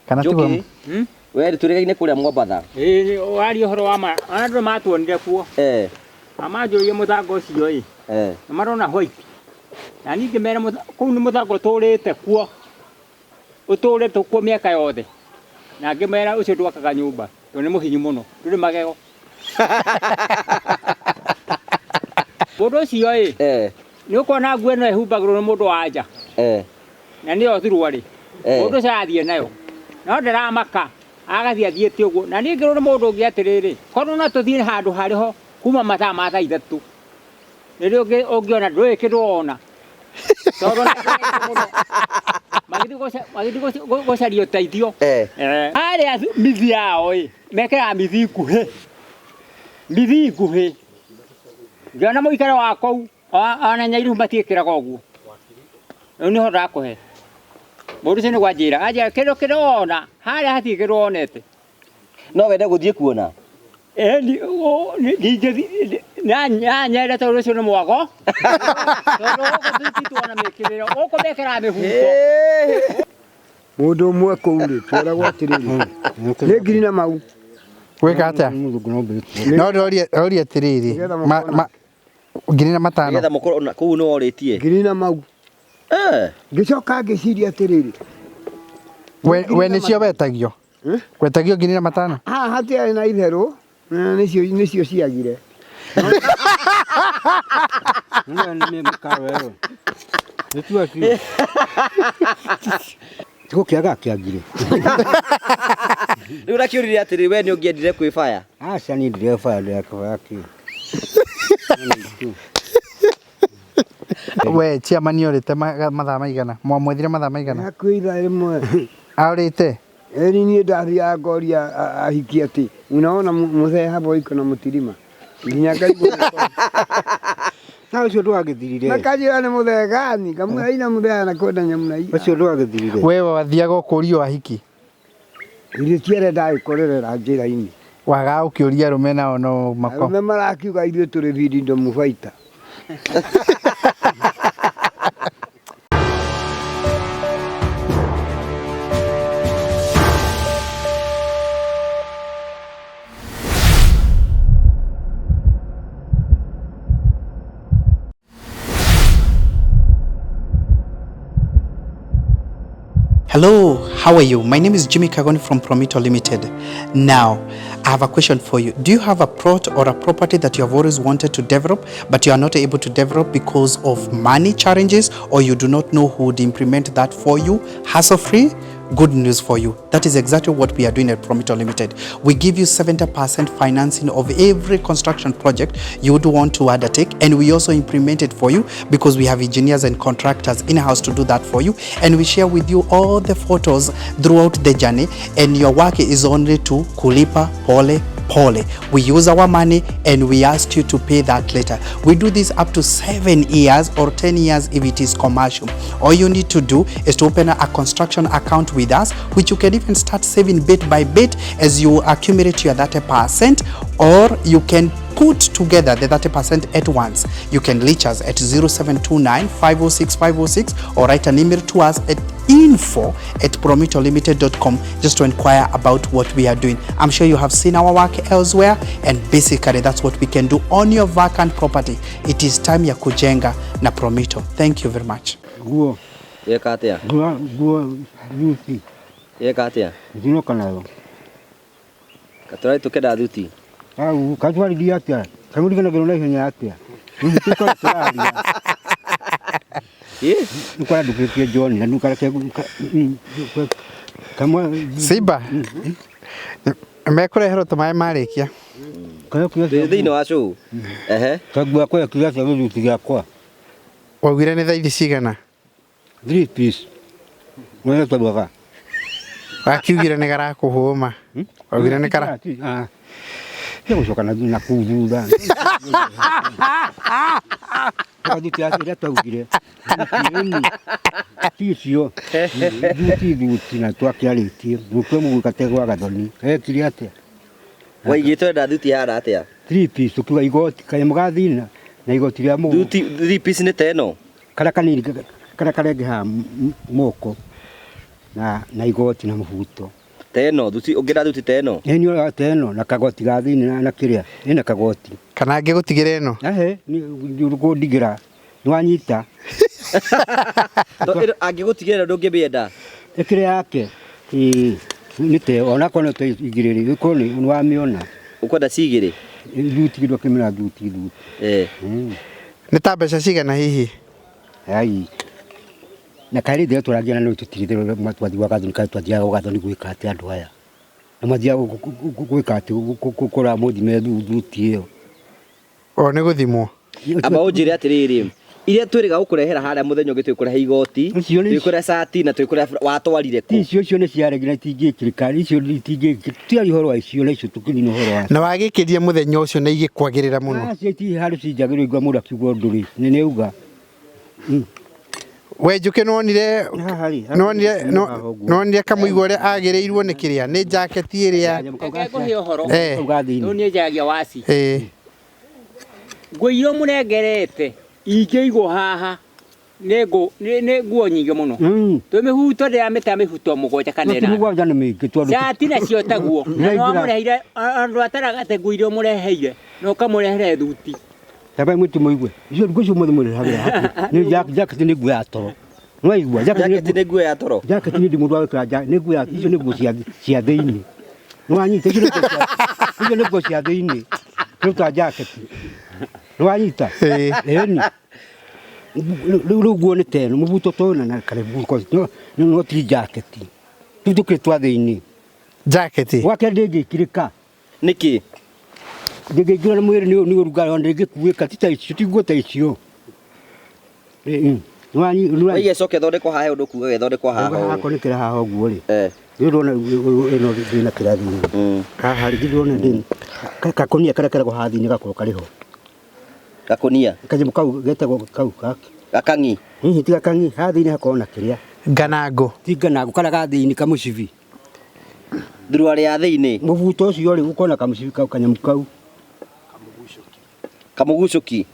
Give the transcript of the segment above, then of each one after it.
Kana tiguo? Njũkĩ, we tũrĩgaine kũrĩa Mwambatha. Ĩĩ waria ũhoro wa ma, ona andũ matuonire kuo. Na manjũririe mũthanga ũcio ĩ, na marona white. Na niĩ ngĩmera kũu nĩ mũthanga ũtũrĩte kuo, ũtũrĩte kuo mĩaka yothe. Na ngĩmera ũcio ndwakaga nyũmba tondũ nĩ mũhinyu mũno, ndũrĩ magego. Mũndũ ũcio ĩ, nĩ ũkuona nguo ĩno ĩhumbagĩrwo nĩ mũndũ wa nja. Na nĩyo thuruarĩ. Mũndũ ũcio arathiĩ nayo. No ndaramaka, agathiĩ athiĩte ũguo. Na niĩ ngĩrwo nĩ mũndũ ũngĩ atĩrĩrĩ, korwo no tũthiĩ handũ harĩ ho kuma mathaa ma thaa 3, nĩrĩo ũngĩona ndũĩ kĩndũ wona. Tondũ nĩ andũ aingĩ mũno. Magĩthiĩ magĩthiĩ gũcaria ũteithio. Harĩa mithi yao ĩ, mekĩraga mithi nguhĩ. Mithi nguhĩ. Ngĩona mũikaro wa kũu, ona Nyairubu matiĩkĩraga ũguo. Rĩu nĩho ndakũhe. Mũndũ ũcio nĩguo anjĩra, anjĩra kĩndũ kĩrĩa wona, harĩa hatirĩ kĩndũ wonete. No wende gũthiĩ kuona? Ndingĩthiĩ, nanyende tondũ ũcio nĩ mwago. Tondũ gũkũ tũtituona mĩkĩrĩre, gũkũ mekĩraga mĩhuto. Mũndũ ũmwe kũu rĩ, tweragwo atĩrĩrĩ, nĩ ngiri na mau. Gwĩka atĩa? No ndorie atĩrĩrĩ, Nĩgetha 5,000. Nĩgetha mũkorwo na kũu nĩ worĩtie. 10,000. Ngĩcoka ngĩciria atĩrĩrĩ. We nĩcio wetagio? Wetagio 5,000? Haha hatiarĩ na itherũ, na nĩcio ciagire. Gũkĩaga kĩangire. Rĩu ũrakĩũrire atĩrĩ, we nĩ ũngĩendire kwĩbaya? Aca niĩ ndirebaya, ndirekĩbaya kĩ. We chairman orĩte mathaa maigana? Mwamwethire mathaa maigana? Hakuhĩ ithaa rĩmwe. Aorĩte? Ĩni niĩ ndathiaga ngoria ahiki atĩ unaona mũthee hapo iko na mũtirima. Nginya ngaigua nĩ Na ũcio ndwagĩthirire. Makanjĩra nĩ mũthee gani, ngamwĩra ina mũthee na kwenda nyamũ na Ũcio ndwagĩthirire. We wathiaga ũkũrio ahiki? Ithuĩ ti arĩa ndagĩkorerera njĩra-inĩ. Wagaga ũkĩũria arũme nao no mako. Arũme marakiuga ithuĩ tũrĩ freedom fighter. Hello, how are you? My name is Jimmy Kagoni from Promito Limited. Now, I have a question for you. Do you have a plot or a property that you have always wanted to develop, but you are not able to develop because of money challenges, or you do not know who would implement that for you hassle-free? Good news for you. That is exactly what we are doing at Promito Limited. We give you 70% financing of every construction project you would want to undertake, and we also implement it for you because we have engineers and contractors in-house to do that for you, and we share with you all the photos throughout the journey, and your work is only to kulipa pole pole. We use our money and we ask you to pay that later. We do this up to 7 years or 10 years if it is commercial. All you need to do is to open a construction account with us, which you can even start saving bit by bit as you accumulate your 30%, or you can put together the 30% at once. You can reach us at 0729 506 506 or write an email to us at info@promitolimited.com just to inquire about what we are doing. I'm sure you have seen our work elsewhere, and basically that's what we can do on your vacant property. It is time ya kujenga na Promito. Thank you very much. Nguo. Yeka atia? Nguo, nguo, thuti. Yeka atia? Thinoka nayo. Katwari tukenda thuti. Au, katwaririe atia? Kamũriganagĩrwo na ihenya atia? Tũraria. Nĩkora ndũkĩtie John na ndukareke kamwe Simba. Mekũreherwo tũmaĩ marĩkia. Twĩ thĩinĩ wa show. Ehe. Kagua kwa kiasi gĩa gĩthuti gĩakwa. Waugire nĩ thaithi cigana? 3 piece. Wewe twarugaga. Wakiugire nĩ garakũhũma. Waugire nĩ kara. Tia gũcoka na kũu thutha. Thuti ĩrĩa twaugire. Ti icio. Thuti thuti na twakĩarĩtie. Gũkue mũgũka gategwa gathoni. Ekire atĩa? Waigĩte wenda thuti hana atĩa? 3 piece tukiuga igoti kanyamũ gathina na igoti rĩa mũgũnda. Thuti 3 piece nĩ ta ĩno? Karĩa kanini karĩa karenge haha moko. Na igoti na mũbuto. Teno thuti ũngĩra thuti teno. Ĩ nĩ teno na kagoti ga thĩinĩ na kĩrĩa ĩna kagoti. Kana angĩgũtigĩra ĩno. Ehe, nĩ kũndigĩra. Nĩ wanyita. Angĩgũtigĩra ndũngĩmĩenda. Ĩkĩrĩ yake. Ĩĩ nĩ te ona korwo nĩ te igĩrĩ rĩ ĩkorwo nĩ wamĩona. Ũkwenda cigĩrĩ? Thuti kĩndũ kĩmera thuti thuti. Eh. Nĩ ta mbeca cigana hihi? Ai. Na kairĩ thĩ tũragia na nĩ tũtirĩ twathiaga gathoni kaĩ twathiaga gathoni gwĩka atĩ andũ aya. Na mathiaga gwĩka atĩ kũra mũthime thuti ĩyo. O nĩ gũthimwo. Amba ũnjĩre atĩrĩrĩ, iria twĩrĩga gũkũrehera harĩa mũthenya ũngĩ twĩkũrehe igoti, twĩkũrehe cati na twĩkũrehe watwarire kũ? Icio nĩ ciaregire itingĩkĩrĩka, icio itingĩkĩrĩka. Tiari ũhoro wa icio na icio tũkĩnina ũhoro wa. Na wagĩkĩria mũthenya ũcio na igĩkwagĩrĩra mũno. Acio ti handũ cinjagĩrĩrwo igua mũndũ akiuga ũndũ rĩ, nĩ nĩauga. We Njũkĩ nĩwonire nĩwonire kamũigua ũrĩa agĩrĩirwo nĩ kĩrĩa nĩ jaketi ĩrĩa. Reke ngũhe ũhoro. Rĩu niĩ njaragia waci. Nguo iria mũnengerete ingĩigwo haha nĩ nguo nyingĩ mũno. Twĩ mĩhuto ndĩramĩta mĩhuto mũgwanja kana ĩnana. Mũgwanja nĩ mĩingĩ tondũ cati nacio taguo. Na nĩwamũreheire andũ ataragate nguo iria ũmũreheire na ũkamũrehere thuti. Taba mwĩtĩ mũigue. Icio nguo icio mũthĩ mũrehagĩra. Nĩ jaketi nĩ nguo ya toro. Nĩwaigua jaketi nĩ nguo ya toro. Jaketi nĩ mũndũ wa gwĩkĩra nĩ nguo ya icio nĩ nguo cia thĩinĩ. Nĩwanyita icio nĩ nguo cia thĩinĩ. Rĩu ta jaketi. Nĩwanyita? Ĩni. Rĩu nguo nĩ teno mũbuto tũyũ na karebu no ti jaketi. Rĩu tũkĩrĩ twa thĩinĩ. Jaketi. Gwake ndĩngĩkĩrĩka. Nĩkĩ? Ndĩngĩingĩra na mwĩrĩ nĩ ũrugarĩ ona ndĩngĩkuĩka ti ta icio ti nguo ta icio. Nĩwanyita. Ĩcoke ĩthondekwo haha ũndũ kuga ĩthondekwo haha. Hako nĩ kĩrĩa haha ũguo rĩ. Rĩu ndĩrona ĩno ndĩna kĩrĩa thĩinĩ. Haha rĩ ndĩrona ndĩ kakũnia karĩa karagwo haha thĩinĩ gakorwo karĩ ho. Gakũnia? Kanyamũ kau getagwo kau gaka. Gakang'i? Hihi ti gakang'i, haha thĩinĩ hakorwo na kĩrĩa. Nganangũ. Ti nganangũ, karĩa ga thĩinĩ kamũcibi. Thuruarĩ ya thĩinĩ? Mũbuto ũcio rĩ ũkorwo na kamũcibi kau kanyamũ kau. Kamũgucũki?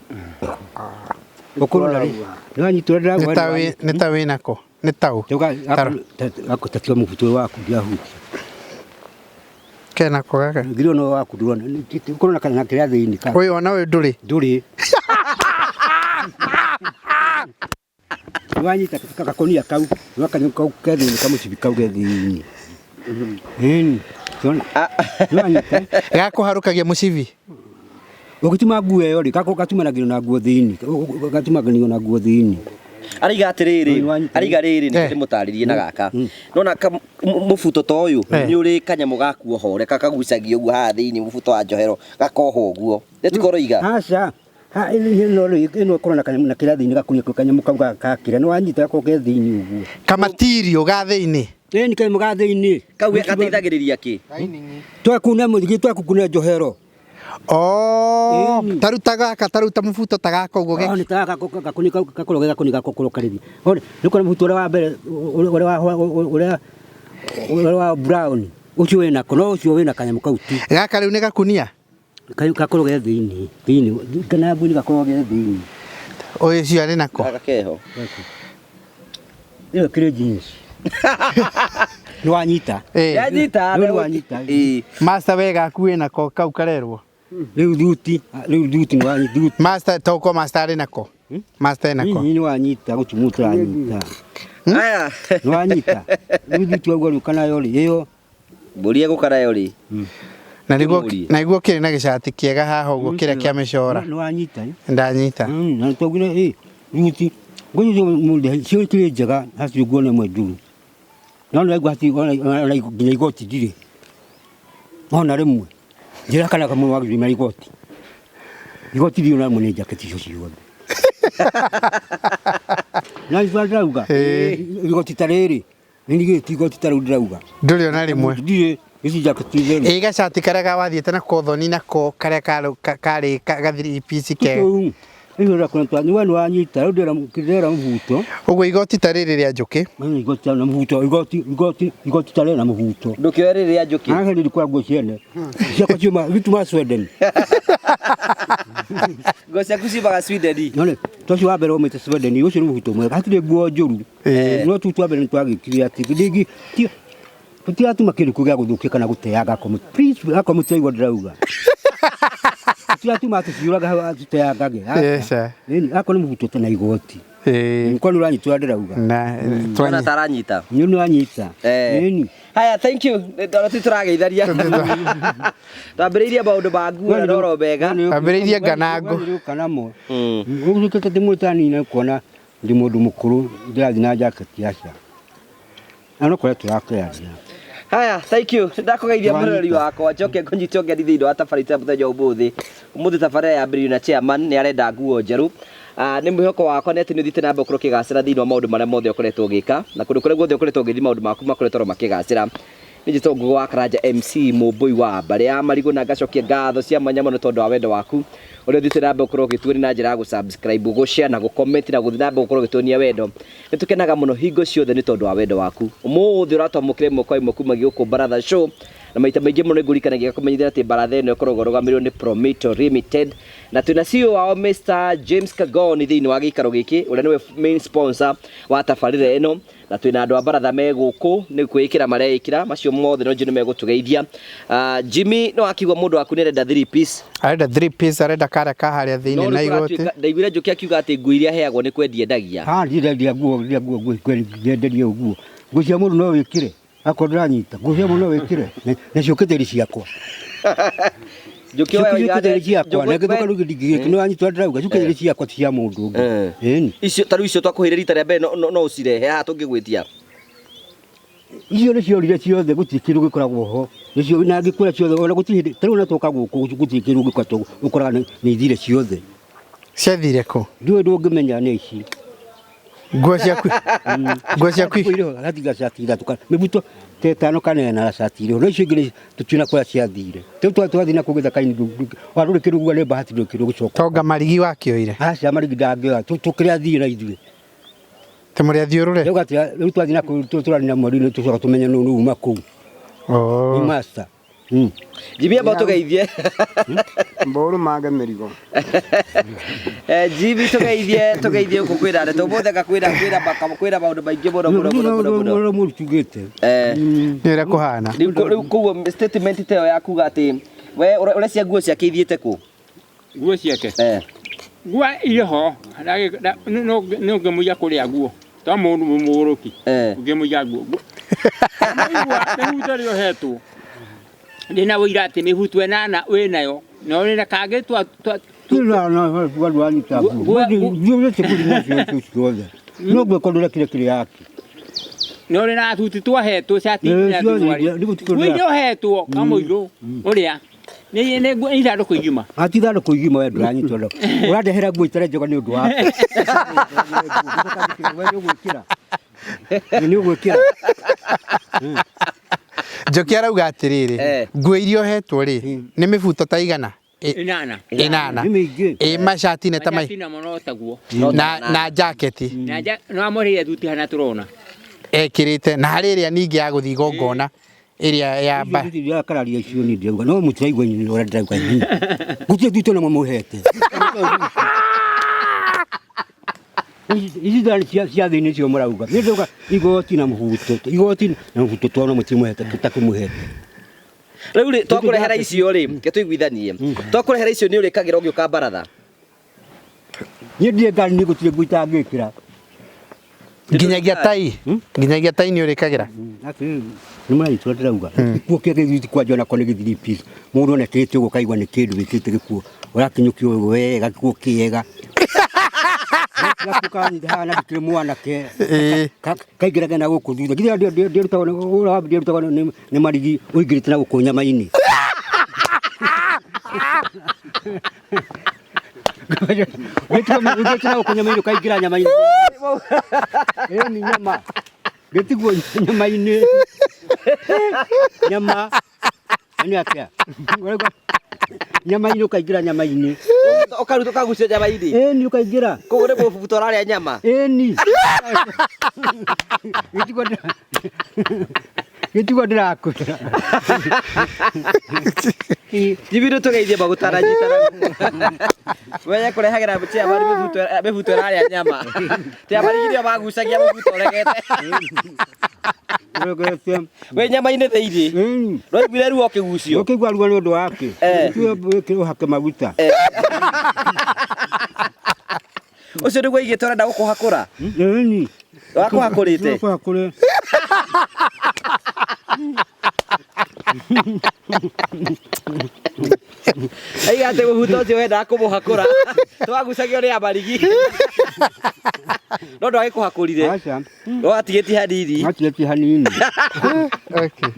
Ũkorwo na rĩ. Nĩwanyita ũrĩa ndĩrakwĩra. Nĩ ta wĩnako. Nĩ taũ. Tatiga mũbuto waku ndiahutia. Kenako gaka. Ngiri ono waku ndurona. Ũkorwo na kana kĩrĩa thĩinĩ ka. Ũyũ ona ũyũ ndũrĩ. Ndũrĩ. Nĩwanyita gakũnia kau. Nĩwakanyamũ kau ke thĩinĩ kamũcibi kau ke thĩinĩ. Ĩni. Nĩwanyita. Gakũharũkagia mũcibi. Ũgĩtuma nguo ĩyo rĩ, gatumanagio na nguo thĩinĩ. Gatumanagio na nguo thĩinĩ. Araiga atĩrĩrĩ, araiga rĩrĩ nĩ ndĩmũtarĩrie na gaka. Nona mũbuto ta ũyũ nĩ ũrĩ kanyamũ ga kuoha ũrĩa kakagucagia ũguo haha thĩinĩ mũbuto wa njohero gakohwo ũguo. Nĩ tiko ũroiga? Aca. Ha ĩno rĩ ĩno ĩkorwo na kanyamũ na kĩrĩa thĩinĩ gakũnia kanyamũ kau ga kĩrĩa nĩ wanyita gakorwo ke thĩinĩ ũguo. Kamatirio ga thĩinĩ. Ĩni kanyamũ ga thĩinĩ. Kau gateithagĩrĩria kĩ? Twakuna mũthigi twakukuna njohero. Oh, taruta gaka taruta mũbuto ta gaka ũguo geki. Nĩ ta gaka gakũni gakorwo gakũni gakorwo karĩ. Nĩ kũrĩ mũbuto ũrĩa wa mbere ũrĩa wa brown ũcio wĩna ko no ũcio wĩna kanyamũ kau tu. Gaka rĩu nĩ gakunia? Gakorwo ge thĩinĩ thĩinĩ kana nguo gakorwo ge thĩinĩ. Ũyũ ũcio arĩ nako. Gaka keho. Ĩyo kĩrĩ jeans. Nĩ wanyita. Yanyita. Nĩ wanyita. Master we gaku wĩna ko kau karerwo. Rĩu thuti, rĩu thuti nĩ wanyita thuti. Master toko master arĩ nako. Master nako. Hihi nĩ wanyita gũtimũ tũranyita. Aya. Nĩ wanyita. Rĩu thuti waigua rĩu kana yo rĩ ĩyo. Mbũri egũka nayo rĩ. Na nĩguo kĩrĩ na gĩcati kĩega haha ũguo kĩrĩa kĩa mĩcora. Nĩ wanyita. Ndanyita. Na twaugire ĩ thuti. Nguo icio mũndũ cio ikĩrĩ njega hatirĩ nguo na ĩmwe njũru. No nĩ waigua hatirĩ ona nginya igoti ndirĩ. Ona rĩmwe. Njĩra kana kamwe wagĩrĩire na igoti. Igoti ndirĩ ona rĩmwe nĩ jaketi icio ciothe. Na nĩ ndĩrauga. Igoti ta rĩrĩ. Nĩ ndigĩti igoti ta rĩu ndĩrauga. Ndũrĩ ona rĩmwe. Ndirĩ. Ici jaketi theru. Ĩ gacati karĩa wathiĩte nako thoni nako karĩa karĩ gathiri piece kega. Icio kuna twa ni wanyita rĩu ndĩra mũbuto. Ũguo igoti ta rĩrĩ rĩa njũkĩ. Igoti na mũbuto igoti igoti igoti ta rĩrĩ na mũbuto. Ndũkĩoe rĩrĩ rĩa njũkĩ. Haha nĩ kwa nguo ciene. Ciakwa ciuma vituma Sweden. Nguo ciaku ciumaga Sweden. None tocio wa mbere umĩte Sweden ũcio nĩ mũbuto mwega hatirĩ nguo njũru. No tu twa mbere nĩ twagĩkire atĩ ndingi tũtiratuma kĩndũ kĩu gĩa gũthũkia kana gũteanga akorwo please akorwo mũtiraigua ndĩrauga. Tũtiratuma atĩ ciũraga tũteangage. Yes. Ĩni akorwo nĩ mũbuto na igoti. Nĩkorwo nĩ ũranyita ũrĩa ndĩrauga. Na Ona taranyita. Nĩ ũranyita. Ĩni. Haya, thank you. Ndona tu tũrageithania. Twambĩrĩirie maũndũ ma nguo na ndoro mega. Ambĩrĩirie nganango. Kanamo. Ũgũkĩte ndĩ mũtanini kuona ndĩ mũndũ mũkũrũ ndĩrathiĩ na jaketi aca. Na no kũrĩa tũrakĩaria. Haya, thank you. Ndakũgeithia mũrori wakwa. Njoke ngũnyite ũgeni thĩinĩ wa tabarĩra mũthenya ũmũthĩ. Ũmũthĩ tabarĩra yambĩrĩirio na chairman nĩ arenda nguo njerũ. Nĩ mwĩhoko wakwa nĩ atĩ nĩ ũthiĩte na mbere gũkorwo ũkĩgacĩra thĩinĩ wa maũndũ marĩa mothe ũkoretwo ũgĩka na kũndũ kũrĩa guothe ũkoretwo ũgĩthiĩ maũndũ maku makoretwo makĩgacĩra. Nĩ njĩtagwo Ngũgĩ wa Karanja MC Mũmbũi wa mbarĩ ya marigũ na ngacokia ngatho cia mwanya mũno tondũ wa wendo waku ũrĩa ũthiĩte na mbere gũkorwo ũgĩtuonia na njĩra ya gũ-subscribe, gũ-share na gũ-comment na gũthiĩ na mbere gũkorwo ũgĩtuonia wendo. Nĩ tũkenaga mũno hingo ciothe nĩ tondũ wa wendo waku. Ũmũthĩ ũratwamũkĩra ĩmwe kwa ĩmwe kuma gũkũ Baratha Show na maita maingĩ mũno nĩngũririkanagia ngakũmenyithia atĩ baratha ĩno ĩkoragwo ĩrũgamĩrĩirwo nĩ Promito Limited na twĩna CEO wao Mr James Kagoni thĩinĩ wa gĩikaro gĩkĩ ũrĩa nĩwe main sponsor wa tabarĩra ĩno na twĩna andũ a baratha me gũkũ nĩ kwĩĩkĩra mareĩkĩra macio mothe no njũ nĩ megũtũgeithia. Jimmy no akiuga mũndũ waku nĩ arenda 3 piece. Arenda 3 piece, arenda kara ka harĩa thĩinĩ na igoti. Ndaiguire Njũkĩ akiuga atĩ nguo iria aheagwo nĩ kwendia endagia. Ha ndirendia nguo, ndirendia nguo, nguo kwenderia nguo. Nguo cia mũndũ no wĩkĩre. Akorwo ndĩranyita, nguo cia mũndũ no wĩkĩre. Na ciũkĩte irĩ ciakwa. Njũkĩ oya Ciũkĩte irĩ ciakwa, na ngĩthũka rĩu ndingĩgĩka, nĩ wanyita ndĩrauga, ciũkĩte irĩ ciakwa ti cia mũndũ ũngĩ. Ĩni. Icio ta rĩu icio twakũheire rita rĩa mbere no ũcirehe haha tũngĩgwĩtia. Icio nĩ ciorire ciothe, gũtirĩ kĩndũ gĩkoragwo ho. Nĩcio na ngĩkwĩra ciothe, ona gũtirĩ hĩndĩ, ta rĩu ona twoka gũkũ gũtirĩ kĩndũ ũngĩkora ũkoraga nĩ ithire ciothe. Ciathire kũ? Ndiũĩ ndũngĩmenya nĩ ici. Nguo ciaku. Nguo ciaku. Hatiga cati ithatũ kana mĩbuto ta ĩtano kana ĩna cati irĩ ho. No icio ingĩ tũtiũĩ na kũrĩa ciathire. Rĩu twathiĩ na kũu gĩthaka-inĩ, ona ndũrĩ kĩndũ uga nĩ bahati ndũrĩ kĩndũ gĩcoka. Tonga marigi wakĩoire? Aca marigi ndangĩoya, tũkĩrĩa thiĩ na ithuĩ. Te mũrĩ athiũrũre? Rĩu atĩa, rĩu twathiĩ na kũu tũranina mweri-inĩ tũcoka tũmenye nũ nũ uma kũu. Nĩ master. Jimmy amba tũgeithie. Mbũrũ mange mĩrigo. Jimmy tũgeithie, tũgeithie gũkũ kwĩna ndeto. Ũmũthĩ anga kwĩna, kwĩna maka, kwĩna maũndũ maingĩ mũno, mũno, mũno, mũno, mũno. Mũno mũno tugĩte. Nĩ ũrĩa kũhana. Rĩu rĩu koguo statement ta ĩyo ya kuga atĩ we ũrecia nguo ciake ithiĩte kũ? Nguo ciake? Nguo irĩ ho, nĩ ũngĩmũiya kũrĩa nguo. Ta mũndũ mũgũrũki. Ũngĩmũiya nguo. Mĩhuto ĩrĩa ũhetwo. Ndĩna ũira atĩ mĩhuto ĩnana wĩnayo, na ũrĩ na kangĩ twa No ũrĩ na thuti twahetwo cati na thuruarĩ. Nguo iria ũhetwo kamũirũ ũrĩa nĩ nguo ithandũkũ igima. Ati ithandũkũ igima we ndũranyitwo ndo. Ũrandehera nguo itarĩ njega nĩ ũndũ waku. We nĩ ũgwĩkĩra. Nĩ ũgwĩkĩra. Njoki arauga atĩrĩrĩ, nguo iria ũhetwo rĩ, nĩ mĩbuto ta igana? Inana. Inana. Nĩ mĩingĩ. Macati nĩ ta Macati namo no taguo. Na jaketi. Na no amũrĩire thuti hana tũrona. Ekĩrĩte na harĩ ĩrĩa ningĩ ya gũthiĩ igongona ĩrĩa ya mba. Icio iria kararia icio ni ndĩrauga no mũtiraigua inyuĩ ũrĩa ndĩrauga inyuĩ. Gũtirĩ thuti ona mũmũhete. Ici thani cia thĩinĩ nĩcio mũrauga. Niĩ ndĩrauga igoti na mũbuto. Igoti na mũbuto twana mũtimũhete tũtakĩmũhete. Rĩu rĩ, twakũrehera icio rĩ, reke tũiguithanie. Twakũrehera icio nĩ ũrĩkagĩra ũgĩũka baratha? Niĩ ndirĩ ngari nĩ gũtirĩ nguo itangĩkĩra. Nginyagia tai? Nginyagia tai nĩ ũrĩkagĩra? Atĩrĩrĩ, nĩ mũranyitwo ndĩrauga. Gĩkuo kĩa gĩthithi kwanja onako nĩ gĩthiri piece. Mũndũ ona ekĩrĩte ũguo ũkaigua nĩ kĩndũ wĩkĩrĩte gĩkuo. Ũrakinyũkio ũguo wega, gĩkuo kĩega. Gakuo kanyita haha na ndikĩrĩ mwanake. Kaingĩraga na gũkũ thutha. Githĩ ndĩrutagwo nĩ, ũrĩa ndĩrutagwo nĩ marigi ũingĩrĩte na gũkũ nyama-inĩ. Ũingĩrĩte na gũkũ nyama-inĩ ũkaingĩra nyama-inĩ. Ĩyo nĩ nyama. Gĩtiguo nyama-inĩ. Nyama. Nĩ atĩa? Nyama-inĩ ũkaingĩra nyama-inĩ. Ũkaruta ũkagucia nyama-inĩ. Ĩni ũkaingĩra. Koguo nĩ mũbuto ũrarĩa nyama. Ĩni. Gĩtiguo ndĩrakwĩra. Jimmy tũgeithie maguta na nyitana. Wenye kũrehagĩra chairman mĩbuto ĩrarĩa nyama. Chairman nĩo magucagia mũbuto ũregete. Ũregete. Wĩ nyama-inĩ thĩinĩ. Ndwaiguire ruo ũkĩgucio. Ũkĩigua ruo nĩ ũndũ wake. Ũhake maguta. Ũcio nĩguo aigĩte ũrenda gũkũhakũra? Ĩni. Wakũhakũrĩte? Wakũhakũre. Aiga atĩ mũbuto ũcio wendaga kũmũhakũra. Twagucagio nĩ amarigi. No ndwagĩkũhakũrire. Aca. No watigĩtie hanini. Watigĩtie hanini. Okay.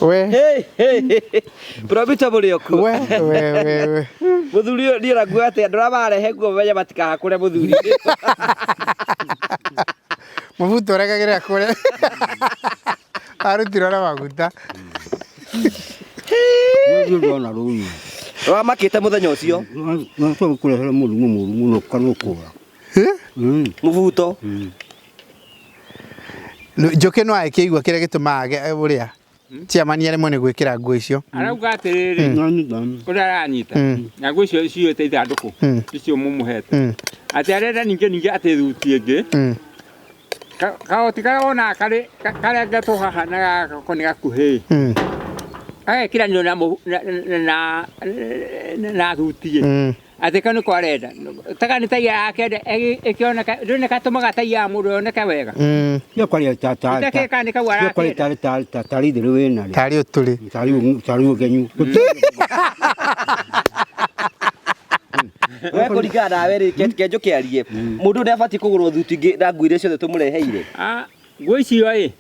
We. Hey, hey, hey. Probito mũrĩ o kuo. We, we, we, we. Mũthuri ũyũ niĩ ũraguo atĩ andũ arĩa marehe nguo menye matikahakũre mũthuri. Mũbuto ũregagĩrĩra kũrĩa. Arutirwo na maguta. Nĩ ndona rũu. Wamakĩte mũthenya ũcio. Nĩtũkũrehera mũrimũ mũru mũno kana ũkũra. Mũbuto. Njũkĩ no agĩkĩigua kĩrĩa gĩtũmaga ũrĩa chairman aremwo nĩ gwĩkĩra nguo icio. Arauga atĩrĩrĩ, ũrĩa aranyita na nguo icio ciyũte ithandũkũ icio mũmũhete, atĩ arenda ningĩ atĩ thuti ĩngĩ kagoti karĩa wonaga karĩ karengetwo haha na gako nĩ gakuhĩ, agekĩranio na thuti ĩ, atĩ kau nĩko arenda taka nĩ tai akenda ĩkĩoneka ndũrĩ nĩ gatũmaga tai ya mũndũ yoneke wega. Itakeka nĩ kau arakĩenda. Tarĩ itherũ wĩna rĩ. Tarĩ ũtũrĩ. Tarĩ ũgenyu. We kũringana nawe rĩ, ke njũke arie. Mũndũ nĩ abatiĩ kũgũrwo thuti ingĩ na nguo iria ciothe tũmũreheire. Nguo icio ĩ,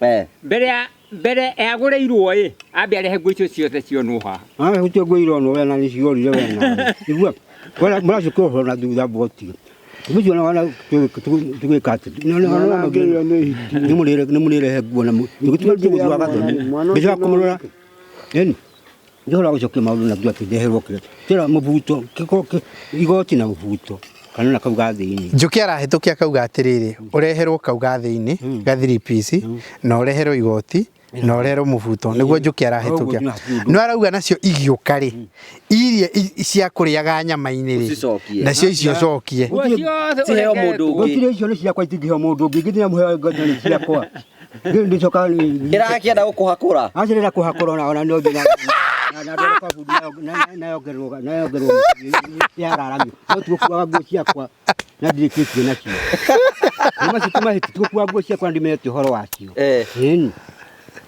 mbere agũrĩirwo ĩ, ambe arehe nguo icio ciothe cionwo haha. Gũtirĩ nguo ironwo we na nĩ ciorire we na. Igua, mũracoka ũhoro na thutha mboti. Mũcio na tũgĩka atĩ. Nĩ mũrĩrehe nguo na tũgũthiĩ gathoni. Mbeca kũmũrora. Ĩni. Ndĩhora gũcokia maũndũ na thutha ndeherwo kĩrĩa. Tĩra mũbuto, igoti na mũbuto. Kana na kau ga thĩinĩ. Njũkĩ arahĩtũkia akauga atĩrĩrĩ, ũreherwo kau ga thĩinĩ ga 3 piece na ũreherwo igoti na ũreherwo mũbuto nĩguo Njũkĩ arahĩtũkia. No arauga nacio igĩũka rĩ, iria cia kũrĩaga nyama-inĩ rĩ, nacio icio cokie. Ciheo mũndũ ũngĩ. Gũtirĩ icio nĩ ciakwa itingĩheo mũndũ ũngĩ, ingĩ ndĩramũheo nĩ ciakwa. Ndĩcoka ĩrakĩenda gũkũhakũra. Aca ĩrenda kũhakũra ona no nginya na yararamio. No tũgũkuaga nguo ciakwa na ndirĩkĩtie nacio. Tũgũkuaga nguo ciakwa na ndimenyete ũhoro wacio. Ĩni.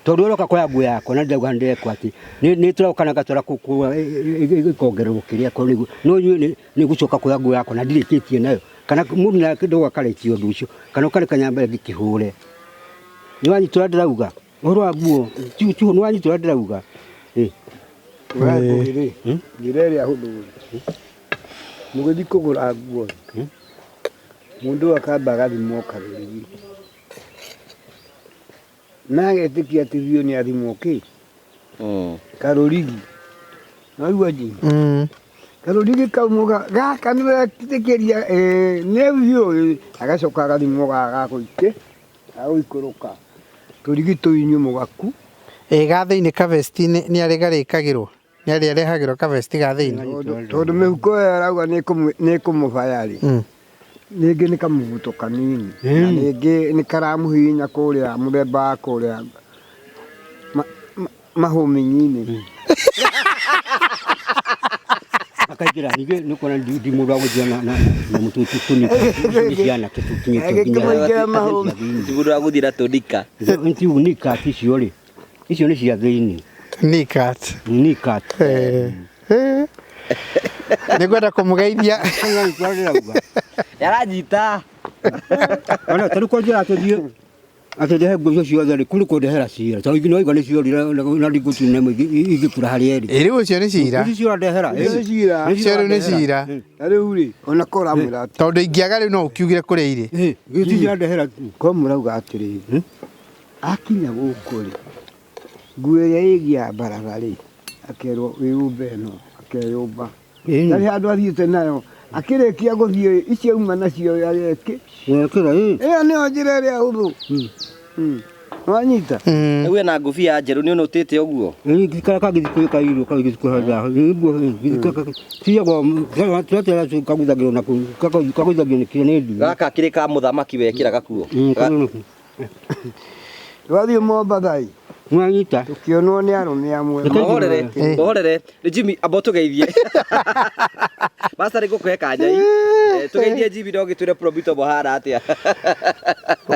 Tondũ ũroka kuoya nguo yakwa na ndĩrauga nĩndĩrekwo atĩ nĩ tũroka na ngatwara ĩkongererwo kĩrĩa korwo nĩguo. No inyuĩ nĩ gũcoka kuoya nguo yakwa na ndirĩkĩtie nayo. Kana mũndũ nake ndũgakarĩkia ũndũ ũcio kana ũkareka nyambe ngĩkĩhũre. Nĩ wanyita ũrĩa ndĩrauga? Ũhoro wa nguo nĩ wanyita ũrĩa ndĩrauga? Rĩ, njĩra ĩrĩa hũthũ rĩ, mũgĩthiĩ kũgũra nguo mũndũ akamba agathimwo karũrigi na agetĩkia atĩ biũ nĩ athimwo kĩ karũrigi. Waigua Jimmy? Karũrigi kau gaka nĩ wetĩkĩria nĩ biũ, agacoka agathimwo gaka gagũikũrũka tũrigi tũu inyuĩ mũgaku. Ĩ ga thĩinĩ ka vest nĩ arĩ garĩkagĩrwo? Nĩ arĩ arehagĩrwo ka vest ga thĩinĩ? Tondũ mĩhuko ĩyo arauga nĩ ĩkũmũbaya rĩ, rĩngĩ nĩ kamũbuto kanini na rĩngĩ nĩ karamũhihinya kũrĩa mũthemba wa kũrĩa mahũmĩnyinĩ. Akaingĩra ningĩ nĩ kuona ndi mũndũ wa gũthiĩ na mũtũ tũnika ciana tũkinyĩte nginya mahũmĩ. Ti mũndũ wa gũthiĩ na tũnika. Ti nika icio rĩ, icio nĩ cia thĩinĩ. Nikat. Nikat. Nĩ ngwenda kũmũgeithia. Aranyita. Ona tarĩ kwa njĩra tũthiĩ atĩ ndehe nguo icio ciothe rĩ, kũrĩ kũndehera cira. Tondũ ingĩ no igua nĩ ciorire na ndingũtune ingĩkura harĩa ĩrĩ. Ĩ rĩu ũcio nĩ cira. Icio ũrandehera. Nĩ cira. Ũcio rĩu nĩ cira. Na rĩu rĩ, ona ko ũramwĩra atĩ. Tondũ ingĩaga rĩu no ũkiugire kũrĩa irĩ. Icio ũrandehera. Ko mũrauga atĩrĩrĩ, akinya gũkũ rĩ, nguo ĩrĩa ĩgiambarara rĩ, akerwo wĩyumbe ĩno, Ĩkeyũmba. Ndarĩ handũ athiĩte nayo. Akĩrĩkia gũthiĩ icio auma nacio areke. Wekĩra ĩ. Ĩyo nĩyo njĩra ĩrĩa hũthũ. Wanyita? Rĩu ena ngũbia njerũ nĩ ũnũtĩte ũguo. Gĩikara kagĩthikũ kairũ kagĩthikũ haha. Ciagwo twatera kaguthagĩrwo na kaguthagio nĩ kĩrĩa nĩ nduthi. Gaka kĩrĩ ka mũthamaki wekĩra gakuo. Twathiĩ Mombatha ĩ, Mwanyita. tũkĩonwo nĩ arũme amwe. Mohorere, mohorere. Nĩ Jimmy amba ũtũgeithie. Master nĩ ngũkũhe kanya i. Tũgeithie Jimmy no gĩtwĩre Promito mũhana atĩa.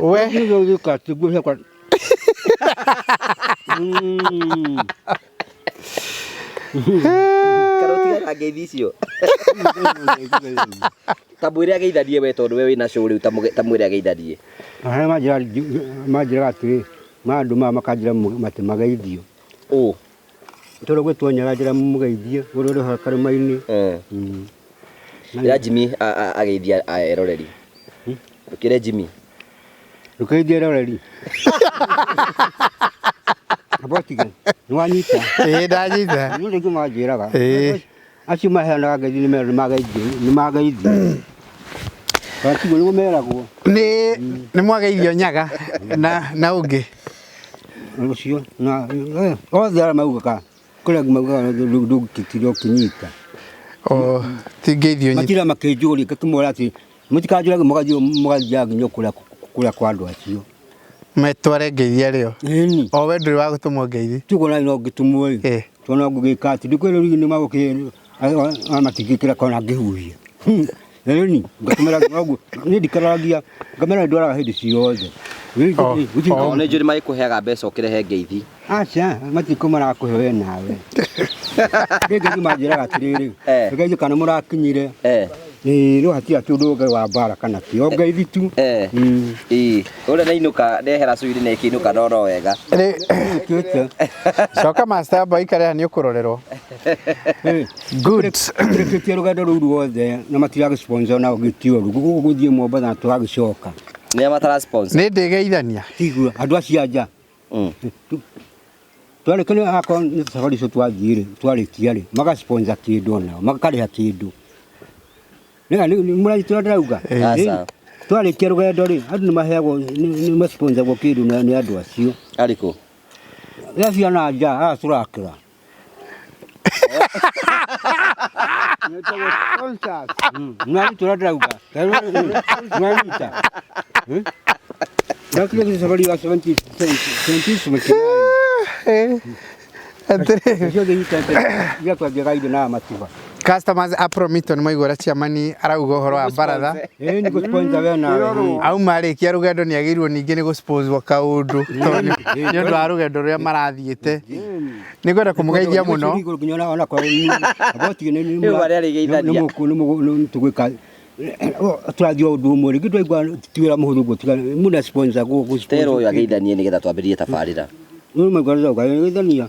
We Gĩka tiguo ciakwa. Kana ũtigane na ngeithi icio. Ta mwĩre ageithanie we tondũ we wĩna show rĩu ta mwĩre ageithanie. Arĩa manjĩraga atĩrĩ, mandũ maya makanjĩra matĩ mageithio. Ũ. Tondũ gwĩtwo nyaga njĩra mũgeithie ũrĩa ũrĩ haha karũma-inĩ. Ĩra Jimmy ageithie eroreri. Ndũkĩre Jimmy. Ndũkeithie eroreri. Abotige, nĩwanyita. Ĩĩ ndanyita. Nĩ rĩngĩ manjĩraga. Ĩĩ. Acio maheanaga ngeithi nĩ merwo nĩ mageithio. Kana tiguo nĩguo meragwo. Nĩ mwageithio nyaga na ũngĩ. Ũcio na othe arĩa maugaga kũrĩa maugaga ndũngĩtira ũkĩnyita. O ti ngeithio nyingĩ. Matira makĩnjũria ngakĩmwĩra atĩ mũtikanjũrage mũgathiĩ mũgathiaga nginya kũrĩa kwa andũ acio. Metware ngeithi arĩo. Ĩni. O we ndũrĩ wa gũtũmwo ngeithi. Tiguo na no ngĩtũmwo ĩ. Tondũ no ngũgĩka atĩ ndikwĩrwo rĩu nĩ magũkĩ matingĩkĩra kona ngĩhuhia. Ĩni ngatũmĩra ũguo niĩ ndikararagia ngamera ndwaraga hĩndĩ ciothe. O nĩ njũĩ magĩkũheaga mbeca ũkĩrehe ngeithi. Aca matikũ marakũhe we nawe. Rĩngĩ manjĩraga atĩrĩrĩ, ngeithi kana mũrakinyire. Ĩĩ rĩu hatirĩ atĩ ũndũ ũngĩ wa mbara kana kĩ, o ngeithi tu. Ĩĩ ũrĩa nĩinũka ndehera cui-inĩ nĩ ĩkĩinũka no wega. Coka master amba ũikare haha nĩ ũkũrorerwo. Good. Tũrĩkĩtie rũgendo rũu ruothe na matiragĩ sponsor na gĩtioru gũthiĩ Mombatha na tũgagĩcoka. Nĩ a matara sponsor? Nĩ ndĩgeithania. Tigua andũ acio a nja. Twarĩkania akorwo nĩ thabarĩ icio twathiĩ rĩ, twarĩkia rĩ, maga sponsor kĩndũ onao, makarĩha kĩndũ. Nĩ mũranyita ũrĩa ndĩrauga? Aca. Twarĩkia rũgendo rĩ, andũ nĩ maheagwo nĩ masponsagwo kĩndũ nĩ andũ acio. Arĩkũ? Acio a nja aya tũrakĩra. Sponsors. Nĩwanyita ũrĩa ndĩrauga? Nĩwanyita? Ndakire thabarĩ ya 1779. Atĩrĩrĩ. Ciothe inyitĩte iria twathiaga indo na matuba. Customers a Promito nĩ maigua ũrĩa chairman arauga ũhoro wa baratha. Ĩĩ nĩ gũ-sponsor we nawe. Auma arĩkia rũgendo nĩ agĩrĩirwo ningĩ nĩ gũ-sponsor kaũndũ tondũ nĩ ũndũ wa rũgendo rũrĩa marathiĩte. Nĩ ngwenda kũmũgeithia mũno. Rĩu arĩa arĩgeithania. Tũgwĩka tũrathiĩ o ũndũ ũmwe rĩngĩ twaigua ti wĩra mũhũthũ ũguo tiga mũndũ sponsor gũ Tera ũyũ ageithanie nĩgetha twambĩrĩrie tabarĩra. Nĩ maigua ndĩrauga geithania.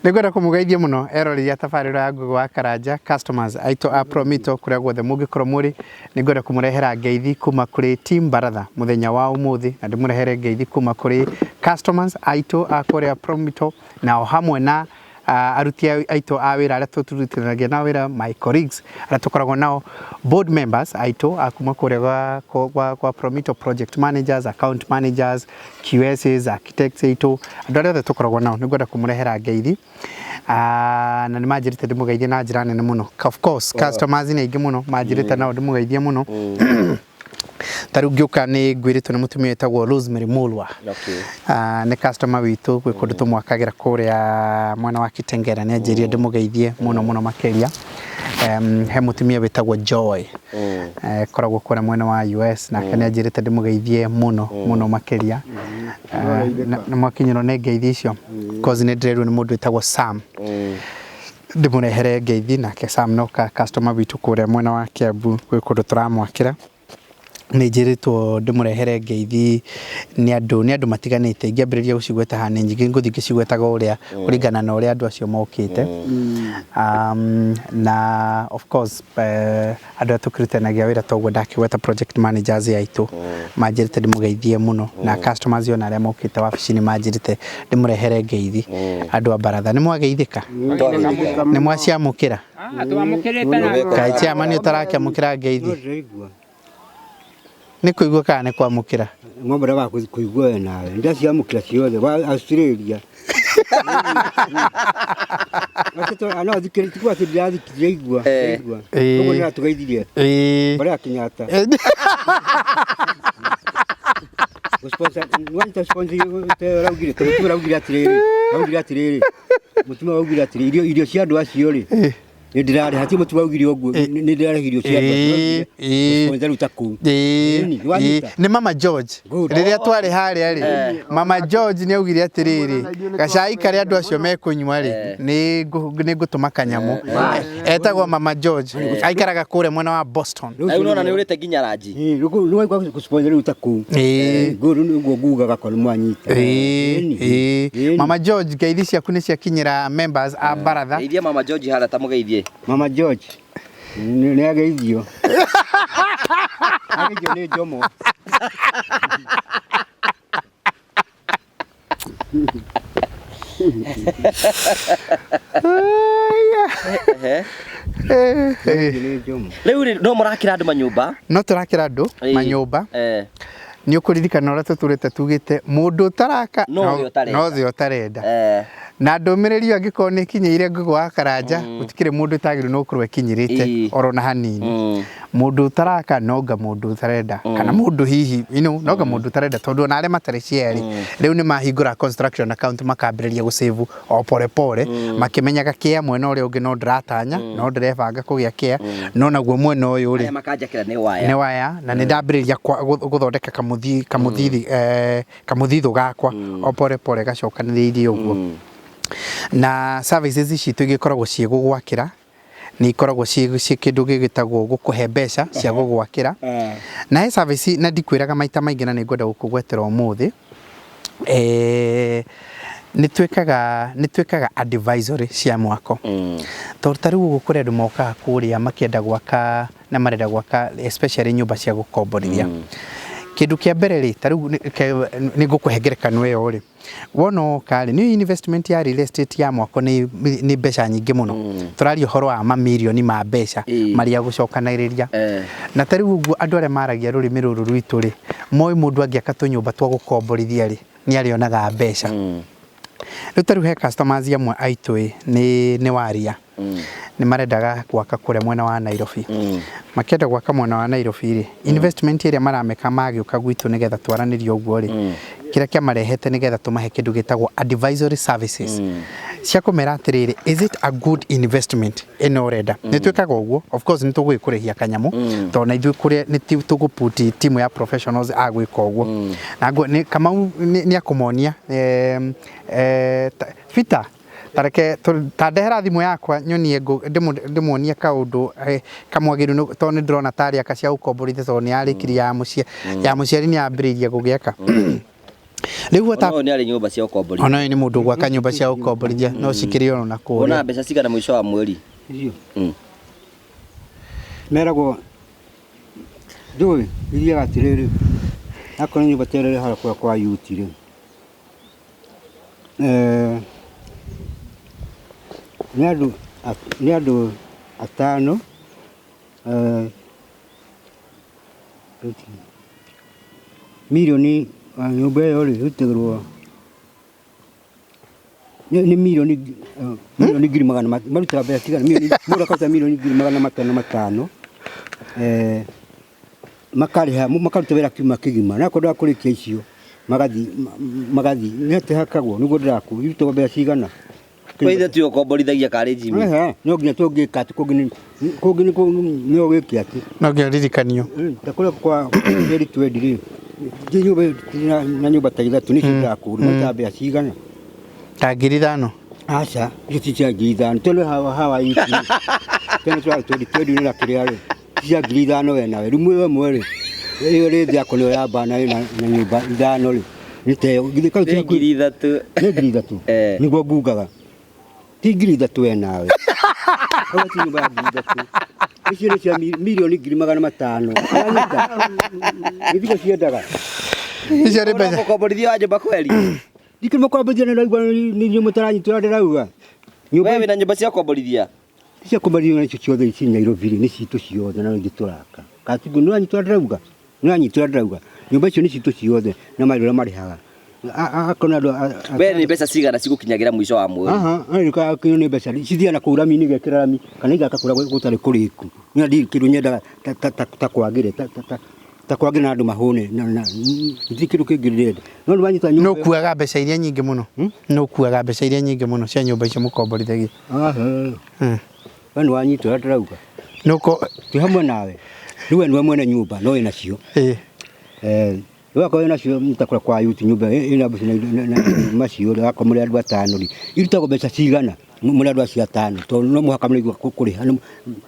Nĩ ngwenda kũmũgeithia mũno eroreri a tabarĩra ya Ngugi wa Karanja customers aitũ a Promito kũrĩa guothe mũngĩkorwo mũrĩ. Nĩ ngwenda kũmũrehera ngeithi kuma kũrĩ team Baratha mũthenya wa ũmũthĩ na ndĩmũrehere ngeithi kuma kũrĩ customers aitũ a kũrĩa Promito na o hamwe na aruti aitũ a wĩra arĩa tũrutithanagia nao wĩra, my colleagues arĩa tũkoragwo nao, board members aitũ a kuma kũrĩa gwa Promito, project managers, account managers, QSs, architects aitũ, andũ arĩa othe tũkoragwo nao. Nĩ ngwenda kũmũrehera ngeithi. Na nĩ manjĩrĩte ndĩmũgeithie na njĩra nene mũno. Of course, customers nĩ aingĩ mũno, manjĩrĩte nao ndĩmũgeithie mũno. Ta rĩu ngĩũka nĩ ngwĩrĩtwo nĩ mũtumia wĩtagwo Rosemary Mulwa. Nĩ customer witũ gwĩ kũndũ tũmwakagĩra kũrĩa mwena wa Kitengela, nĩ anjĩrire ndĩmũgeithie mũno mũno makĩria. He mũtumia wĩtagwo Joy. Koragwo kũrĩa mwena wa US, nake nĩ anjĩrĩte ndĩmũgeithie mũno mũno makĩria. Nĩ mwakinyĩrwo nĩ ngeithi icio. Cause nĩ ndĩrerwo nĩ mũndũ wĩtagwo Sam. Ndĩmũrehere ngeithi, nake Sam no customer witũ kũrĩa mwena wa Kiambu gwĩ kũndũ tũramwakĩra. Nĩ njĩrĩtwo ndĩmũrehere ngeithi nĩ andũ matiganĩte. Ingĩambĩrĩria gũcigweta haha nĩ nyingĩ, ngũthiĩ ngĩcigwetaga ũrĩa kũringana na ũrĩa andũ acio mokĩte. Na of course andũ arĩa tũkĩrutithanagia wĩra, toguo ndakĩgweta project managers aitũ manjĩrĩte ndĩmũgeithie mũno, na customers ona arĩa mokĩte wabici nĩ manjĩrĩte ndĩmũrehere ngeithi. Andũ a baratha, nĩ mwageithĩka? Nĩ mwaciamũkĩra? Ah, twamũkĩrĩte na Kaĩ chairman ũtarakĩamũkĩra ngeithi? Ndĩraigua. Nĩ kũigua kana nĩ kwamũkĩra? Ng'ombe wa kũigua we nawe ndaciamũkĩra ciothe wa Australia. No thikĩrĩ tiguo atĩ ndĩraigua, ndĩraigua. Ũguo nĩ atũgeithirie. Mbere ya Kenyatta. Gũsponsor, nĩwanyita sponsor ũraugire, tondũ mũtumia ũraugire atĩrĩrĩ, mũtumia ũraugire atĩrĩrĩ, irio cia andũ acio rĩ, nĩ ndĩrarĩha, ti mũtumia augire ũguo, nĩ ndĩrarĩha irio cia andũ acio. Gũsponsor rĩu ta kũu. Ĩni, nĩwanyita? Nĩ Mama George. Good. Rĩrĩa twarĩ harĩa rĩ, Mama George nĩ augire atĩrĩrĩ, gacai karĩa andũ acio mekũnyua rĩ, nĩ ngũtũma kanyamũ. Etagwo Mama George, aikaraga kũrĩa mwena wa Boston. Rĩu nona nĩ ũrĩte nginya ranji. Ĩĩ, rĩu waigua gũsponsor rĩu ta kũu. Good, nĩguo ngugaga korwo nĩmwanyita. Ĩni. Ĩni. Mama George, ngeithi ciaku nĩ ciakinyĩra members a baratha. Geithia Mama George harĩa, ta mũgeithie. Mama George nĩ ageithio, ageithio nĩ Njomo. Ageithio nĩ Njomo. Rĩu rĩ, no mũrakĩra andũ manyũmba? No tũrakĩra andũ manyũmba. Nĩ ũkũririkana ũrĩa tũtũrĩte tugĩte, mũndũ ũtaraka No ũrĩa ũtarenda. No thĩ ũtarenda. Na ndũmĩrĩri ĩyo angĩkorwo nĩ ĩkinyĩire Ngũgũ wa Karanja, gũtikĩrĩ mũndũ ũtagĩrĩirwo nĩ gũkorwo ĩkinyĩrĩte oro na hanini. Mũndũ ũtaraka nonga mũndũ ũtarenda, kana mũndũ hihi nonga mũndũ ũtarenda, tondũ ona arĩa matarĩ ciarĩ rĩu nĩ mahingũra construction account, makambĩrĩria gũsave o pore pore, makĩmenyaga kĩa mwena ũrĩa ũngĩ no ndĩratanya, no ndĩrebanga kũgĩa kĩa no naguo mwena ũyũ rĩ Arĩa makanjakĩra nĩ waya. Nĩ waya, na nĩ ndambĩrĩria gũthondeka kamũthithũ gakwa o pore pore gacokanĩrĩirie ũguo. Na services citũ igĩkoragwo ciĩ gũgwakĩra, nĩ ikoragwo ciĩ kĩndũ gĩgĩtagwo gũkũhe mbeca cia gũgwakĩra, na he service na ndikwĩraga maita maingĩ na nĩ ngwenda gũkũgwetera ũmũthĩ. Nĩ twĩkaga advisory cia mwako, tondũ ta rĩu ũguo kũrĩ andũ mokaga kũrĩa makĩenda gwaka na marenda gwaka especially nyũmba cia gũkomborithia. Kĩndũ kĩa mbere rĩ, ta rĩu nĩ ngũkũhe ngerekano ĩyo rĩ, wona oka rĩ, nĩ investment ya real estate ya mwako nĩ mbeca nyingĩ mũno. Tũraria ũhoro wa mamirioni ma mbeca marĩa gũcokanĩrĩria. Na ta rĩu ũguo andũ arĩa maragia rũrĩmĩ rũrũ rwitũ rĩ, moĩ mũndũ angĩaka tũnyũmba twa gũkomborithia rĩ, nĩ arĩonaga mbeca. Rĩu ta rĩu he customers amwe aitũ ĩ, nĩ waria nĩ marendaga gwaka kũrĩa mwena wa Nairobi. Makĩenda gwaka mwena wa Nairobi rĩ, investment ĩrĩa marameka magĩũka gwitũ nĩgetha twaranĩrie ũguo rĩ, kĩrĩa kĩamarehete nĩgetha tũmahe kĩndũ gĩtagwo advisory services cia kũmera atĩrĩrĩ, is it a good investment ĩno ũrenda? Nĩ twĩkaga ũguo. Of course nĩ tũgũgĩkũrĩhia kanyamũ, tondũ na ithuĩ kũrĩa nĩ tũgũputi timu ya professionals a gwĩka ũguo. Na nĩ Kamau nĩ akũmonia Peter, tareke ta ndehera thimũ yakwa nyonie ndĩmuonie kaũndũ kamwagĩrĩru tondũ nĩ ndĩrona tarĩ aka cia gũkomborithia, tondũ nĩ yarĩkirie ya mũciĩ ya mũciari, nĩ yambĩrĩirie gũgĩaka rĩu ota. Ona ũyũ nĩ arĩ nyũmba cia ũkomborithia. Ona ũyũ nĩ mũndũ gwaka nyũmba cia gũkomborithia, no cikĩrĩ ono na kũrĩa. Wonaga mbeca cigana mũico wa mweri? Icio meragwo ndũĩ ithiaga atĩrĩrĩ, akorwo nyũmba ta ĩrĩa ĩrĩ harĩa kwa yuti rĩ, nĩ andũ atano, mirioni nyũmba ĩyo rĩ ĩrutagĩrwo nĩ mirioni ngiri magana marutaga mbeca cigana mũndũ akaruta 500,000, makarĩha makaruta wĩra kiumia kĩgima, na akorwo ndakũrĩkia icio magathi nĩ atĩ hakagwo nĩguo ndĩrakũ irutagwo mbeca cigana. Kwa ithe tu ũkomborithagia karĩ Jimmy? Ehe, no nginya tũngĩka atĩ kũngĩ nĩ ũgĩke atĩ No nginya ririkanio. Ta kũrĩa kwa eri twendi rĩ, nyũmba na nyũmba ta ithatũ nĩcio ndĩrakũra marutaga mbeca cigana? Ta 5,000. Aca, icio ti cia 5,000, tondũ hawa iki tene twa twendi twendi na kĩrĩa rĩ, ti cia 5,000 we nawe rumu ĩyo ĩmwe rĩ. Ĩyo rĩthĩ yakwa nĩyo ya bana ĩna na nyũmba ithano rĩ. Nĩ ta ĩyo. Githĩ kau Nĩ ti 3,000. Nĩ 3,000. Nĩguo ngungaga. Ti 3,000 we nawe. Hau ti nyũmba ya 3,000. Icio nĩ cia mirioni 500,000. Wanyita? Githĩ ciendaga. Icio nĩ mbeca. Mũkomborithia wa nyũmba kweli? Ndikĩrĩ mũkomborithia na ndaigua nĩ inyuĩ mũtaranyitwo ndĩrauga. Nyũmba We wĩna nyũmba cia gũkomborithia? Cia kũmborithia nacio ciothe ici Nairobi rĩ, nĩ citũ ciothe na ithuĩ tũraka. Katiguo nĩ ũranyitwo ndĩrauga? Nĩ ũranyitwo ndĩrauga? Nyũmba icio nĩ citũ ciothe na marĩ ũrĩa marĩhaga. Akorwo nĩ andũ We nĩ mbeca cigana cigũkinyagĩra mũico wa mweri? Aha, nĩ nĩ mbeca cithiaga na kũu rami-inĩ igekĩra rami kana igaka kũrĩa gũtarĩ kũrĩku. Niĩ ndirĩ kĩndũ nyendaga ta kwagĩre ta kwagĩre na andũ mahũne na ndirĩ kĩndũ kĩngĩ ndĩrenda. No nĩ wanyita Nĩ nyũmba. ũkuaga mbeca iria nyingĩ mũno? Nĩ ũkuaga mbeca iria nyingĩ mũno cia nyũmba icio mũkomborithagia? Aha. We nĩ wanyita ũrĩa ndĩrauga. Nũko Twĩ hamwe nawe. Rĩu we nĩwe mwene nyũmba no wĩna cio. Rĩu akorwo wĩna cio mũtakũra kwa yuti nyũmba ĩna mbeca na macio rĩ, akorwo mũrĩ andũ atano rĩ, irutagwo mbeca cigana mũrĩ andũ acio atano tondũ no mũhaka mũrĩigua kũrĩha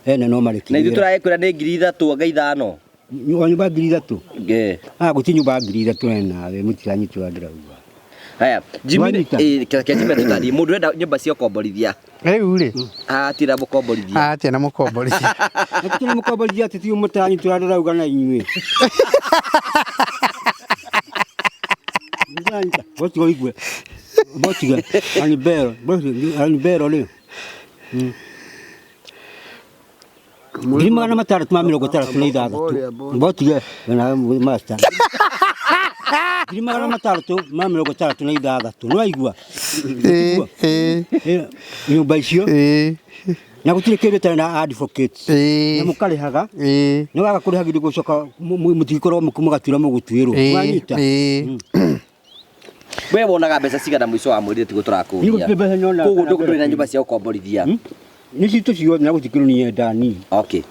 ene no marĩkie. Na ithuĩ tũragĩkwĩra nĩ 3,000 anga 5,000. O nyũmba 3,000? Ah, gũtirĩ nyũmba 3,000 we nawe mũtiranyita ũrĩa ndĩrauga. Haya, Jimmy, Wanyita? Keke Jimmy tũtariĩ mũndũ ũrenda nyũmba cia ũkomborithia. Rĩu rĩ. Hatirĩ na mũkomborithia. Hatirĩ na mũkomborithia. Hatirĩ na mũkomborithia atĩ ti mũtaranyita ũrĩa ndĩrauga na inyuĩ. Mũtaranyita. Botiga ũigue. Botiga. Anibero. Botiga. Anibero rĩ. 666,000. Botige. Na master. 666,000. Nĩwaigua? Nyũmba icio. Na gũtirĩ kĩndũ ĩtarĩ na advocates. Na mũkarĩhaga. Nĩ waga kũrĩha githĩ gũcoka mũtigĩkorwo mũgatuĩra mũgũtuĩrwo. Wanyita? We wonaga mbeca cigana mũico wa mweri tiguo tũrakũria. Niĩ gũtirĩ mbeca nyonaga. Koguo ndũrĩ na nyũmba cia gũkomborithia. Nĩ citũ ciothe na gũtirĩ kĩndũ niĩ niĩ. Okay.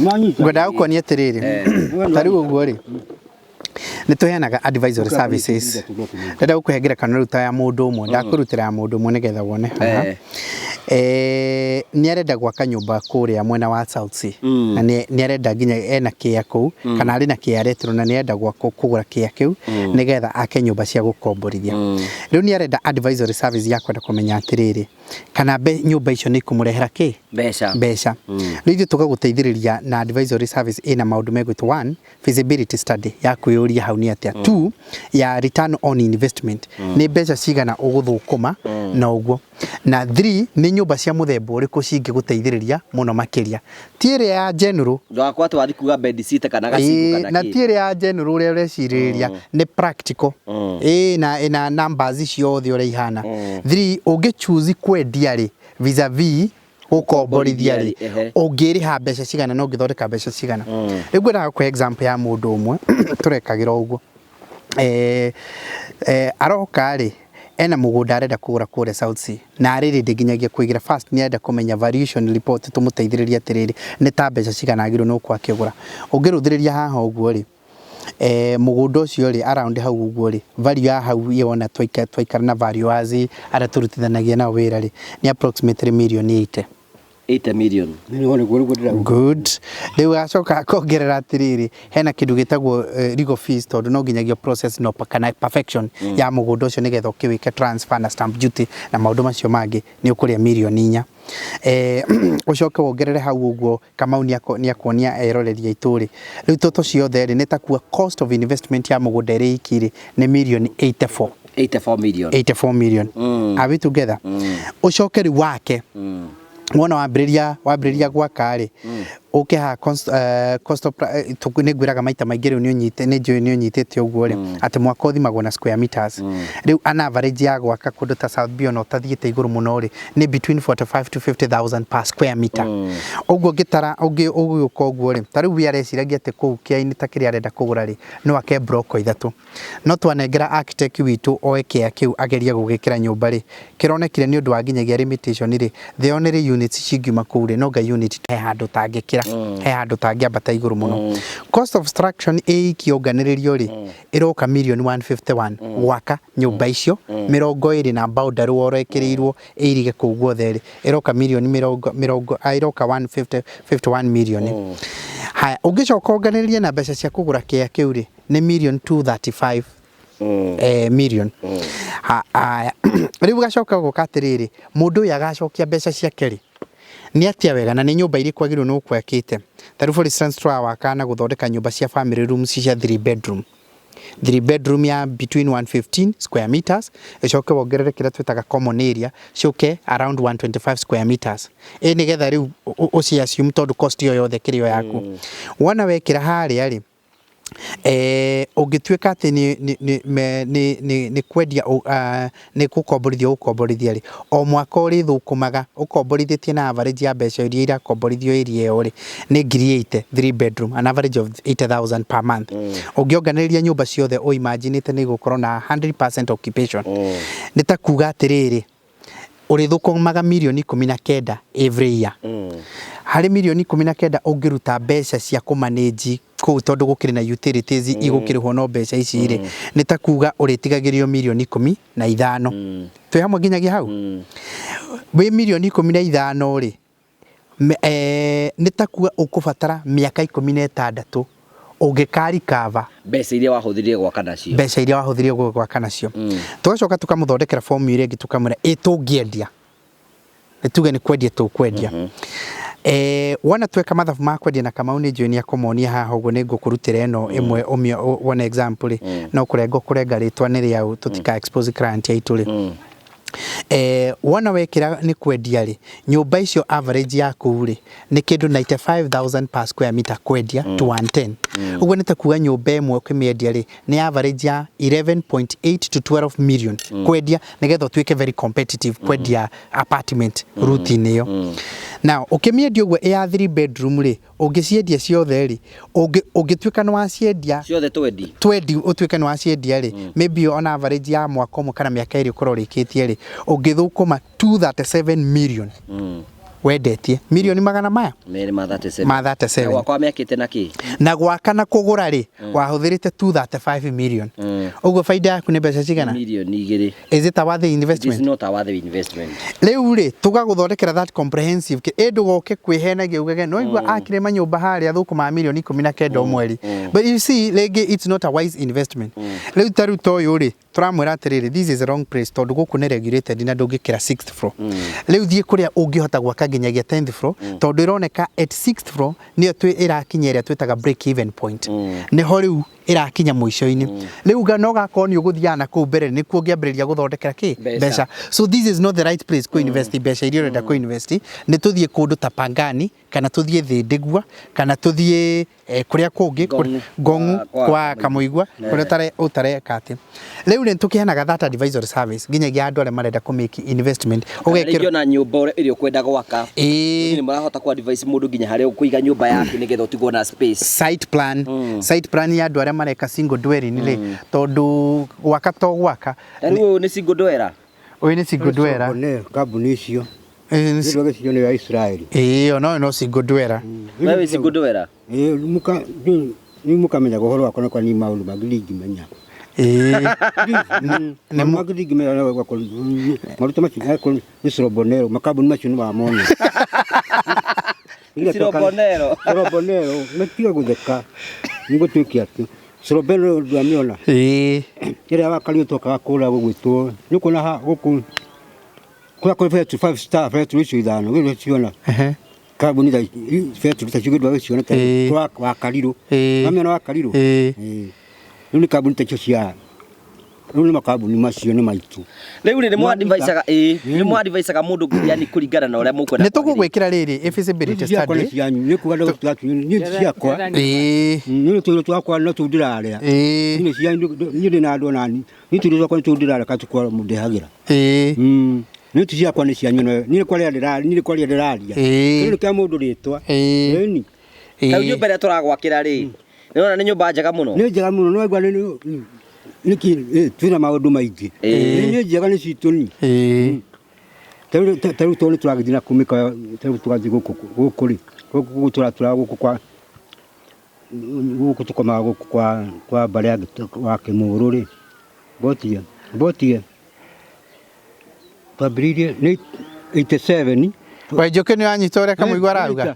Wanyita? Ngwendaga gũkuonia atĩrĩrĩ, ta rĩu ũguo rĩ, nĩ tũheanaga advisory services. Ndĩrenda gũkũhe ngerekano rĩu ta ya mũndũ ũmwe, ndakũrutĩra ya mũndũ ũmwe nĩgetha wone haha. Nĩ arenda gwaka nyũmba kũrĩa mwena wa South Sea. Na nĩ arenda nginya ena kĩea kũu, kana arĩ na kĩea aretirwo na nĩ arenda kũgũra kĩea kĩu nĩgetha ake nyũmba cia gũkomborithia. Rĩu nĩ arenda advisory service ya kwenda kũmenya atĩrĩrĩ, kana nyũmba icio nĩ ikũmũrehera kĩ? Mbeca. Mbeca. Rĩu ithuĩ tũgagũteithĩrĩria na advisory service ĩna maũndũ megwĩtwo one, feasibility study ya kwĩyũria hau nĩ atĩa. Two, ya return on investment. Nĩ mbeca cigana ũgũthũkũma na ũguo. Na three, nĩ nyũmba cia mũthemba ũrĩkũ cingĩgũteithĩrĩria mũno makĩria. Ti ĩrĩa ya general. Ndũgakorwo atĩ wathiĩ kuga bed sitter kana gacigo kana Na kĩ. ti ĩrĩa ya general ũrĩa ũrecirĩrĩria, nĩ practical. Na ĩna numbers ciothe ũrĩa ihana. Three, ũngĩ choose kwendia rĩ, vis-a-vis gũkomborithia rĩ, ũngĩrĩha mbeca cigana na ũngĩthondeka mbeca cigana. Rĩu ngwendaga gũkũhe example ya mũndũ ũmwe tũrekagĩra ũguo. Aroka rĩ, ena mũgũnda arenda kũgũra kũrĩa South Sea na arĩ ready nginyagia kũigĩra first nĩ arenda kũmenya valuation report tũmũteithĩrĩrie atĩrĩrĩ nĩ ta mbeca cigana agĩrĩirwo nĩ gũkorwo akĩgũra. Ũngĩrũthĩrĩria haha ũguo rĩ, mũgũnda ũcio rĩ around hau ũguo rĩ value ya hau yona twaikara na valuers arĩa tũrutithanagia nao wĩra rĩ nĩ approximately mirioni 80. 80 million. Good. Rĩu acoka akongerera atĩrĩrĩ, hena kĩndũ gĩtagwo legal fees tondũ no nginyagia process no kana perfection ya mũgũnda ũcio nĩgetha ũkĩwĩke transfer na stamp duty na maũndũ macio mangĩ nĩ ũkũrĩa mirioni 4. Ũcoke wongerere hau ũguo Kamau nĩ akuonia eroreri aitũ rĩ, rĩu toto ciothe rĩ nĩ ta kuga cost of investment ya mũgũnda ĩrĩ iki rĩ nĩ mirioni 84. 84 million. 84 million. Are we together? Ũcoke rĩu wake. Wona wambĩrĩria gwaka rĩ, ũke haha cost of nĩ ngwĩraga maita maingĩ rĩu nĩ njũĩ nĩ ũnyitĩte ũguo rĩ, atĩ mwaka ũthimagwo na square meters. Rĩu an average ya gwaka kũndũ ta South B ona ũtathiĩte igũrũ mũno rĩ, nĩ between 45 to 50,000 per square meter. Ũguo ũngĩtara, ũgĩũka ũguo rĩ, ta rĩu we areciragia atĩ kũu kĩainĩ ta kĩrĩa arenda kũgũra rĩ, no ake block 3. No twanengera architect witũ oe kĩa kĩu agerie gũgĩkĩra nyũmba rĩ, kĩronekire nĩ ũndũ wa nginyagia limitation rĩ, the only units cingiuma kũu rĩ, no nga unit he handũ tangĩkĩra, he handũ tangĩambata igũrũ mũno. Cost of construction ĩiki yonganĩrĩrio rĩ, ĩroka mirioni 151 gwaka nyũmba icio 20 na boundary wall ĩkĩrĩirwo ĩirige kũu guothe rĩ, ĩroka mirioni mĩrongo, mĩrongo, ĩroka 150, 51 million. Haya, ũngĩcoka ũnganĩrĩrie na mbeca cia kũgũra kĩea kĩu rĩ, nĩ million 235 million. Haya, rĩu gacoka gũka atĩrĩrĩ, mũndũ ũyũ agacokia mbeca ciake rĩ, nĩ atĩa wega na nĩ nyũmba irĩkũ agĩrĩirwo nĩ gũkorwo akĩte. Ta rĩu for instance tũrawaka na gũthondeka nyũmba cia family rooms cia 3 bedroom. 3 bedroom ya between 115 square meters, ĩcoke wongerere kĩrĩa twĩtaga common area, ciũke around 125 square meters. Ĩ nĩgetha rĩu ũci assume tondũ cost ĩyo yothe kĩrĩ o yaku. Wona wekĩra harĩa rĩ, ũngĩtuĩka atĩ nĩ kwendia nĩ gũkomborithia ũgũkomborithia rĩ, o mwaka ũrĩthũkũmaga ũkomborithĩtie na average ya mbeca iria irakomborithio area ĩyo rĩ, nĩ ngiri 80, 3 bedroom, an average of 80,000 per month. Ũngĩonganĩrĩria nyũmba ciothe ũimaginĩte nĩ igũkorwo na 100% occupation. Nĩ ta kuga atĩrĩrĩ, ũrĩthũkũmaga mirioni 19 every year. Harĩ mirioni 19 ũngĩruta mbeca cia kũmanage kũu tondũ gũkĩrĩ na utilities igũkĩrĩhwo no mbeca ici rĩ, nĩ ta kuga ũrĩtigagĩrio mirioni 15. Twĩ hamwe nginyagia hau? Wĩ mirioni 15 rĩ, nĩ ta kuga ũkũbatara mĩaka 16 ũngĩkarikava mbeca iria wahũthĩrire gwaka nacio. Mbeca iria wahũthĩrire gwaka nacio. Tũgacoka tũkamũthondekera formula ĩngĩ tũkamwĩra ĩ tũngĩendia, nĩ tuge nĩ kwendia tũkwendia. Wona tweka mathabu ma kwendia na Kamau nĩ njũĩ nĩ akũmonia haha ũguo, nĩ ngũkũrutĩra ĩno ĩmwe one example rĩ, no kũrenga kũrenga rĩtwa nĩ rĩaũ, tũtika expose client aitũ rĩ. Wona wekĩra nĩ kwendia rĩ, nyũmba icio average ya kũu rĩ nĩ kĩndũ 95,000 per square meter kwendia to 110. Ũguo nĩ ta kuga nyũmba ĩmwe ũkĩmĩendia rĩ, nĩ average ya 11.8 to 12 million kwendia, nĩgetha ũtuĩke very competitive kwendia apartment route-inĩ ĩyo. Now ũkĩmĩendia ũguo ya 3 bedroom rĩ, ũngĩciendia ciothe rĩ, ũngĩtuĩka nĩ waciendia ciothe twendi, twendi ũtuĩke nĩ waciendia rĩ, maybe on average ya mwaka ũmwe kana mĩaka ĩrĩ ũkorwo ũrĩkĩtie rĩ, ũngĩthũkũma 237 million wendetie mirioni magana maya merĩ ma 37 ma 37. Gwakwa mĩakĩte na kĩ? Na gwaka na kũgũra rĩ, wahũthĩrĩte 235 million. Ũguo faida yaku nĩ mbeca cigana? Mirioni 2. Is it a worthy It is investment? not a worthy investment. Rĩu rĩ, tũgagũthondekera that comprehensive ĩ ndũgoke kwĩhenagia ugage no igua akire manyũmba harĩa thũkũma mirioni 19 o mweri. But you see, rĩngĩ it's not a wise investment. Rĩu ta rĩu ta ũyũ rĩ, tũramwĩra atĩrĩrĩ, this is the wrong place tondũ gũkũ nĩ regulated na ndũngĩkĩra 6th floor. Rĩu thiĩ kũrĩa ũngĩhota gwaka nginyagia 10th floor, tondũ ĩroneka at 6th floor nĩyo ĩrakinya ĩrĩa twĩtaga break even point. Nĩho rĩu ĩrakinya mũico-inĩ. Rĩu no gakorwo nĩ ũgũthiaga na kũu mbere nĩkuo ũngĩambĩrĩria gũthondekera kĩ? Mbeca. So this is not the right place kũ invest mbeca iria ũrenda kũ invest. Nĩ tũthiĩ kũndũ ta Pangani, kana tũthiĩ Thĩndĩgua, kana tũthiĩ kũrĩa kũngĩ, Ngong'u. Ngong'u, Kwa kwa Kamũigua, kũrĩa ũtareka atĩ. Rĩu nĩ tũkĩheanaga that advisory service nginyagia andũ arĩa marenda kũ make investment. Kana rĩngĩ ona nyũmba ĩrĩa ũkwenda gwaka. Nĩ mũrahota kũ advise mũndũ nginya harĩa ũkũiga nyũmba yaku nĩgetha ũtigwo na space. Site plan. Site plan ya andũ arĩa mareka single dwelling rĩ, tondũ gwaka to gwaka. Na rĩu ũyũ nĩ single dweller? Ũyũ nĩ single dweller. Nĩ kambuni icio. Nĩ gĩcigo nĩ ya Israeli. Ĩĩ, ona ũyũ no single dweller. Wewe wĩ single dweller? Ĩĩ, nĩ mũkamenyaga ũhoro wakwa na kwa ni maũndũ mangĩ ndingĩmenya. Ĩĩ. Nĩ mangĩ ndingĩmenya na gwakwa, maruta macio angĩkorwo nĩ Sorobonero, makambuni macio nĩ wamona. Sorobonero. Sorobonero, matiga gũtheka. Nĩ gũtuĩke atĩ Sorobonero ndwamĩona. Ĩĩ. Ĩrĩa wakariũ twokaga kũrĩa gũgwĩtwo, nĩ ũkuona ha gũkũ kũrĩa kwĩ betri 5 star, betri icio ithano, gĩthĩ ciona. Kambuni ta betri ta icio gĩthĩ ciona ta kwa wakarirũ. Wamĩona wakarirũ? Rĩu nĩ kambuni ta icio cia rĩu nĩ makambuni macio nĩ maitũ. Rĩu rĩ, nĩ mwadvisaga, ĩĩ, nĩ mwadvisaga mũndũ yani kũringana na ũrĩa mũkwenda. Nĩ tũgũgwĩkĩra rĩrĩ feasibility study. Nĩ cianyu, nĩ kuga nĩ ciakwa. Nĩ tũirio twakwa no tũu ndĩrarĩa. Nĩ cianyu, niĩ ndĩ na andũ onani. Nĩ tũirio twakwa nĩ tũu ndĩrarĩa katukwa mũndehagĩra. Nĩ tu ciakwa nĩ cianyu, niĩ kwaria ndĩraria, niĩ kwaria ndĩraria. Kĩndũ kĩa mũndũ rĩtwa. Ĩni. Rĩu nyũmba ĩrĩa tũragwakĩra rĩ, nĩ ũrona nĩ nyũmba njega mũno? Nĩ njega mũno, no waigua nĩ nĩkĩ twĩna maũndũ maingĩ. Nĩ njega nĩ citũ ni. Ta rĩu tondũ nĩ tũragĩthiĩ na kũu mĩkawa, ta rĩu tũgathiĩ gũkũ gũkũ rĩ, gũkũ tũratũra gũkũ kwa gũkũ tũkomaga gũkũ kwa kwa mbarĩ ya wa Kĩmũrũ rĩ. Mbotie, mbotie. Twambĩrĩirie nĩ 87. Wanjũkĩ nĩ wanyita ũrĩa Kamũigua arauga?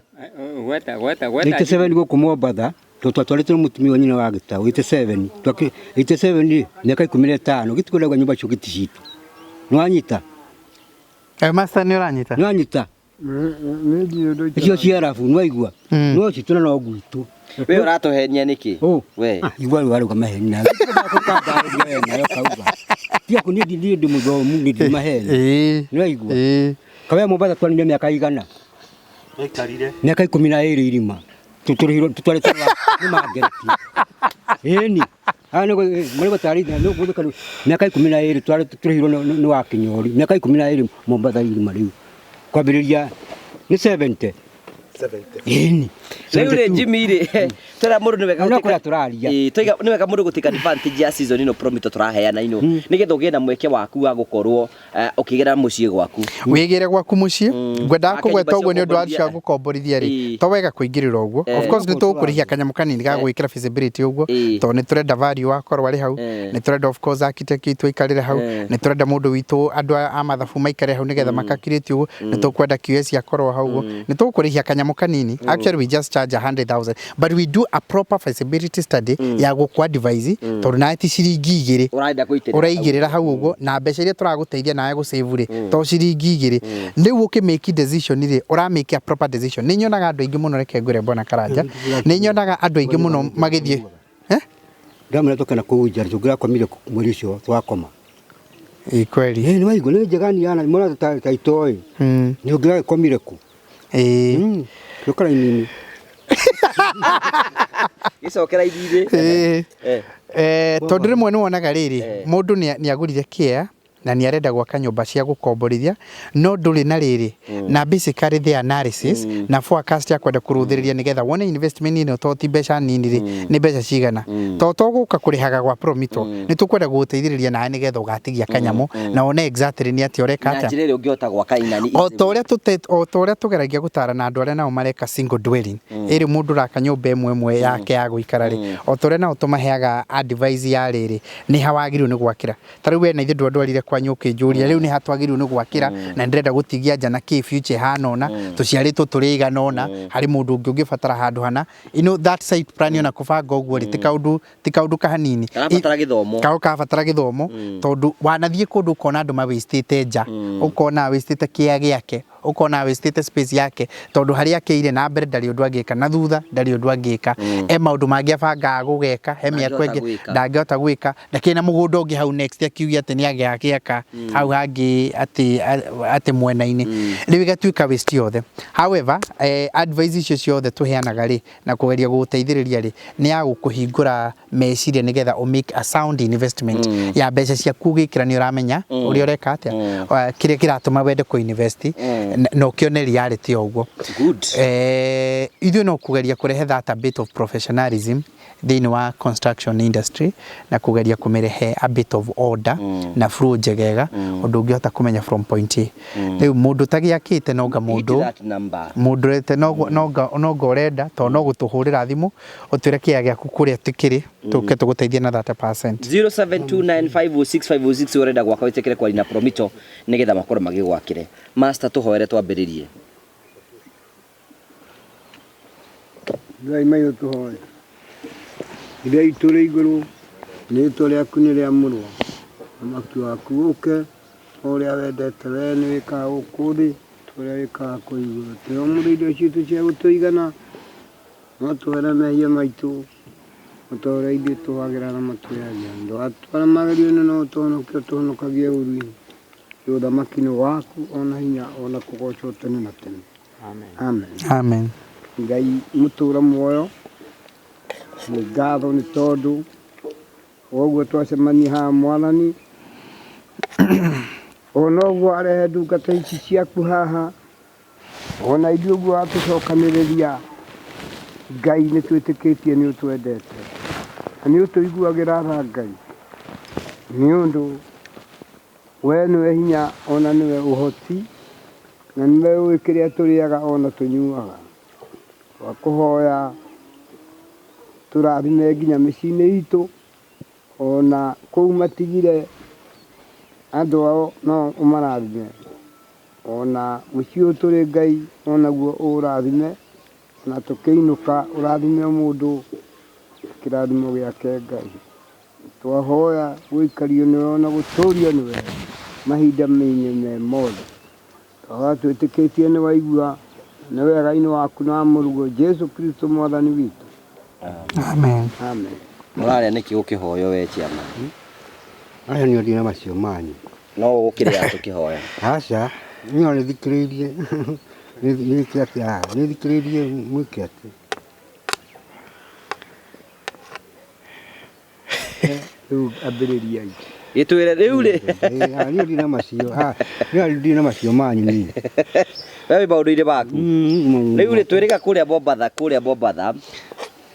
Gweta gweta gweta. 87 gũkũ Mombatha twatwarĩtwo nĩ mũtumia wa nyina wa gĩtaũ 87 87 mĩaka 15 gĩtikwendagwo nyũmba icio gĩti citũ nĩwanyita. Master nĩ ũranyita? Nĩwanyita. Nĩ ndiũĩ ũndũ icio cia arabu nĩwaigua no citũ na no gwitũ. We ũratũhenia nĩkĩ? Oh. We. Ah, igua rĩu arauga maheni nawe nayo kauga tiga kũ niĩ ndĩ mũthomu niĩ ndi maheni nĩwaigua kawea Mombatha twanire mĩaka igana mĩaka 12 irima tũrĩhirwo tũtwarĩtwo nĩ mangeretie ĩni haha nĩgũtarĩria nĩgũthũka mĩaka 12 tũrĩhirwo nĩ wa Kĩnyori mĩaka 12 Mombatha irima rĩu kwambĩrĩria nĩ 70 ĩni Rĩu rĩ Jimmy rĩ twĩra mũndũ nĩ wega No kũrĩa tũraria. Ĩĩ, twaiga nĩ wega mũndũ gũtake advantage ya season ĩno Promito tũraheana ino nĩgetha ũgĩe na mweke waku wa gũkorwo ũkĩgĩra mũciĩ gwaku. Wĩgĩre gwaku mũciĩ ngwendaga Wake kũgweta nyũmba ũguo nĩ ũndũ wa cia cia gũkomborithia rĩ Ĩĩ. to wega kũingĩrĩra ũguo. Of course nĩ tũgũkũrĩhia kanyamũ kanini ga gwĩkĩra feasibility ũguo tondũ nĩ tũrenda value wakorwo arĩ hau, nĩ tũrenda of course architect witũ aikarĩre hau, nĩ tũrenda mũndũ witũ andũ a mathabu maikare hau nĩgetha makakirĩte ũguo, nĩ tũkwenda QS akorwo hau ũguo, nĩ tũgũkũrĩhia kanyamũ kanini. Actually we just charge 100,000 but we do a proper feasibility study ya gũkũ advise tondũ nawe ti ciringi igĩrĩ Ũrenda kũitĩrĩra. Ũraigĩrĩra hau ũguo na mbeca iria tũragũteithia nawe gũsave rĩ to ciringi igĩrĩ. Rĩu ũkĩ make decision rĩ ũra make a proper decision. Nĩ nyonaga andũ aingĩ mũno, reke ngwĩre bwana Karanja, nĩ nyonaga andũ aingĩ mũno magĩthiĩ Ndamwĩra tũke na kũu nja tũngĩrakomire mweri ũcio twakoma. Ĩ kweli. Ĩ nĩwaigua nĩ njega niana mwana ta itoĩ nĩ ũngĩragĩkomire kũ Gĩũka raini-inĩ. Gĩcokera ithirĩ. Tondũ rĩmwe nĩ wonaga rĩrĩ mũndũ nĩ agũrire kĩa na nĩ arenda gwaka nyũmba cia gũkomborithia no ndũrĩ na rĩrĩ na basically the analysis na forecast ya kwenda kũrũthĩrĩria nĩgetha wone investment ĩno to ti mbeca nini rĩ nĩ mbeca cigana to tũgũka kũrĩhaga gwa Promito nĩ tũkwenda gũgũteithĩrĩria nawe nĩgetha ũgatigia kanyamũ na wone exactly nĩ atĩa ũreka Na atĩa njĩra ĩrĩa ũngĩhota gwaka inani. O ta ũrĩa tũgeragia gũtarana andũ arĩa nao mareka single dwelling ĩrĩ mũndũ ũraka nyũmba ĩmwe ĩmwe yake ya gũikara rĩ o ta ũrĩa nao tũmaheaga advice ya rĩrĩ nĩ ha wagĩrĩirwo nĩ gwakĩra. Ta rĩu we na ithuĩ ndwandwarire kwanyu ũkĩnjũria rĩu nĩ ha twagĩrĩirwo nĩ gwakĩra na ndĩrenda gũtigia nja na kĩ future ĩhana ũna tũciarĩtwo tũrĩ igana ũna harĩ mũndũ ũngĩ ũngĩbatara handũ hana, you know that site plan ona kũbanga ũguo rĩ ti kaũndũ kahanini. Karabatara gĩthomo. Kau kabatara gĩthomo tondũ wanathiĩ kũndũ ũkona andũ mawĩstĩte nja, ũkona wĩstĩte kĩa gĩake, ũkona wĩstĩte space yake tondũ harĩa akĩire na mbere ndarĩ ũndũ angĩka na thutha ndarĩ ũndũ angĩka he maũndũ mangĩ abangaga gũgeka he mĩako Ndangĩhota ĩngĩ gwĩka. ndangĩhota gwĩka ndakĩrĩ na mũgũnda ũngĩ hau next akiuge atĩ nĩ agĩaka hau hangĩ atĩ mwena-inĩ rĩu ĩgatuĩka waste yothe. However, advice icio ciothe tũheanaga rĩ na kũgeria gũgũteithĩrĩria rĩ nĩ ya gũkũhingũra meciria nĩgetha ũ make a sound investment ya mbeca ciaku ũgĩkĩra nĩ ũramenya ũrĩa ũreka atĩa, kĩrĩa kĩratũma wende kũ invest na ũkĩone reality ya ũguo. Good. Ithuĩ no kũgeria kũrehe that a bit of professionalism thĩinĩ wa construction industry na kũgeria kũmĩrehe a bit of order na flow njegega ũndũ ũngĩhota kũmenya from point A. Rĩu mũndũ ũtagĩakĩte nonga Hit mũndũ that number. Mũndũ ũrete nonga ũrenda tondũ no gũtũhũrĩra thimũ ũtwĩre kĩea gĩaku kũrĩa tũkĩrĩ tũke tũgũteithie na 30%. 0729506506 ũrenda gwaka wĩtĩkĩre kwaria na Promito nĩgetha makorwo magĩgwakĩre. Master tũhoere twambĩrĩrie. Ngai maitũ tũhoe. Ithe witũ ũrĩ igũrũ, rĩĩtwa rĩaku nĩ rĩamũrwo, ũthamaki waku ũũke, o ũrĩa wendete we nĩ wĩkaga gũkũ thĩ ta ũrĩa wĩkaga kũu igũrũ. Tũhe ũmũthĩ irio citũ cia gũtũigana, no tũhere mehia maitũ, o ta ũrĩa ithuĩ tũhagĩra arĩa matwĩhagia. Ndũgatũtware magerio-inĩ no ũtũhonokie ũtũhonokagie ũũru-inĩ. Nĩ ũthamaki nĩ waku ona hinya ona kũgocwo tene na tene. Amen. Amen. Amen. Ngai mũtũra muoyo nĩ ngatho nĩ tondũ woguo twacemania haha mwathani ona ũguo arehe ndungata ici ciaku haha ona ithuĩ ũguo watũcokanĩrĩria Ngai nĩ twĩtĩkĩtie nĩ ũtwendete na nĩ ũtũiguagĩra tha Ngai nĩ ũndũ we nĩwe hinya ona nĩwe ũhoti na nĩwe ũĩ kĩrĩa tũrĩaga ona tũnyuaga. Twakũhoya tũrathime nginya mĩciĩ-inĩ itũ ona kũu matigire andũ ao no ũmarathime ona mũciĩ ũyũ tũrĩ Ngai onaguo ũrathime Na tũkĩinũka ũrathime o mũndũ kĩrathimo gĩake Ngai. Twahoya gũikario nĩwe ona gũtũrio nĩwe mahinda mainĩ me mothe. Twahoya twĩtĩkĩtie nĩ waigua nĩ wega-inĩ waku na wa mũrũguo Jesu Kristo mwathani witũ. Amen. Amen. Mũrarĩa nĩkĩ ũkĩhoyo we chairman? Acio nĩ ndina macio manyu. No ũkĩrĩa tũkĩhoya. Aca, niĩ ona nĩthikĩrĩirie nĩke atĩa nĩthikĩrĩirie mwĩke atĩa. Rĩu ambĩrĩriai. Gĩtwĩre rĩu rĩ. Niĩ ndina macio, niĩ ndina macio manyu niĩ. We wĩ maũndũ-inĩ maku. Rĩu rĩ twĩrĩga kũrĩa Mombatha, kũrĩa Mombatha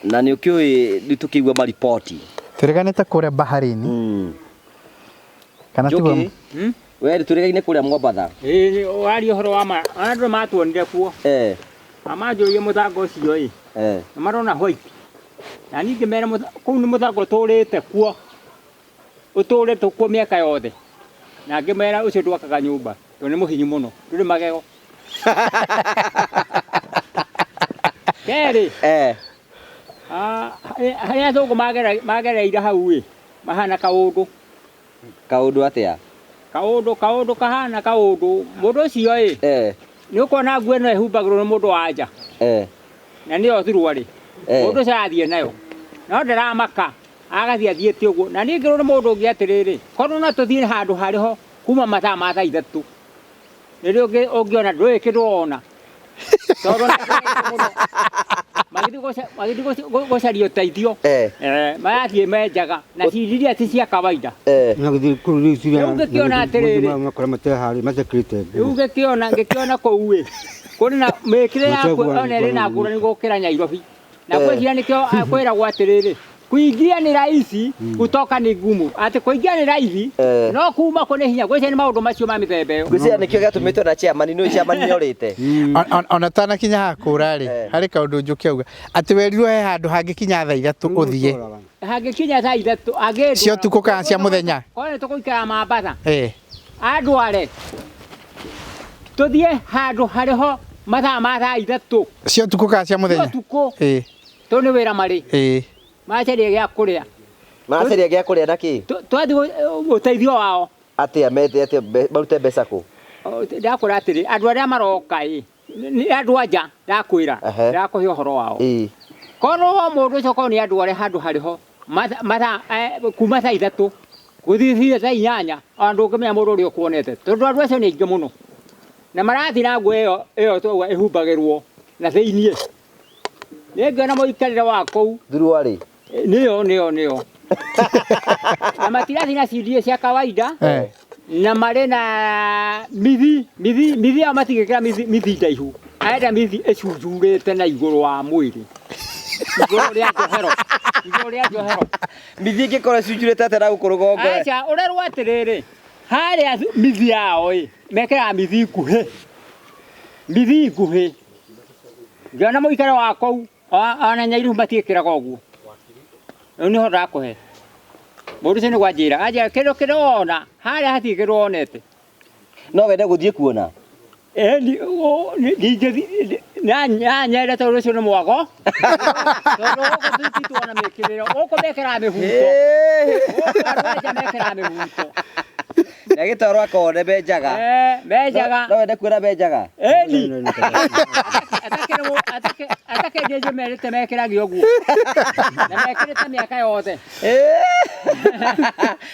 na nĩ ũkĩũĩ nĩ tũkĩigua mariboti. Twĩrĩganĩte kũrĩa baharini. Kana tiguo? Njũkĩ, we rĩ twĩrĩgaine kũrĩa Mombatha. Ĩĩ waria ũhoro wa ma, ona andũ matuonire kuo. Amanjũrĩrie mũthanga ũcio ĩ. Na marona white. Na niĩ ngĩmera kũu nĩ mũthanga ũtũrĩte kuo. Ũtũrĩte kuo mĩaka yothe. Na ngĩmera ũcio ndwakaga nyũmba tondũ nĩ mũhinyu mũno, ndũrĩ magego. Kerĩ, harĩa athũngũ magereire hau ĩ, mahana kaũndũ. Kaũndũ atĩa? Kaũndũ, kaũndũ kahana kaũndũ. Mũndũ ũcio ĩ, nĩ ũkuona nguo ĩno ĩhumbagĩrwo nĩ mũndũ wa nja. Na nĩyo thuruarĩ. Mũndũ ũcio arathiĩ nayo. No ndaramaka, agathiĩ athiĩte ũguo. Na niĩ ngĩrwo nĩ mũndũ ũngĩ atĩrĩrĩ, korwo no tũthiĩ handũ harĩ ho kuma mathaa ma thaa ithatũ. Rĩrĩa ũngĩona ndũĩ kĩndũ wona. Tondũ nĩ mũno. Magĩthiĩ gũcaria ũteithio. Marathiĩ menjaga na ciringi ti cia kawaida. Na gĩthiĩ kũu rĩu ciria. Rĩu ngĩkĩona atĩrĩrĩ. Makora mateharĩ matekĩrĩte. Rĩu ngĩkĩona kũu ĩ. Kũrĩ na mĩkĩre yaku ona ĩrĩ na ngũrani gũkĩra Nairobi. Na ngwĩciria nĩkĩo kwĩragwo atĩrĩrĩ, kuingia ni rahisi, kutoka ni ngumu. Atĩ kuingia ni rahisi, no kuma kũ nĩ hinya. Ngwĩciria nĩ maũndũ macio ma mĩthemba ĩyo. Ngwĩciria nĩkĩo gĩatũmĩtwo na chairman, nĩ chairman nĩ orĩte. Ona tanakinya haha kũra rĩ, harĩ kaũndũ Njũkĩ auga atĩ werirwo he handũ hangĩkinya thaa ithatũ ũthiĩ. Hangĩkinya thaa ithatũ, angĩndwara. Cia ũtukũ kana cia mũthenya? Korwo nĩ tũgũikara Mombasa. Andware. Tũthiĩ handũ harĩ ho mathaa ma thaa ithatũ. Cia ũtukũ kana cia mũthenya? Cia ũtukũ. Tondũ nĩ wĩra marĩ. Maracaria gĩa kũrĩa. Maracaria gĩa kũrĩa na kĩ? Twathiĩ ũteithio wao. Atĩa methe atĩa marute mbeca kũ? Ndakwĩra atĩrĩ, andũ arĩa maroka ĩ, nĩ andũ a nja, ndakwĩra, ndakũhe ũhoro wao. Korwo mũndũ ũcio korwo nĩ andũ arĩa handũ harĩ ho, mathaa, kuma thaa ithatũ, gũthiĩ thaa inyanya, ona ndũngĩmenya mũndũ ũrĩa ũkuonete, tondũ andũ acio nĩ aingĩ mũno. Na marathiĩ na nguo ĩyo twauga ĩhumbagĩrwo na thĩiniĩ. Nĩ ngĩona mũikarĩre wa kũu. Thuruarĩ? Nĩyo, nĩyo, nĩyo. Na matirathiĩ na ciringi cia kawaida. Na marĩ na mithi, mithi, mithi yao matingĩkĩra mithi, mithi ndaihu. Arenda mithi ĩcunjurĩte na igũrũ wa mwĩrĩ. Igũrũ rĩa njohero. Igũrũ rĩa njohero. Mithi ĩngĩkorwo ĩcunjurĩte atĩa na gũkũ rũgongo? Aca, ũrerwo atĩrĩrĩ, harĩa mithi yao ĩ, mekĩraga mithi nguhĩ. Mithi nguhĩ. Ngĩona mũikaro wa kũu, ona Nyairubu matiĩkĩraga ũguo. Rĩu nĩho ndakũhe. Mũndũ ũcio nĩguo anjĩra, anjĩra kĩndũ kĩrĩa wona, harĩa hatirĩ kĩndũ wonete. No wende gũthiĩ kuona? Na nyende tondũ ũcio nĩ mwago. Tondũ gũkũ ti tuona mĩkĩrĩro, gũkũ mekĩraga mĩhuto. Gũkũ andũ a nja mekĩraga mĩhuto. Ndagĩtarĩ akone menjaga. Menjaga. No wende kuona menjaga? Ĩni. Atakĩendia merĩte mekĩrage ũguo. Na mekĩrĩte mĩaka yothe.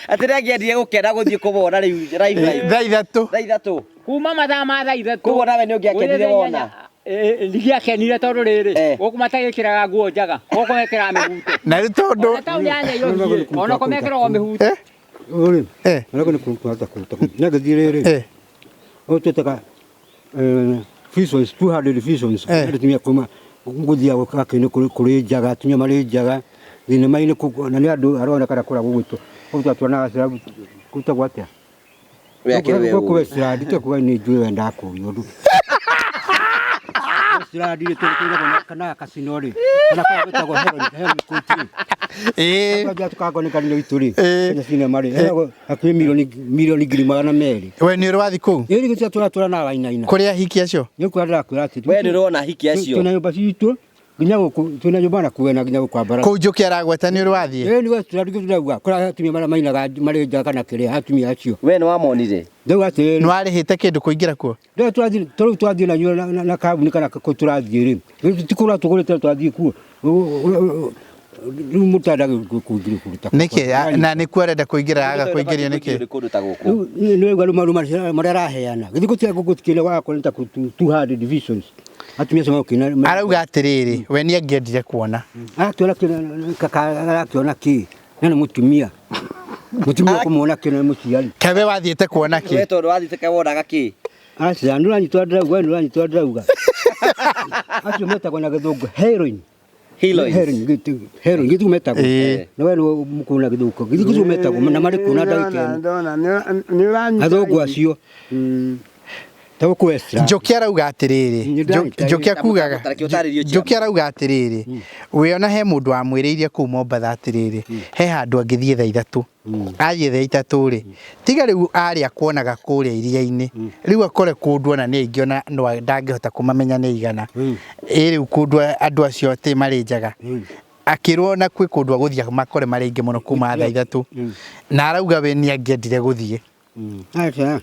Atĩ nĩangĩendire gũkena gũthiĩ kũmona rĩu live live. Thaa ithatũ. Thaa ithatũ. Kuma mathaa ma thaa ithatũ. Koguo nawe nĩ ũngĩakenire wona? Ndiakenire tondũ rĩrĩ, gũkũ matagĩkĩraga nguo njaga, gũkũ mekĩraga mĩhuto. Na rĩu tondũ Ona taũni ya Nairobi, ona kũ mekĩraga mĩhuto. Ũrĩ. Ona kũ nĩ kũruta kũruta. Nĩ ngĩthiĩ rĩrĩ. Ũyũ twĩtaga, visions, 200 visions. Atumia kuma gũthiĩ gakĩinĩ kũrĩ njaga, atumia marĩ njaga, thinema-inĩ kũu, na nĩ andũ aronekana kũrĩa gũgwĩtwo. Kũu tuonaga cirabu, gwĩtagwo atĩa? We akĩrĩ we Gũkũ ũũ. Westland, tũkuga nĩ njũĩ we ndakũria ũndũ. Westland rĩ, tũrĩ kana kasino rĩ, kana kũrĩa gwĩtagwo Heron Court rĩ. Tũgathiĩ tũkangoneka nĩ itũ rĩ, Kenya cinema rĩ, heagwo hakuhĩ milioni ngiri magana merĩ. We nĩ ũrĩ wathiĩ kũu? Ĩĩ, nĩguo tũratũra na wainaina. Kũrĩ ahiki acio? Nĩ ũkuona ndĩrakwĩra atĩ We nĩ ũrona ahiki acio? Twĩna nyũmba citũ. Nginya gũkũ twĩna nyũmba na kuo na nginya gũkũ ambara. Kũu Njũkĩ aragweta nĩ ũrĩ wathiĩ? Ĩĩ nĩ tũrathiĩ tũrauga kũrĩa atumia marĩa mainaga marĩ nja kana kĩrĩa atumia acio. We nĩ wamonire? Ndauga atĩrĩrĩ. Nĩ warĩhĩte kĩndũ kũingĩra kuo? Rĩu tũrathiĩ ta rĩu twathiĩ na inyuĩ na kambuni kana kũ tũrathiĩ rĩ, ti kũgũra tũgũrĩte twathiĩ kuo. Rĩu mũtenda kũingĩrio kũndũ ta kũu. Nĩkĩ? Na nĩkuo arenda kũingĩra aga kũingĩrio nĩkĩ? Nĩ kũndũ ta gũkũ. Rĩu nĩ waigua rĩu marũa marĩa araheana. Githĩ gũtirĩ gũtikĩrĩ wagakorwo nĩ ta 200 divisions. Atumia acio magũkĩina. Arauga atĩrĩrĩ, we nĩ angĩendire kuona. Arakĩona kĩ arakĩona kĩ? Na nĩ mũtumia. Mũtumia ũkũmuona kĩ na nĩ mũciari. Kaĩ we wathiĩte kuona kĩ? We tondũ wathiĩte kaĩ wonaga kĩ? Aca, nĩ ũranyitwo ndĩrauga, nĩ ũranyitwo ndĩrauga. Acio metagwo na gĩthũngũ heroin. Heroins. Heroin, heroin, gĩthũngũ metagwo. Ĩĩ. Na we nĩwe mũkũrũ na gĩthũngũ. Gĩthũngũ metagwo na marĩ kuo na ndagĩka ĩno. Ndona, nĩ ũranyita. Athũngũ acio. Ta gũkũ Westlands. Njoki arauga atĩrĩrĩ, Nĩ ndagĩtarĩ. Njoki akugaga, Ta reke ũtarĩrie Njoki arauga atĩrĩrĩ, we ona he mũndũ wamwĩrĩirie kũu Mombatha atĩrĩrĩ, he handũ angĩthiĩ thaa ithatũ. Athiĩ thaa ithatũ rĩ, tiga rĩu arĩa kuonaga kũrĩa iria-inĩ, rĩu akore kũndũ ona nĩ aingĩ ona no ndangĩhota kũmamenya nĩ aigana. Ĩ rĩu kũndũ andũ acio atĩ marĩ njaga. Akĩrwo na kwĩ kũndũ agũthiĩ makore marĩ aingĩ mũno kuma thaa ithatũ. Na arauga we nĩ angĩendire gũthiĩ. Aca.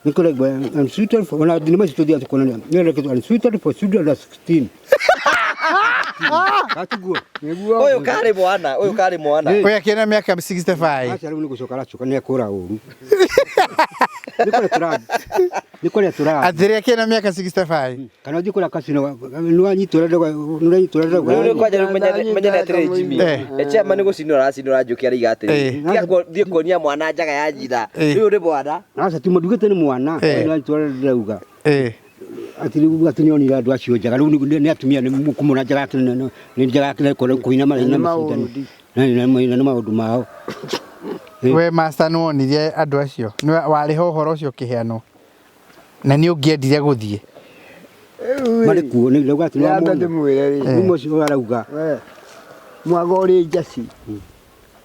Nĩ kũrengwo unsuited for ona thinema ici tũthiaga tũkonania nĩ unsuited for children under 16. Gatiguo. Nĩguo. Ũyũ karĩ mwana, ũyũ karĩ mwana. Ũyũ akĩrĩ na mĩaka 65. Aca rĩu nĩ gũcoka aracoka nĩ ekũra ũru. Nĩ kũrĩa tũrathiĩ. Nĩ kũrĩa tũrathiĩ. Atĩrĩ akĩrĩ na mĩaka 65. Kana ũthiĩ kũrĩa casino nĩ wanyitwo ũrĩa ndauga nĩ ũranyitwo ũrĩa ndauga. Rĩu rĩu kwanja rĩu menyane atĩrĩrĩ Jimmy. Eh. Chairman nĩ gũcinũra aracinũra Njũkĩ araiga atĩrĩrĩ. Eh. Tiga thiĩ kuonia mwana njaga ya nyina. Eh. Rĩu nĩ mwana. Aca ti ndugĩte nĩ mwana. Eh. Nĩ wanyitwo ũrĩa ndauga. Eh. Atĩ rĩu atĩ nĩonire andũ acio njaga rĩu nĩ atumia nĩ mũkũmona njaga yake nĩ njaga yake nĩ kũina maraina Nĩ macindano. maũndũ. Na nĩ maũndũ mao. We master nĩ wonirie andũ acio. Nĩ warĩ ho ũhoro ũcio ũkĩheanwo. Na nĩ ũngĩendire gũthiĩ. Marĩ kuo nĩ ndauga atĩ nĩ Nĩ wamona. ndĩmwĩre rĩ. Rĩu ũcio arauga. We. Mwaga ũrĩ njaci.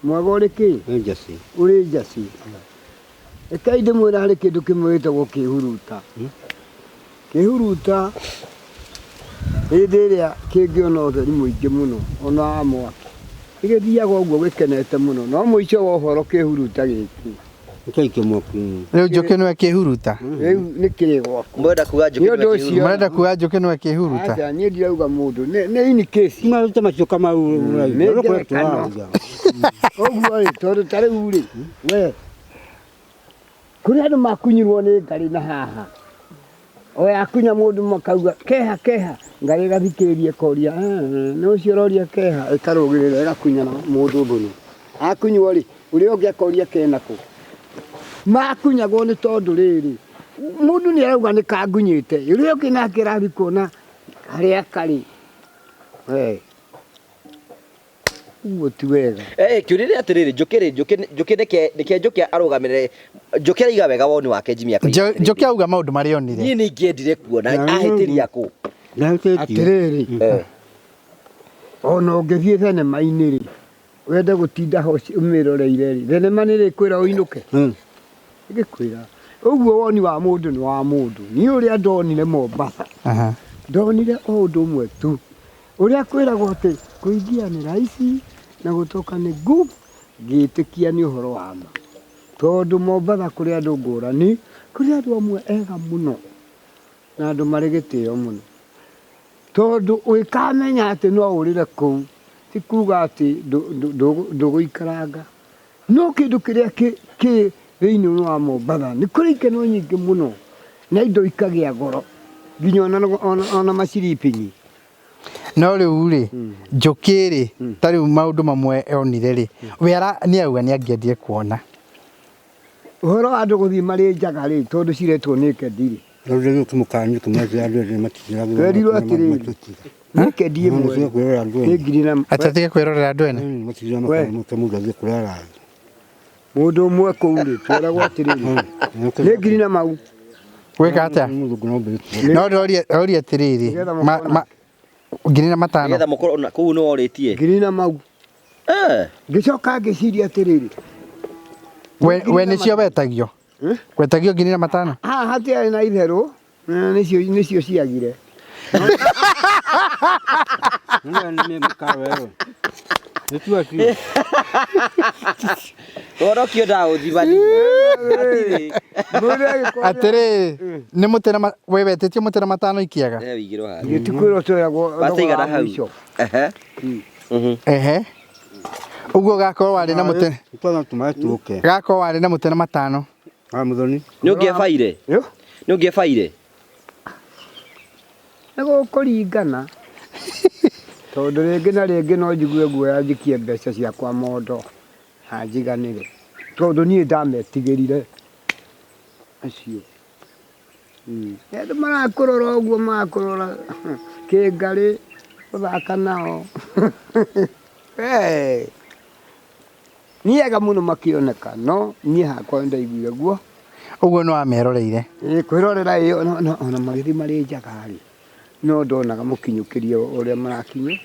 Mwaga ũrĩ kĩ? Nĩ njaci. Ũrĩ njaci. Rekei ndĩmwĩre harĩ kĩndũ kĩmwe gĩtagwo kĩhuruta. Kĩhuruta hĩndĩ ĩrĩa kĩngĩona ũtheri mũingĩ mũno ona wa mwaki gĩgĩthiaga ũguo gĩkenete mũno no mũico wa ũhoro kĩhuruta gĩkĩ Nĩkĩaikio mwaki. Rĩu Njũkĩ nĩwe kĩhuruta. rĩu nĩ kĩrĩ gwakwa. Mwenda kuga Njũkĩ Nĩ ũndũ nĩwe ũcio. kĩhuruta. Mũrenda kuga Njũkĩ nĩwe kĩhuruta. Aca niĩ ndirauga mũndũ nĩ in case. Maruta macio kamau Nĩ ngerekano. Ũguo rĩ tondũ ta rĩu rĩ we kũrĩ andũ makunyirwo nĩ ngarĩ na haha o yakunya mũndũ makauga keha keha ngarĩ ĩgathikĩrĩria ĩkoria nĩ ũcio ũroria keha ĩkarũgĩrĩra ĩgakunya na mũndũ thũnũ akunywo rĩ ũrĩa ũngĩ akoria kena kũ makunyagwo nĩ tondũ rĩrĩ mũndũ nĩ arauga nĩ kangunyĩte ũrĩa ũngĩ nake arathiĩ kuona harĩa karĩ we ũguo ti wega. Kĩũria nĩ atĩrĩrĩ, Njũkĩ rĩ, Njũkĩ, Njũkĩ nĩke, nĩke Njũkĩ arũgamĩrĩre, Njũkĩ araiga wega woni wake Jimmy akoiga atĩrĩrĩ. Njũkĩ auga maũndũ marĩa onire. Niĩ nĩ ingĩendire kuona ahĩtĩria kũ. Atĩrĩrĩ ona ũngĩthiĩ thenema-inĩ rĩ wende gũtinda ho ũmĩroreire rĩ thenema nĩ ĩrĩkwĩra ũinũke ĩgĩkwĩra ũguo woni wa mũndũ nĩ wa mũndũ niĩ ũrĩa ndonire Mombasa ndonire o ũndũ ũmwe tu ũrĩa kwĩragwo atĩ kũingia nĩ raici na gũtoka nĩ ngu ngĩtĩkia nĩ ũhoro wa ma tondũ Mombasa kũrĩ andũ ngũrani kũrĩ andũ amwe ega mũno na andũ marĩ gĩtĩo mũno tondũ ũgĩkamenya atĩ no ũrĩre kũu ti kuga atĩ ndũgũikaranga no kĩndũ kĩrĩa kĩ thĩinĩ wa Mombasa nĩ kũrĩ ikeno nyingĩ mũno na indo ikagĩa goro nginya ona maciripinyi. No rĩu rĩ Njũkĩ rĩ ta rĩu maũndũ mamwe onire rĩ we nĩ auga nĩ angĩendire kuona ũhoro wa andũ gũthiĩ marĩ njaga rĩ tondũ ciretwo naked rĩ twerirwo atĩrĩrĩ naked ĩmwe nĩ ngiri na atĩ atige kwĩrorera andũ ene mũndũ ũmwe kũu rĩ tweragwo atĩrĩrĩ nĩ ngiri na mau gwĩka atĩa no ndoria atĩrĩrĩ ngiri na matano nĩgetha mũkorwo kũu nĩ worĩtie ngiri na mau ngĩcoka ngĩciria atĩrĩrĩ we nĩcio wetagio wetagio ngiri na matano haha hatiarĩ na itherũ nĩcio ciagire Nĩ mĩkawa ĩyo. Nĩ tua cio. Ũhoro ũkio ndaũthimani. Hatirĩ. Mũndũ agĩkorwo Atĩrĩrĩ, nĩ mũtĩ na we wetĩtie mũtĩ na matano ikĩaga. Eh, wĩigĩrwo haha. Githĩ ti kwĩrwo twĩragwo Basta thogora igana wa hau. mũico. Ehe. Mhm. Ehe. Ũguo gakorwo warĩ na mũtĩ Twana tũmaĩ tũke. gakorwo warĩ na mũtĩ na matano. Ah, mũthoni. Nĩ ũngĩebaire? Yo, Nĩ ũngĩebaire? nĩ gũkũringana tondũ rĩngĩ na rĩngĩ no njigue guoya njikie mbeca ciakwa mondo na njiganĩre tondũ niĩ ndametigĩrire acio. Andũ marakũrora ũguo marakũrora kĩngarĩ gũthaka nao. Hey. Nĩ ega mũno makĩoneka no niĩ hakwa nĩndaiguire guo. Ũguo nĩ wameroreire. Ĩ kwĩrorera ĩ ona magĩthiĩ marĩ njaga rĩ no ndonaga mũkinyũkĩrie ũrĩa marakinya.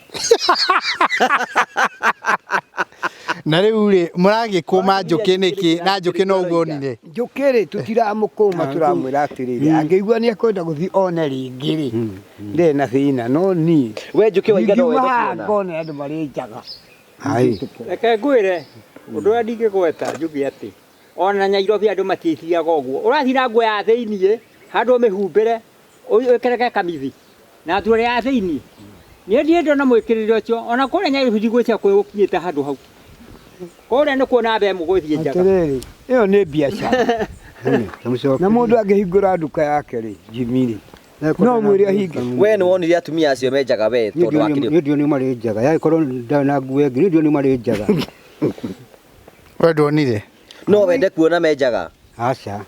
Na rĩu rĩ mũragĩkũma njũkĩ nĩkĩ na njũkĩ no ũguo onire. Njũkĩ rĩ tũtiramũkũma tũramwĩra atĩrĩrĩ angĩigua nĩ ekwenda gũthiĩ one rĩngĩ rĩ ndarĩ na thĩna no niĩ We njũkĩ waiga no ingiuma wende haha kuona. ngone andũ marĩ njaga. Ai. Reke ngwĩre ũndũ ũrĩa ndingĩgweta njuge atĩ ona Nyairobi andũ matiĩthiaga ũguo ũrathiĩ na nguo ya thĩiniĩ handũ ũmĩhumbĩre wĩkĩreke kamithi na thuruarĩ ya thĩiniĩ niĩ ndirĩ ndona mwĩkĩrĩre ũcio ona kũrĩa Nyairobi ndigwĩciria kwĩ gũkinyĩte handũ hau kũrĩa nĩ kuona mbemũ gũthiĩ njaga. Atĩrĩrĩ ĩyo nĩ biacara na mũndũ angĩhingũra nduka yake rĩ Jimmy rĩ no mwĩre ahinge. We nĩ wonire atumia acio menjaga we tondũ wakĩrĩ. Niĩ ndioni marĩ njaga. Yagĩkorwo ndarĩ na nguo ĩngĩ, niĩ ndioni marĩ njaga. We nduonire. No wende kuona menjaga. Aca.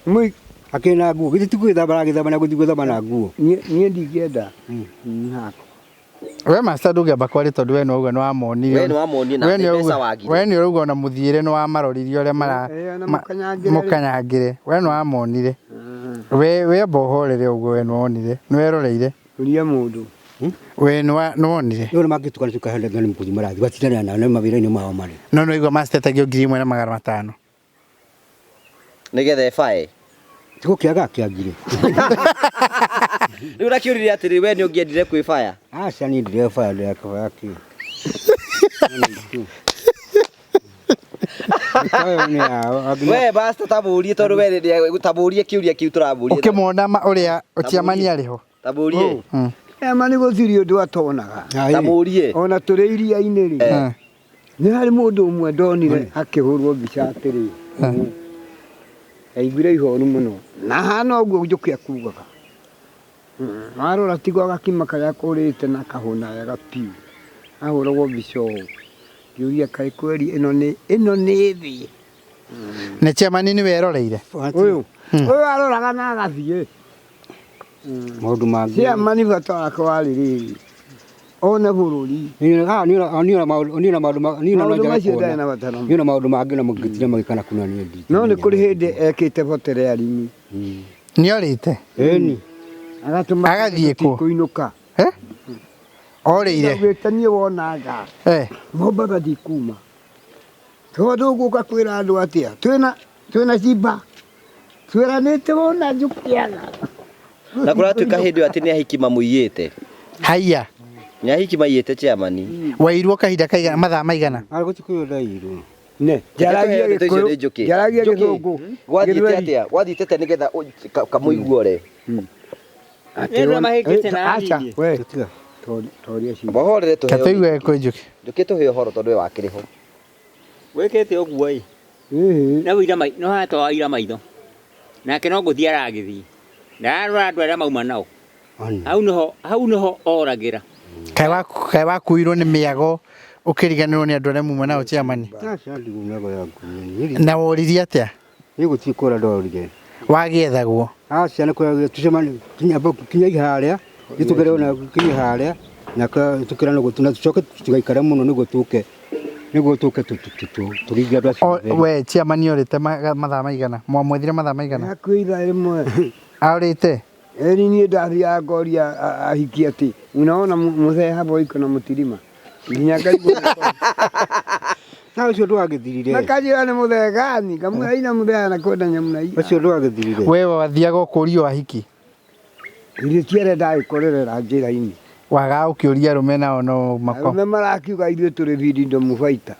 Akĩrĩ na nguo. Githĩ ti gwĩthamba aragĩthamba na gũthiĩ gwĩthamba na nguo. Niĩ ndingĩenda hakwa. We master ndũngĩamba kwaria tondũ we nĩwauga nĩwamonire. We nĩwamonire na We nĩ nĩũrauga- mbeca wagire. We nĩũrauga ona mũthiĩre nĩwamaroririe ũrĩa mara Ona mũkanyangĩre rĩ. mũkanyangĩre. We nĩwamonire. We we amba ũhorere ũguo we nĩwonire. Nĩweroreire. Ũria mũndũ. We nĩwonire. Rĩu nĩmangĩtukana tukahenda nĩ gũthiĩ marathiĩ. Matindanaga nao nĩ mawĩra-inĩ mao marĩ. No nĩwaigua master etagio 1500. Nĩgetha ebae. Ti gũkĩaga akĩagire. Rĩu ũrakĩũririe atĩrĩ we nĩ ũngĩendire kwĩbaya? Aca niĩ ndirebaya ndirekabaya kĩ. We basta tamũrie tondũ we tamũrie kĩũria kĩu tũramũria. Ũkĩmwona ũrĩa Chairman arĩ ho. Tamũrie. Ema nĩ gũtirĩ ũndũ atonaga. Tamũrie. Ona tũrĩ iria-inĩ rĩ nĩ harĩ mũndũ ũmwe ndonire akĩhũrwo mbica atĩrĩ ndaiguire ihoru mũno na hana ũguo njũkĩ akugaga. Warora tigwa gakima karĩa kũrĩte na kahũna wega piũ ahũragwo mbica ũũ ngĩũria kaĩ kweri ĩno nĩ thĩ. Na chairman nĩ weroreire. Ũyũ aroraga na agathiĩ. Maũndũ mangĩ. Chairman bata wake warĩ rĩrĩ one bũrũri. Niĩ na maũndũ macio ndarĩ na bata namo. Niĩ na maũndũ mangĩ na mũngĩtinda magĩkana kuna niĩ ndi. No nĩ kũrĩ hĩndĩ ekĩte botere arĩmi. Nĩorĩte. Ĩni. Agatũma Agathiĩ kũ? kũinũka. Orĩire. Ndaugĩte niĩ wonanga. Mombatha ndikuma. Tondũ ũgũka kwĩra andũ atĩa? Twĩna cimba. Twĩranĩte wona njũkĩaga. Na kũratuĩka hĩndĩ ĩyo atĩ nĩ ahiki mamũiyĩte. Haiya. Nĩ ahiki maiyĩte chairman. Wairwo kahinda kaigana mathaa maigana? Gũtikũyũ ndairwo. Ne, njaragia Gĩkũyũ, njaragia Gĩthũngũ. Gwathiĩte atĩa? Gwathiĩte atĩa nĩgetha kamũiguore? Aca, we. Toria ciũria. Mahorere tũheo. Katũigue kwĩ Njũkĩ. Njũkĩ tũhe ũhoro tondũ we wakĩrĩ ho. Wĩkĩte ũguo ĩ. No hata waira maitho. Nake no gũthiĩ aragĩthiĩ. Ndararora andũ arĩa mauma nao. Hau nĩho oragĩra. Kaĩ wakuirwo nĩ mĩago ũkĩriganĩrwo nĩ andũ arĩa muma nao chairman. Aca ndigũ mĩago yaku. Na woririe atĩa? Niĩ gũtirĩ kũra ndorire. Wagĩethagwo. Aca nĩ kũra tũcemanie kinya harĩa nĩtũkĩre ona kinya harĩa na tũkĩra no gũtuna tũcoke tũtigaikare mũno nĩguo tũke nĩguo tũke tũringe andũ acio. We chairman orĩte mathaa maigana? Mwamwethire mathaa maigana? Hakuhĩ ithaa rĩmwe. Aorĩte? Ĩni niĩ ndathiaga ngoria ahiki atĩ unaona mũthee hapo iko na mũtirima nginya ngaigua Na ũcio ndwagĩthirire. Makanjĩra nĩ mũthee gani ngamwĩra ina mũthee na kwenda nyamũ na Ũcio ndwagĩthirire. We wathiaga ũkũrio ahiki? Githĩ ti arĩa ndagĩkorerera njĩra-inĩ. Wagaga ũkĩũria arũme nao no mako. Arũme marakiuga ithuĩ tũrĩ freedom fighter.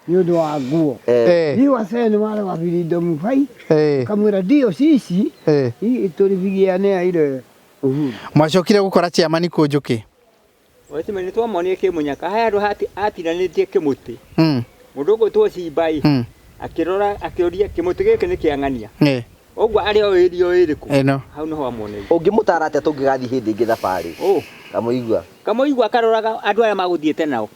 Nĩ ũndũ wa nguo. Eh. Ni wasee ni wale wa freedom fighter. Eh. Kamwĩra ndio sisi Eh. hii tulipigania ile uhuru. Mwacokire gũkora chairman kũ Njũkĩ? Wetima nĩ twamonire kĩmũnyaka he handũ hatinanĩtie kĩmũtĩ. Mũndũ ũgwĩtwo Cimba ĩ akĩrora akĩũria kĩmũtĩ gĩkĩ nĩ kĩa ng'ania. Ũguo arĩ o ĩrio ĩrĩkũ. Ĩno. Hau nĩho amuoneire. Ũngĩmũtara atĩa tũngĩgathiĩ hĩndĩ ĩngĩ thabarĩ? Kamũigua. Kamũigua akaroraga andũ arĩa magũthiĩte nao.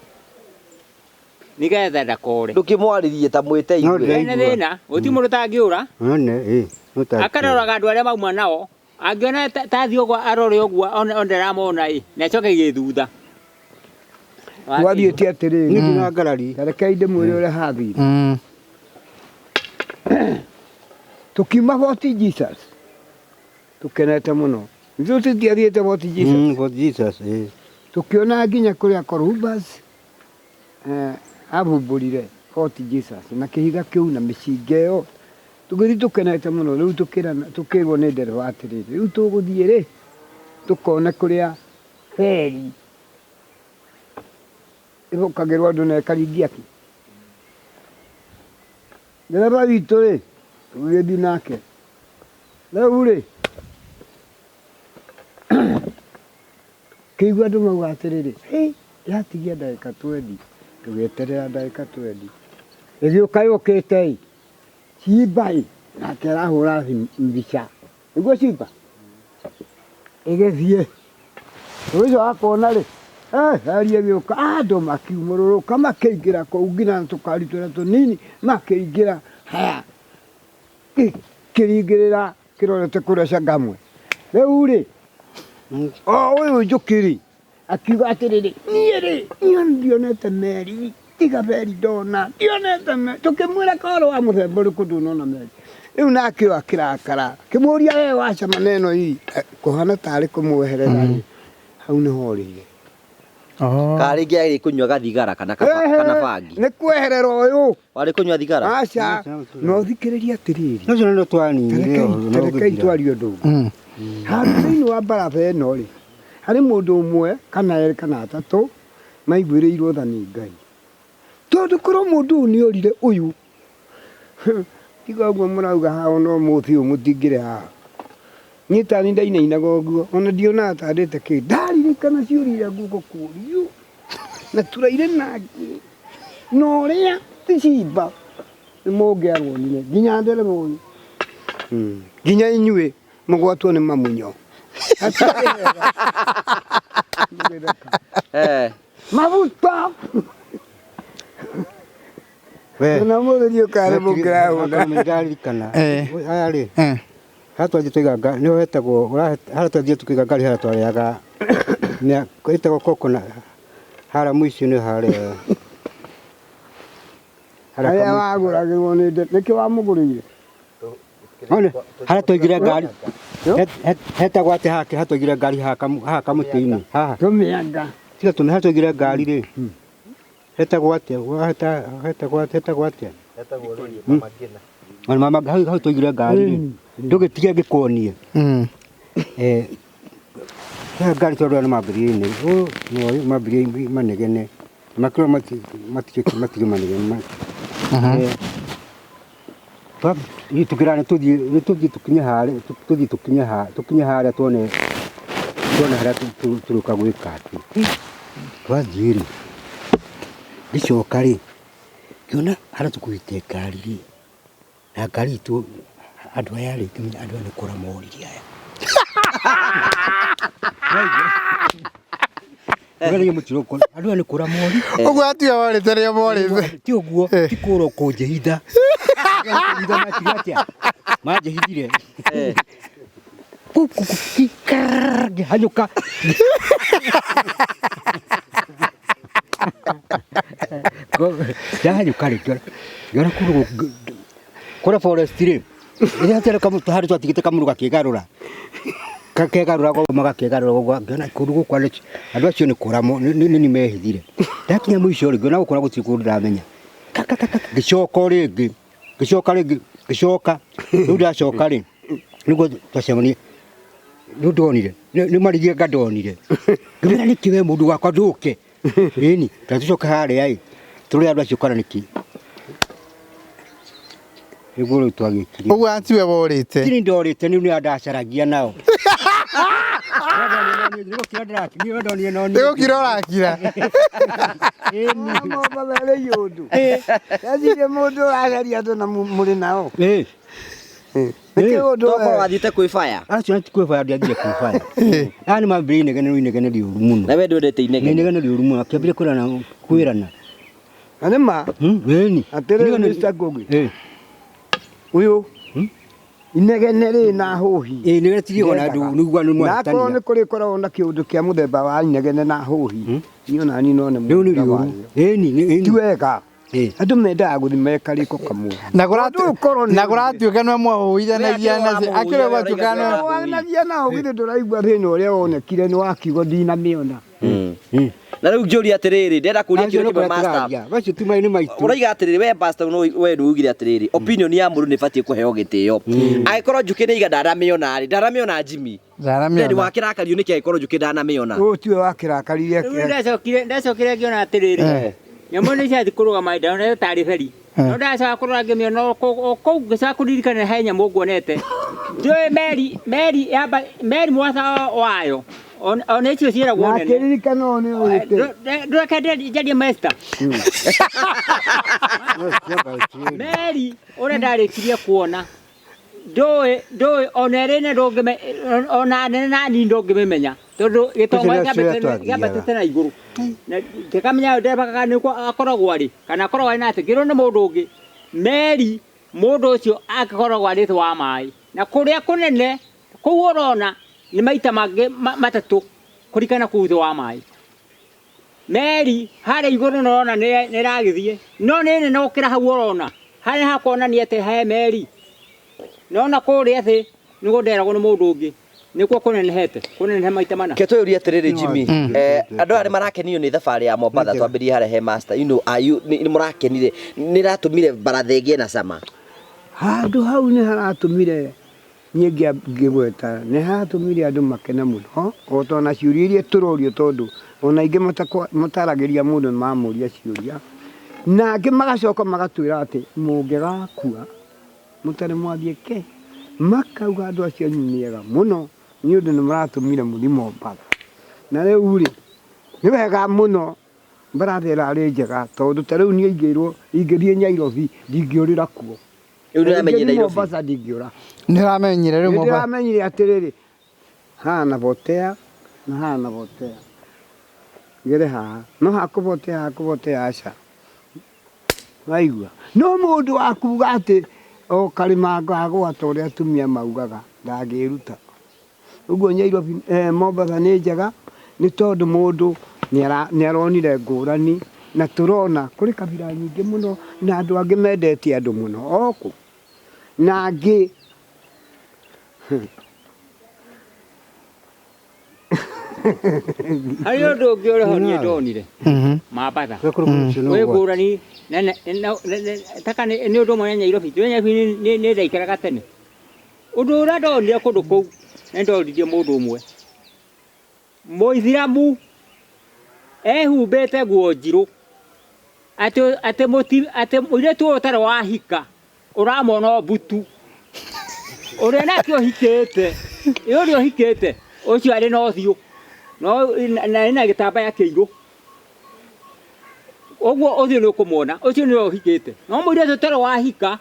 Nĩgetha ndakore. Ndũkĩmwarĩrie ta mwĩte No ndĩraigua. Ena thĩna, gũtirĩ mũndũ ũtangĩũra. None, ĩ, no ta. Akaroraga andũ arĩa mauma nao. Angĩona ta athiĩ ũguo arore ũguo one ndaramona ĩ, na acoke gĩthutha. Gwathiĩte atĩrĩrĩ. Niĩ ndina ngarari. Ta rekei ndĩmwĩre ũrĩa hathire. Tũkiuma Fort Jesus tũkenete mũno. Ithuĩ tũtiathiĩte Fort Jesus. Fort Jesus, ĩ. Tũkĩona nginya kũrĩa Columbus ahumbũrire Fort Jesus na kĩhiga kĩu na mĩcinga ĩyo. Tũgĩthiĩ tũkenete mũno rĩu tũkĩrwo nĩ ndereba atĩrĩrĩ, rĩu tũgũthiĩ rĩ tũkone kũrĩa feri ĩhũkagĩrwo andũ na ĩkaringia kĩ. Ndereba witũ rĩ tũgĩthiĩ nake rĩu rĩ kĩigua andũ mauga atĩrĩrĩ, hĩ yatigia ndagĩka twendi, tũgĩeterera ndagĩka twendi ĩgĩũka yũkĩte ĩ Cimba ĩ nake arahũra mbica nĩguo Cimba ĩgĩthiĩ ũcio akona rĩ heri ĩgĩũka andũ makiumũrũrũka makĩingĩra kũu nginya na tũkari tũrĩa tũnini makĩingĩra haya kĩringĩrĩra kĩrorete kũrĩa Changamwe rĩu rĩ o ũyũ Njũkĩ rĩ akiuga atĩrĩrĩ niĩ rĩ niĩ ndionete meri tiga meri ndona ndionete meri tũkĩmwĩra koro wa mũthemba ũrĩkũ ndũnona meri rĩu nake ũyũ akĩrakara kĩmũria we waca maneno ii kũhana tarĩ kũmweherera rĩ hau nĩho orĩire. Ka rĩngĩ arĩ kũnyua gathigara kana kana bangi. Nĩ kweherera ũyũ. Warĩ kũnyua thigara? Aca, no thikĩrĩria atĩrĩrĩ. Ũcio no twaninire Ta rekei twarie ũndũ ũmwe. Handũ thĩinĩ wa baratha ĩno rĩ, harĩ mũndũ ũmwe kana erĩ kana atatũ maiguĩrĩirwo tha nĩ Ngai. Tondũ korwo mũndũ ũyũ nĩ orire ũyũ, tiga ũguo mũrauga haha ona ũmũthĩ ũyũ mũtingĩrĩ haha. Niĩ ta niĩ ndainainaga ũguo, ona ndionaga ta ndĩte kĩndũ. Ndaririkana ciũria iria ngũkũrio, na tũraire nake, na ũrĩa ti Cimba, nĩ mũngĩarwonire, nginya ndereba ũyũ. Nginya inyuĩ mũgwatwo nĩ mamunyo. Maguta! We. Ona ũmũthĩ ndiũĩ kana nĩ mũngĩrahũra. Nĩndaririkana. Haya rĩ, harĩa twathiĩ twaiga ngari, nĩho hetagwo, harĩa twathiĩ tũkĩiga ngari harĩa twarĩaga, ĩtagwo coconut, harĩa mũico-inĩ harĩa. Harĩa wagũragĩrwo nĩ nĩkĩ wamũgũrĩire? One, harĩa twaigire ngari, hetagwo atĩa haha, harĩa twaigire ngari haha kamũtĩ-inĩ, haha. Tũmĩanga. Tiga tũmĩ, harĩa twaigire ngari rĩ, hetagwo atĩa, hetagwo atĩa, hetagwo atĩa? Ona mama hau hau twaigire ngari rĩ, ndũgĩtige ngĩkuonie. He ngari tondũ nĩ mambĩrĩria-inĩ, no mambĩrĩria manegene, makĩrwo matige manegene. Tũkĩra nĩ tũthiĩ tũkinye harĩa, tũthiĩ tũkinye harĩa, tũkinye harĩa tuone, tuone harĩa tũrũka gwĩka atĩ. Twathiĩ rĩ, ngĩcoka rĩ, ngĩona harĩa tũkuĩte ngari rĩ, na ngari itũ andũ aya rĩ, ngĩmenya andũ aya nĩ kũra morire aya. Andũ aya nĩ kũra morire. Ũguo atia morĩte rĩo morĩte. Ti ũguo, ti kũra kũnjĩhitha. Kũnjĩhitha makiuga atĩa? Manjĩhithire. Ngĩhanyũka. Ndahanyũka rĩ, ngĩona kũndũ kũrĩa forest rĩ, rĩrĩa hatarĩ kamũtĩ harĩa twatigĩte kamũndũ gakĩgarũra. Gakegarũra ũguo gakĩgarũra ũguo, ngĩona kũndũ gũkũ andũ acio nĩ kũra nĩ nĩ mehithire. Ndakinya mũico rĩ, ngĩona gũkũ gũtirĩ kũndũ ndamenya. Ngĩcoka o rĩngĩ, ngĩcoka rĩngĩ, ngĩcoka. Rĩu ndacoka rĩ, nĩguo twacemania. Nĩ ndonire. Nĩ marigie nga ndonire. Ngĩmwĩra nĩkĩ we mũndũ wakwa ndũke. Ĩni, ta tũcoke harĩa ĩ. Tũrore andũ acio kana nĩkĩ. Nĩguo rĩu twagĩkire. Ũguo atiwe worĩte. Tini ndorĩte nĩ nĩ ndacaragia nao. Nĩ Nĩ gũkira ũrakira. Mombatha ĩrĩ ũndũ. Ecirie mũndũ ũracaria andũ na mũrĩ nao. Nĩkĩ ũndũ Tokorwo wathiĩte kwĩ baya. Acio ti kwĩ baya ndiathire kwĩ baya. Aya nĩ mambĩrĩirie inegene rĩu inegene rĩũru mũno. Na we ndwendete inegene. Inegene rĩũru mũno akĩambĩrĩria kwĩrana kwĩrana. Na nĩ ma Ĩni. atĩrĩrĩ Mr. Ngugi ũyũ inegene rĩ na hũhi. Ĩ inegene ti rĩo na andũ nĩguo nĩ Na akorwo nĩ kũrĩ koragwo na kĩũndũ kĩa mũthemba wa inegene na hũhi. Niĩ ona niĩ no nĩ Rĩu nĩ rĩũru. Ĩni Ti wega. Andũ mendaga gũthiĩ me karĩko kamwe. Na kũratuĩka nĩwe mwahũithanagia nacio. Akĩrĩ gwatuĩka nĩwe. Wanagia nao githĩ ndũraigua thĩna ũrĩa wonekire nĩ wa kiugo ndinamĩona. Na rĩu ngĩũria atĩrĩrĩ, ndĩrenda kũria kĩũria kĩmwe master. Macio tu nĩ maitũ. Ũraiga atĩrĩrĩ, we pastor no we nĩ ugire atĩrĩrĩ, opinion ya mũndũ nĩ ĩbatiĩ kũheo gĩtĩo. Angĩkorwo Njũkĩ nĩ aiga ndanamĩona rĩ, ndanamĩona Jimmy. Ndanamĩona. Nĩ wakĩrakario nĩkĩ angĩkorwo Njũkĩ ndanamĩona? Ũyũ tiwe wakĩrakarire. Rĩu ndacokire ndacokire ngĩona atĩrĩrĩ nyamũ nĩ ciathiĩ kũrũgama ndonete tarĩ beri no ndacoka kũrora ngĩmĩona o kũu ngĩcoka kũririkana he nyamũ nguonete ndiũĩ meri meri yamba meri mwatha wayo ona icio ciĩragwo nene Nakĩririkana ũũ nĩ ũrĩte. Ndũreke njarie master meri ũrĩa ndarĩkirie kuona ndũĩ ndũĩ ona ĩrĩ nene ndũngĩme ona nene na nini ndũngĩmĩmenya tondũ gĩtongo kĩambatĩte na igũrũ na ndĩkamenya ndereba kana nĩkuo akoragwo arĩ kana akoragwo arĩ na atĩ ngĩrwo nĩ mũndũ ũngĩ meri mũndũ ũcio akoragwo arĩ thĩ wa maĩ na kũrĩa kũnene kũu ũrona nĩ maita mangĩ matatũ kũringana kũu thĩ wa maĩ meri harĩa igũrũ nĩũrona nĩ ĩragĩthiĩ no nĩ nene gũkĩra hau ũrona harĩa hakuonania atĩ he meri nona kũrĩa thĩ nĩguo nderagwo nĩ mũndũ ũngĩ nĩkuo kũnenehete kũnenehe maita mana. Ke twĩyũrie atĩrĩrĩ Jimmy, andũ aya nĩ marakenio nĩ thabarĩ ya Mombatha twambĩrĩrie harĩa he master, you know, are you nĩ mũrakenire nĩ ĩratũmire baratha ĩgĩe na cama? Handũ hau nĩ haratũmire niĩ ngĩgweta nĩ haratũmire andũ makene mũno o ta ona ciũria iria tũrorio tondũ ona aingĩ mataragĩria mũndũ nĩ mamũria ciũria na angĩ magacoka magatwĩra atĩ mũngĩgakua mũtarĩ mwathiĩ ke makauga andũ acio anyu nĩ ega mũno nĩ ũndũ nĩ maratũmire mũthiĩ Mombatha na rĩu rĩ nĩ wega mũno baratha ĩrarĩ njega tondũ ta rĩu niĩ ingĩrwo ingĩthiĩ Nyairobi ndingĩũrĩra kuo. Rĩu nĩũramenyire Nairobi? Mombasa ndingĩũra. Nĩũramenyire rĩu Mombasa? Nĩndĩramenyire atĩrĩrĩ haha nabotea na haha nabotea ngere haha no hakũbotea hakũbotea aca waigua no mũndũ wa kuga atĩ o karĩma ngagwa ta ũrĩa atumia maugaga ndangĩruta ũguo Nyairobi Mombasa nĩ njega nĩ tondũ mũndũ nĩ aronire ngũrani na tũrona kũrĩ kabira nyingĩ mũno na andũ angĩ mendete andũ mũno okũ na angĩ Harĩ ũndũ ũngĩ ũrĩ ho niĩ ndonire Mambatha wĩ ngũrani taka nĩ ũndũ ũmwe na Nyairobi nĩ Nyairobi nĩ ndaikaraga tene ũndũ ũrĩa ndonire kũndũ kũu nĩ ndoririe mũndũ ũmwe mũithiramu ehumbĩte nguo njirũ atĩ atĩ atĩ mũirĩtu ũyũ ũtarĩ wahika ũramwona o mbutu ũrĩa nake ũhikĩte ũrĩa ũhikĩte ũcio arĩ na ũthiũ no na ena gĩtambaya kĩirũ ũguo ũthiũ nĩ ũkũmuona ũcio nĩwe ũhikĩte no mũirĩtu ũtarĩ wahika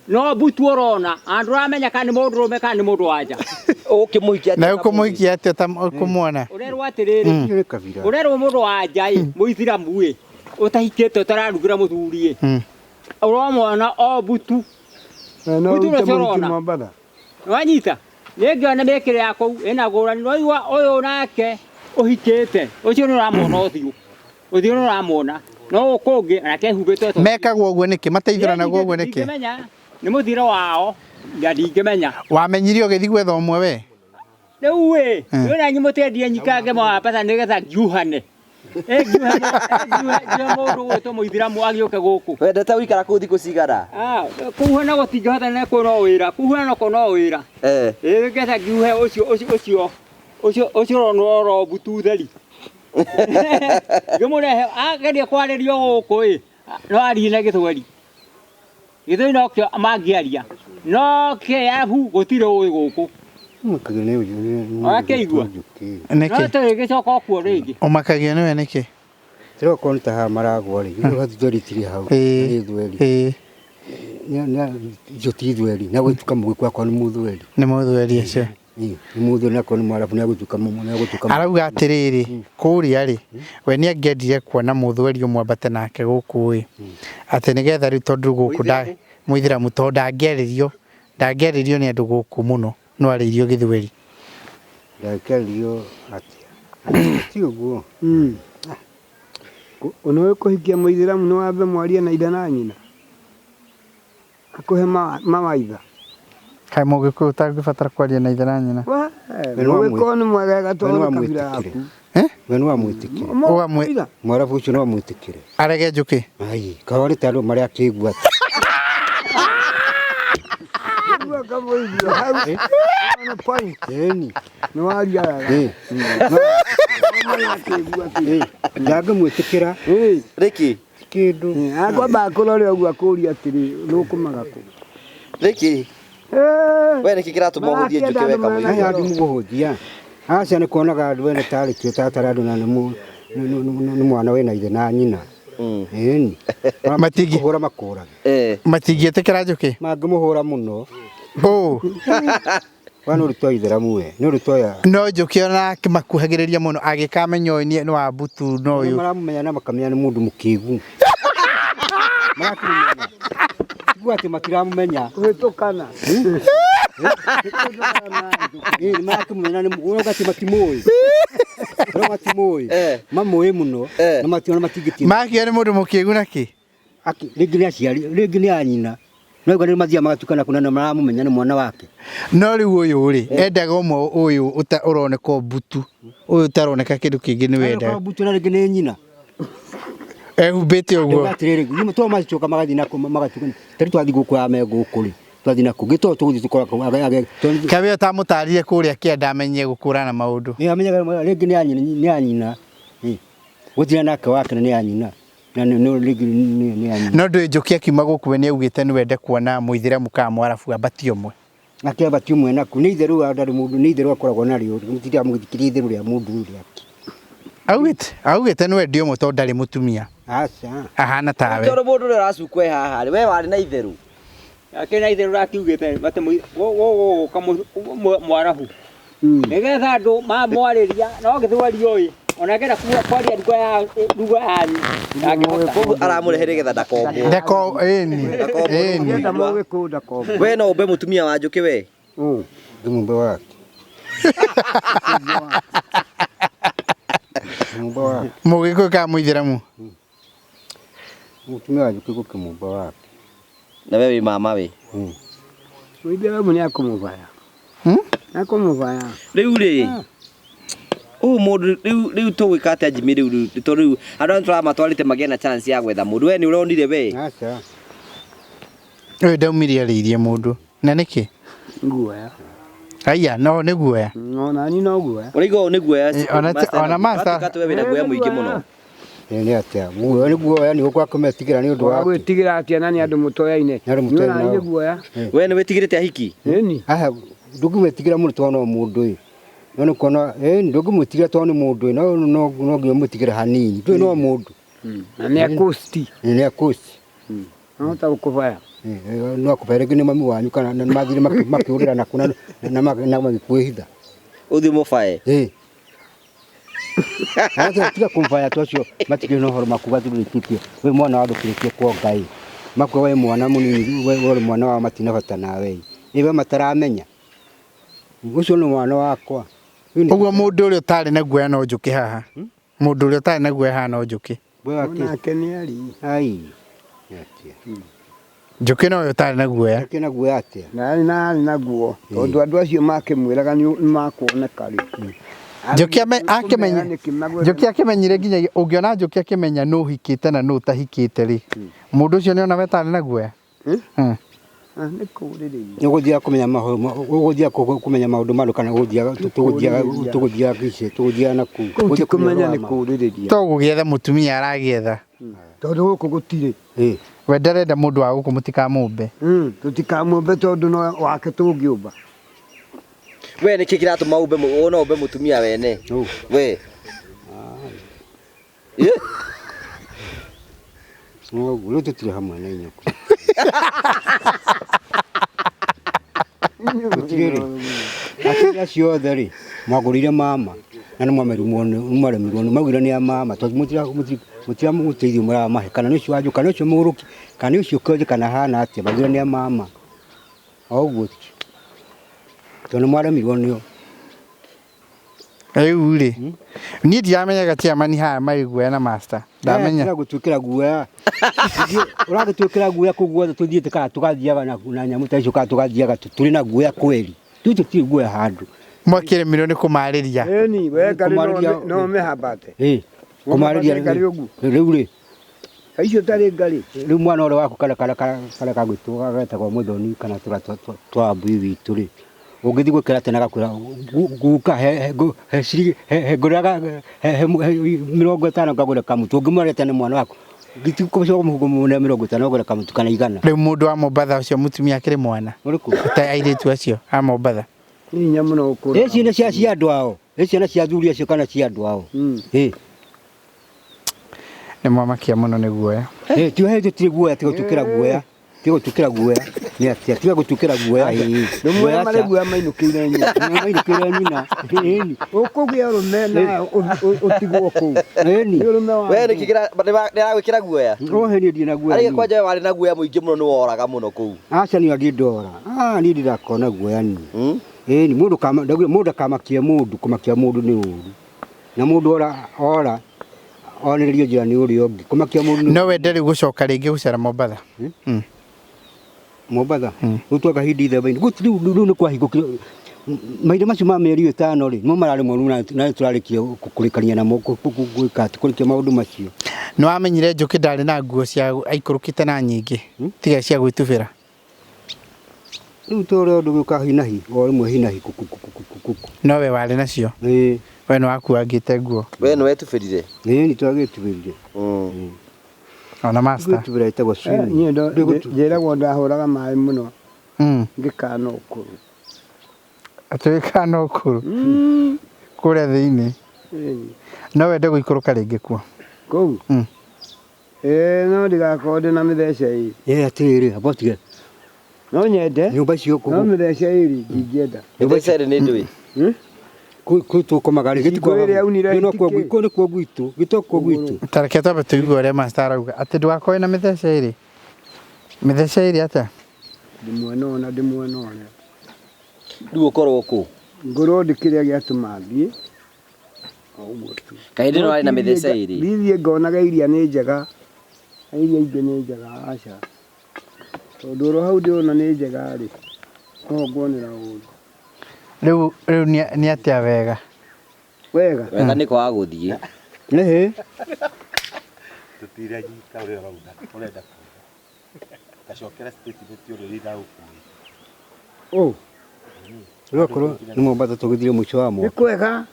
no mbutu ũrona andũ ũramenya kana nĩ mũndũrũme kana nĩ mũndũ wa nja. Ũkĩmũhikia Na ũkũmũhikia atĩa ũkũmuona? Ũrerwo atĩrĩrĩ ũrerwo mũndũ wa nja ĩ mũithiramu ĩ ũtahikĩte ũtararugĩra mũthuri ĩ ũramwona o mbutu no ũrute mũhiki Mombatha wanyita nĩngĩona mĩkĩre ya kũu ĩna ngũrani no igua ũyũ nake ũhikĩte ũcio nĩ ũramwona ũthiũ ũthiũ nĩ ũramwona no ũkũngĩ nake ehumbĩte Mekagwo ũguo nĩkĩ mateithũranagwo ũguo nĩkĩ? Ndingĩmenya nĩ mũthiĩre wao na ndingĩmenya. Wamenyire ũgĩthiĩ gwetha ũmwe we? Rĩu ĩ rĩu nanyi mũtendie nyikange Mombasa nĩgetha ngiuhane ngiuhe mũndũ gwĩtwo mũithiramu agĩũke gũkũ. Wendete gũikara kũu thikũ cigana? Kũuhana gũtingĩhota nĩ kũu no wĩra kũuhana nako no wĩra nĩgetha ngiuhe ũcio ũcio ũcio Ũcio ũcio ũronwo oro mbutu theri. Ngĩmũrehe ageria kwarĩrio gũkũ ĩ, no arie na Gĩthweri. Gĩthweri nokĩo mangĩaria. No Kĩarabu gũtirĩ ũĩ gũkũ. Ũmakagio nĩ ũyũ. Ũrakĩigua? No Nĩkĩ? tũgĩgĩcoka o kuo rĩngĩ. Ũmakagio nĩwe nĩkĩ? Tĩrĩ okorwo nĩ ta haha maragwa rĩ, ithuĩ thweri itirĩ hau. Ĩĩ. Nĩ thweri. Ĩĩ. Icio ti thweri. Na gũtuĩka mũgĩkũyũ akorwo nĩ mũthweri. Nĩ mũthweri acio. Ĩĩ, nĩ mũthweri na akorwo nĩ mwarabu nĩ agũtuĩka nĩ agũtuĩka Arauga atĩrĩrĩ, kũrĩa rĩ, we nĩ angĩendire kuona mũthweri ũmwe ambate nake gũkũ ĩ, atĩ nĩgetha rĩu tondũ gũkũ nda mũithĩramu tondũ ndangĩarĩrio, ndangĩarĩrio nĩ andũ gũkũ mũno, no arĩirio gĩthweri. Ndangĩarĩrio atĩa? Ti ũguo. Nĩũĩ kũhikia mũithĩramu nĩ wambe mwarie na ithe na nyina akũhe mawaitha. Kaĩ mũgĩkũyũ ũtangĩbatara kwaria na ithe na nyina? Mũgĩkũyũ nĩ mwegega tondũ nĩ kabira yaku. We nĩ wamwĩtĩkire. Mwarabu ũcio no amwĩtĩkire. Arege njũkĩ. Ai, kawa nĩ ta andũ marĩa akĩigua atĩ. Kamũigua hau. Point. Ĩni. Nĩ waria wega. Ndangĩmwĩtĩkĩra. Rĩkĩ? Kĩndũ. Akwamba akũrore ũguo akũrie atĩrĩ, nũkũmaga kũ? Rĩkĩ? We nĩkĩ kĩratũma ũhũthie njũkĩ we kamũigua? Aya andũ mũgũhũthia. Aca nĩ kuonaga andũ ene tarĩ kĩo tatarĩ andũ na nĩ mwana wĩna ithe na nyina. Ĩni. Kũhũra makũrage. Matingĩtĩkĩra njũkĩ? Mangĩmũhũra mũno. Ũ. Wa nĩ ũrutwo ithĩramu we. Nĩ ũrutwo ya. No njũkĩ ona makuhagĩrĩria mũno agĩkamenya ũyũ nĩ wa mbutu no ũyũ. Maramũmenya na makamenya nĩ mũndũ mũkĩgu. Marakĩmũmenya. Tiguo atĩ matiramũmenya. Kũhĩtũkana. Ĩĩ marakĩmũmenya nĩ ũrauga atĩ matimũĩ. Ũrauga matimũĩ. Mamũĩ mũno na mationa matingĩtiĩ. Makĩo nĩ mũndũ mũkĩgu nakĩ? Rĩngĩ nĩ aciari, rĩngĩ nĩ a nyina. No igua nĩ mathiaga magatukana kũna na maramũmenya nĩ mwana wake. No rĩu ũyũ rĩ, endaga ũmwe ũyũ ũroneka mbutu. Ũyũ ũtaroneka kĩndũ kĩngĩ nĩ wendaga. Mbutu na rĩngĩ nĩ nyina. Ehumbĩte ũguo. Atĩrĩrĩ, nĩ to macoka magathiĩ na magatukana. Tarĩu twathiĩ gũkũ ya me gũkũ rĩ. Twathiĩ na kũ. Gĩto tũgũthiĩ tũkora kũ. Kaĩ ũtamũtarire kũrĩa kĩanda amenye gũkũrana maũndũ. Nĩ amenyaga rĩngĩ nĩ a nyina, nĩ a nyina. Gũtirĩ nake wake nĩ a nyina. Na nĩ rĩngĩ nĩ a nyina. No ndũĩ njũkĩ akiuma gũkũ we nĩ augĩte nĩ wende kuona mũithĩramu kana mwarabu ambatie ũmwe. Akĩambatie ũmwe naku nĩ itherũ ndarĩ mũndũ nĩ itherũ akoragwo narĩo mũtindaga mũgĩthikĩrĩria itherũ rĩa mũndũ ũrĩa. Augĩte nĩ wende ũmwe tondũ ndarĩ mũtumia. Aca. Ahana tawe. Tondũ mũndũ ũrĩa ũracukwo e haha rĩ, we warĩ na itherũ. Akĩrĩ na itherũ rakiugĩte atĩ gũgũka mwarabu. Nĩgetha andũ mamwarĩria no gĩthweri ũĩ ona angĩenda kwaria lugha yanyu ndangĩhota. Koguo aramũrehe nĩgetha ndakombwo. Ndako ĩni. Ĩni. We no ũmbe mũtumia wa njũkĩ we? Ngĩmũmbe wake. Mũmbe wake. Mũgĩkũyũ kana mũithĩramu? Mũtumia wa njũkĩ gũkĩmũmba wake. Na we wĩ mama we. Mũithĩramu nĩ akũmũbaya. Akũmũbaya. Rĩu rĩ, ũyũ mũndũ rĩu rĩu tũgwĩka atĩa Jimmy rĩu rĩu tondũ rĩu andũ aya tũramatwarĩte magĩe na chance ya gwetha mũndũ. We nĩ ũronire we? Aca. Ũyũ ndaumire arĩirie mũndũ. Na nĩkĩ? Guoya. Aya, no nĩ guoya. Ona niĩ no guoya. Ũraigua ũũ nĩ guoya. Ona master. Ũratuĩka atĩ we wĩna guoya mũingĩ mũno. Nĩ atĩa? Guoya nĩ guoya nĩ gũkwa kũmetigĩra nĩ ũndũ wa Gwĩtigĩra atĩa na nĩ andũ mũtoyaine. Nĩ andũ mũtoyaine Nĩ nao. guoya. We nĩ wĩtigĩrĩte ahiki? Ĩni. Aha, ndũngĩmwĩtigĩra mũno tondũ no mũndũ ĩ. No nĩ kuona ĩ ndũngĩmwĩtigĩra tondũ nĩ mũndũ ĩ no no no nginya ũmwĩtigĩre hanini. Ndũĩ no mũndũ. Na nĩ akũsti. Nĩ akũsti. No ta gũkũbaya. No akũbaya rĩngĩ nĩ mami wanyu kana nĩ mathire makĩũrĩra na kuna na magĩkwĩhitha. Ũthiĩ mũbae. Ĩ. Aca tiga kũmubaya tu acio matikĩrĩ na ũhoro makuga thurĩkĩtie we mwana wa ndũkĩrĩkie kuonga ĩ makuga we mwana mũnini we ũrĩ mwana wao matina bata nawe ĩ we mataramenya ũcio nĩ mwana wakwa. Ũguo mũndũ ũrĩa ũtarĩ na guoya no njũkĩ haha. Mũndũ ũrĩa ũtarĩ na guoya haha no njũkĩ. Onake nĩ ari. Ai. Njũkĩ no ũyũ ũtarĩ na guoya. Njũkĩ na guoya atĩa? Na arĩ na arĩ na guo. Tondũ andũ acio makĩmwĩraga nĩ makuoneka rĩ. Njũkĩ akĩmenya Njũkĩ akĩmenyire nginya ũngĩona Njũkĩ akĩmenya nũ ũhikĩte na nũ ũtahikĩte rĩ. Mũndũ ũcio nĩ ona we tarĩ na guoya. Ah, nĩ kũũrĩrĩria. Nĩ ũgũthiaga kũmenya ũgũthiaga kũmenya maũndũ ma andũ kana ũgũthiaga tũgũthiaga tũgũthiaga ici tũgũthiaga na kũu. Kũu ti kũmenya nĩ kũũrĩrĩria. To gũgĩetha mũtumia aragĩetha. Tondũ gũkũ gũtirĩ. Ĩ. We ndarenda mũndũ wa gũkũ mũtikamũmbe. Tũtikamũmbe tondũ no wake tũngĩũmba. We nĩkĩ kĩratũma ũmbe no ũmbe mũtumia wene? We. Ĩ? Noguo rĩu tũtirĩ hamwe na inyuĩ. Tũtirĩ rĩ. Atumia acio othe rĩ mwagũrĩire mama na nĩ mwamerirwo nĩ mwaremirwo nĩ maugire nĩ a mama tondũ mũtiramũteithio mũramahe kana nĩ ũcio wa njũ kana nĩ ũcio mũgũrũki kana nĩ ũcio kĩonje kana hana atĩa maugire nĩ a mama. O ũguo tondũ nĩ mwaremirwo nĩo. Rĩu rĩ niĩ ndiramenyaga chairman haha marĩ guoya na master. Ndamenya. Tiga gũtuĩkĩra guoya. Ũragĩtuĩkĩra guoya kũu guothe tũthiĩte kana tũgathiaga na nyamũ ta icio kana tũgathiaga tũrĩ na guoya kweri. Rĩu tũtirĩ guoya handũ. Mwakĩremirwo nĩ kũmarĩria. Ĩni, we ngarĩ no mĩhambate. Ĩ. Kũmarĩria ngarĩ ũguo. Rĩu rĩ. Icio tarĩ ngarĩ. Rĩu mwana ũrĩa waku kana kana kana kagwĩtwo getagwo Mũthoni kana tũra twa mbui witũ rĩ. Ũngĩthiĩ gwĩkĩra atĩa na agakwĩra guka he he he ngũrĩraga he 50 ngagũre kamũtu ũngĩmwĩra atĩa nĩ mwana waku gĩtikũcoka mũhuko mũne 50 ũgũre kamũtu kana 100. Rĩu mũndũ wa Mombatha ũcio mũtumia akĩrĩ mwana. Ũrĩkũ? Ta airĩtu acio a Mombatha. Nĩ hinya mũno gũkũra. Ĩ ciana cia cia andũ ao. Ĩ ciana cia athuri acio kana cia andũ ao. Ĩ. Nĩ mwamakia mũno nĩ guoya. Ĩ ti he tũtirĩ guoya tiga gũtwĩkĩra guoya. Tiga gũtwĩkĩra guoya. Nĩ atĩa tiga gũtwĩkĩra guoya. Ndũmwe marĩ guoya mainũkĩire nyina. Mainũkĩire nyina. Ĩni. Ũkũgĩa ũrũme na ũtigwo kũu. Ĩni. Nĩ ũrũme wa. We nĩkĩ nĩaragwĩkĩra guoya? Ohe niĩ ndirĩ na guoya. Arĩ kwanja we warĩ na guoya mũingĩ mũno nĩ woraga mũno kũu. Aca niĩ ndirĩ ndora. Ah niĩ ndirakorwo na guoya niĩ. Ĩni mũndũ kama mũndũ akamakia mũndũ kũmakia mũndũ nĩ ũru. Na mũndũ ora ora onererio njĩra nĩ ũrĩa ũngĩ. Kũmakia mũndũ. No wende rĩu gũcoka rĩngĩ gũcera Mombatha? Mombatha rĩu twaka hindi ithemba-inĩ rĩu rĩu nĩ kwahingũkire mahinda macio ma mĩeri ĩtano rĩ nĩmo mararĩ moru na nĩ tũrarĩkia kũrĩkania namo gwĩka atĩ kũrĩkia maũndũ macio. Nĩ wamenyire Njũkĩ ndarĩ na nguo cia aikũrũkĩte na nyingĩ tiga cia gwĩtubĩra? Rĩu to ũrĩa ũndũ gĩũka hi na hi o rĩmwe hi na hi kuku. No we warĩ nacio? Ĩĩ. We nĩ wakuangĩte nguo? We nĩ wetubĩrire? Ĩĩ nĩ twagĩtubĩrire. Ona master. Gwĩtubĩra ĩtagwo swimming. Niĩ njĩragwo ndahũraga maĩ mũno. Ngĩkana ũkũrũ. Atĩ wĩkana ũkũrũ? Kũrĩa thĩinĩ. No wende gũikũrũka rĩngĩ kuo? Kũu? Ĩĩ no ndigakorwo ndĩ na mĩthece ĩrĩ. Ĩ atĩrĩrĩ amba ũtige. No nyende. Nyũmba icio kũu. No mĩthece ĩrĩ ndingĩenda. Mĩthece ĩrĩ nĩ ndũĩ? Kũu tũkomaga rĩ Gĩtiko ĩrĩa yaunire no kuo gwitũ nĩ kuo gwitũ gĩto kuo gwitũ. Ta reke twambe tũigue ũrĩa master arauga atĩ ndũgakorwo na mĩthece ĩrĩ. Mĩthece ĩrĩ atĩa? Ndĩ mwena ũyũ na ndĩ mwena ũrĩa. Rĩu ũkorwo kũ? Ngorwo ndĩ kĩrĩa gĩatũma thiĩ. O ũguo tu. Kaĩ hĩndĩ ĩno warĩ na mĩthece ĩrĩ? Ndithiĩ ngonaga iria nĩ njega. Na iria ingĩ nĩ njega aca. Tondũ oro hau ndĩrona nĩ njega rĩ, no nguonera ũru. Rĩu rĩu nĩ atĩa wega? Wega? Wega nĩ kwaga gũthiĩ. Nĩhĩ? Tũtiranyita ũrĩa ũrauga ũrenda kuga. Tacokera statement ũrĩa iragũkuĩte. Ũ. Rĩu akorwo nĩ Mombatha tũgĩthire mũico wa Nĩ mwaka. kwega.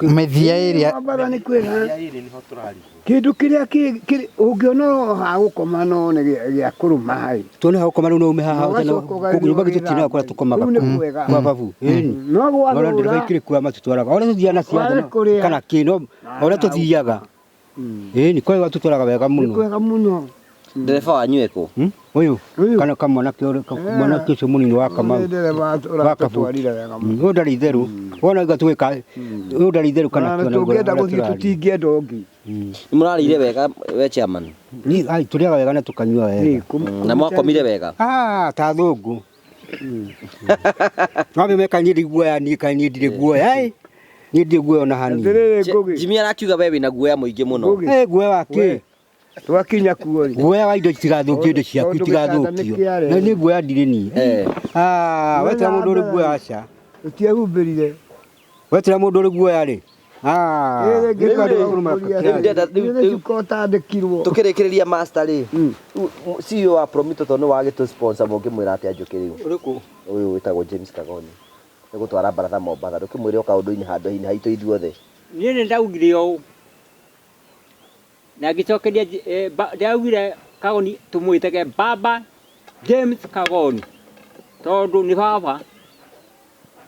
Mĩthia ĩrĩa Mombatha nĩ kwega. Mĩthia ĩrĩ nĩho tũrarigwo. Kĩndũ kĩrĩa ũngĩona o ha gũkoma no nĩ gĩa kũrũma ĩ. Tuone ha gũkoma rĩu no ume haha Ũgacoka ũgathiĩ nyũmba gitũ tinaga kũrĩa tũkomaga Kũu nĩ kwega. kwa babu. Ĩni. No Ona gwathũra. ndereba ikĩrĩ kuoya matũtwaraga. Ũrĩa tũthiaga na ciathe Warĩ kũrĩa. kana kĩ no ũrĩa tũthiaga. Ĩni kwa tũtwaraga wega Nĩ mũno. kwega mũno. Ndereba wanyu ekũ? Ũyũ kana kamwanake mwanake ũcio mũnini wa Kamau. Nĩ ndereba ũratũtwarire wega mũno. Ũyũ ndarĩ itherũ. Wona iga tũgĩka ũyũ ndarĩ itherũ kana Na tũngĩenda gũthiĩ tũtingĩenda ũngĩ. Nĩ mũrarĩire wega we chairman? Ni ai tũrĩaga wega na tũkanyua wega. Na mwakomire wega? Ah, ta thũngũ. Wambe meka niĩ ndirĩ guoya niĩ kaĩ niĩ ndirĩ guoya ĩ. Niĩ ndirĩ guoya ona hanini. Atĩrĩrĩ Ngũgĩ. Jimmy arakiuga we wĩna guoya mũingĩ mũno. Ĩ guoya wa kĩ? Twakinya kuo rĩ. Guoya wa indo itigathũkio indo ciaku Tondũ gĩtanda nĩ itigathũkio. kĩare. Na nĩ guoya ndirĩ niĩ. Ah, wetera mũndũ ũrĩ guoya aca. Ũtiehumbĩrire. Wetera mũndũ ũrĩ guoya rĩ. Ah, Rĩrĩ nĩ Rĩu rĩ, magũrũ rĩu ndĩrenda- rĩu- Rĩrĩ rĩu- cuka ũtandĩkirwo. Tũkĩrĩkĩrĩria master rĩ, Mm. CEO wa Promito tondũ nĩ wagĩtũ sponsor mũngĩmwĩra atĩa Njũkĩ rĩu? Ũrĩkũ? Ũyũ wĩtagwo James Kagoni. Nĩ gũtwara baratha Mombatha. Ndũkĩmwĩre o kaũndũ-inĩ handũ-inĩ haitũ ithuothe. Niĩ nĩ ndaugire ũũ na ngĩcokeria ndaugire Kagoni tũmwĩtage Baba James Kagoni tondũ nĩ baba.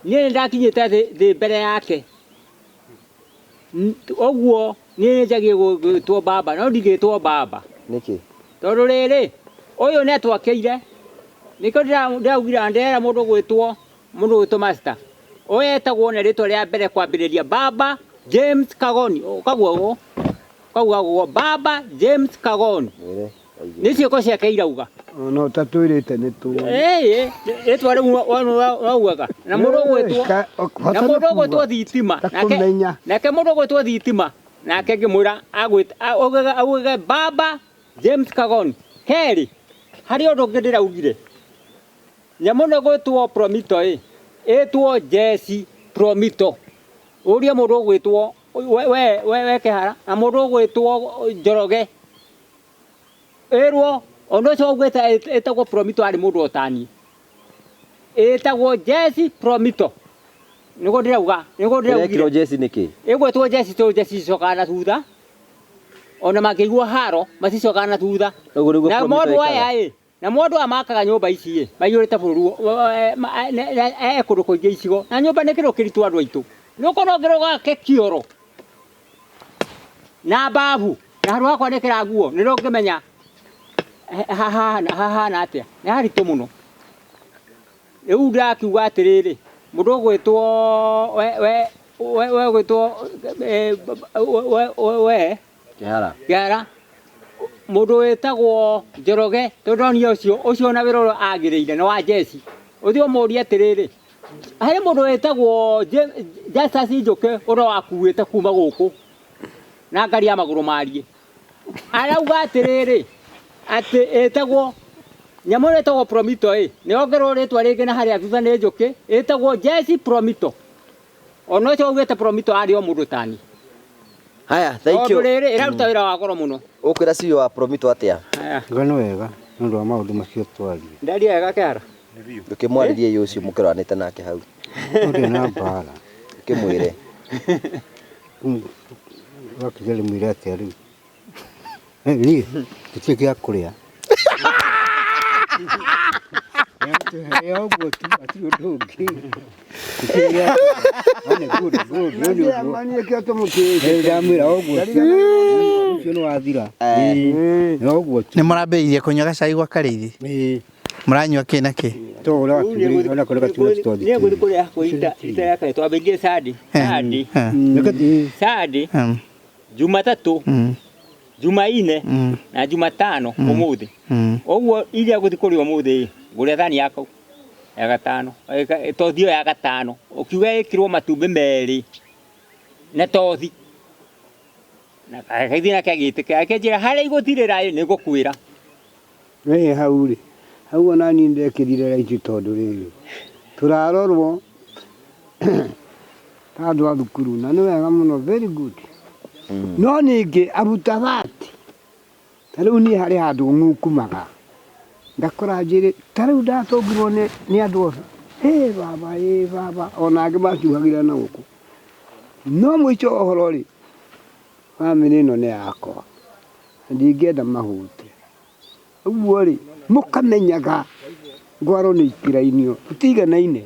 Niĩ nĩ ndakinyĩte thĩ mbere yake. Ũguo niĩ nĩ njagie gwĩtwo baba no ndingĩtwo baba. Nĩkĩ? Tondũ rĩrĩ ũyũ nĩ atwakĩire nĩkĩo ndĩraugire na ndĩrera mũndũ gwĩtwo mũndũ gwĩtwo master. Ũyũ etagwo na rĩtwa rĩa mbere kwambĩrĩria Baba James Kagoni. Ũkauga ũguo. Ũkauga ũguo Baba James Kagoni. Mwĩre. aigue. Nĩ ciĩko ciake irauga. Ona ũtatwĩrĩte nĩ tũĩ. Ĩĩ, rĩtwa rĩu waugaga. Na mũndũ ũgwĩtwo na mũndũ ũgwĩtwo thitima. Ta kũmenya. Nake mũndũ ũgwĩtwo thitima. Nake ngĩmwĩra augage Baba James Kagoni. Kerĩ, harĩ ũndũ ũngĩ ndĩraugire. Nyamũ ĩno ĩgwĩtwo Promito ĩ, ĩtwo Jesi Promito. Ũrie mũndũ ũgwĩtwo we Kĩhara na mũndũ ũgwĩtwo Njoroge. Ĩrwo ona ũcio augĩte ĩtagwo Promito arĩ mũndũ o ta niĩ. Ĩtagwo Jesi Promito. Nĩguo ndĩrauga, nĩguo Ĩrekĩrwo ndĩraugire. jeci nĩkĩ? Ĩgwĩtwo Jesi tondũ Jesi icokaga na thutha. Ona mangĩigua haro maticokaga na thutha. Ũguo nĩguo Na Promito mũndũ ĩkaga. aya ĩ, na mũndũ aya makaga nyũmba ici ĩ, maiyũrĩte bũrũri kũndũ kũingĩ icigo. Na nyũmba nĩ kĩndũ kĩritũ andũ aitũ. Nĩ ũkorwo ũngĩrũga kĩoro na mbabu na handũ ha kwanĩkĩra nguo nĩ ũngĩmenya hahana atĩa. Nĩ haritũ mũno. Rĩu ndĩrakiuga atĩrĩrĩ, mũndũ ũgwĩtwo we ũgwĩtwo we Kĩhara. Kĩhara, mũndũ wĩtagwo Njoroge tondũ ndonire ũcio na wĩra ũrĩa agĩrĩire nĩ wa jeci. Ũthiĩ ũmũrie atĩrĩrĩ, harĩ mũndũ wĩtagwo Justus Njũkĩ ũrĩa wakuĩte kuma gũkũ na ngari ya magũrũ mariĩ. Arauga atĩrĩrĩ, atĩ ĩtagwo nyamũ ĩno ĩtagwo Promito ĩ, nĩ yongererwo rĩtwa rĩngĩ na harĩa thutha nĩ Njũkĩ, ĩtagwo Jesi Promito. Ona ũcio augĩte Promito arĩ o mũndũ ta niĩ. Haya, thank Tondũ you. rĩrĩ ĩraruta wĩra wa goro mũno. Ũkwĩra CEO wa Promito atĩa? Haya. Uga nĩ wega nĩ ũndũ wa maũndũ macio twaria. Ndaria wega Kĩhara. Ndũkĩmwarĩrie ĩ ũcio mũkĩroranĩte nake hau. Ndũrĩ na mbara. Ũkĩmwĩre. Wakinya rĩmwĩre atĩa rĩu? Niĩ gĩtirĩ gĩa kũrĩa. Ũguo tu hatirĩ ũndũ ũngĩ. Gĩtirĩ gĩa kũrĩa. Good, good, nĩ ũndũ. Mani kĩo tũmũkĩte. Ndamwĩra ũguo tu. Ũcio nĩ wathira. Nĩ ũguo tu. Nĩ mũrambĩrĩirie kũnyua gacai gwa Karĩithi? Mũranyua kĩ na kĩ? To ũrĩa wakiugire ona kũrĩa gatura tũtothi. Niĩ ngũthiĩ kũrĩa kũita ita ya kare twambĩrĩrie Sunday, Sunday, Sunday, Jumatatũ, Jumaine na Jumatano ũmũthĩ. Ũguo iria ngũthiĩ kũrĩa ũmũthĩ ĩ, ngũrĩa thani ya kau ya gatano, tothi ĩyo ya gatano ũkiuga ĩkĩrwo matumbĩ merĩ na tothi. Na gagĩthiĩ nake agĩtĩkĩra akĩnjĩra harĩa igũthirĩra ĩ nĩngũkwĩra. Ĩ hau rĩ, hau ona niĩ ndekĩrire raithi tondũ rĩrĩ tũrarorwo ta andũ a thukuru na nĩ wega mũno, very good. No ningĩ aruta bati ta rĩu niĩ harĩ handũ ng'ukumaga ngakora njĩrĩ ta rĩu ndatũngirwo nĩ andũ othe, ĩ baba, ĩ baba, ona angĩ macuhagĩra na gũkũ. No mũico wa ũhoro rĩ, bamĩrĩ ĩno nĩ yakwa na ndingĩenda mahũte. Ũguo rĩ, mũkamenyaga ngwaro nĩ ikĩrainio, tũtiganaine.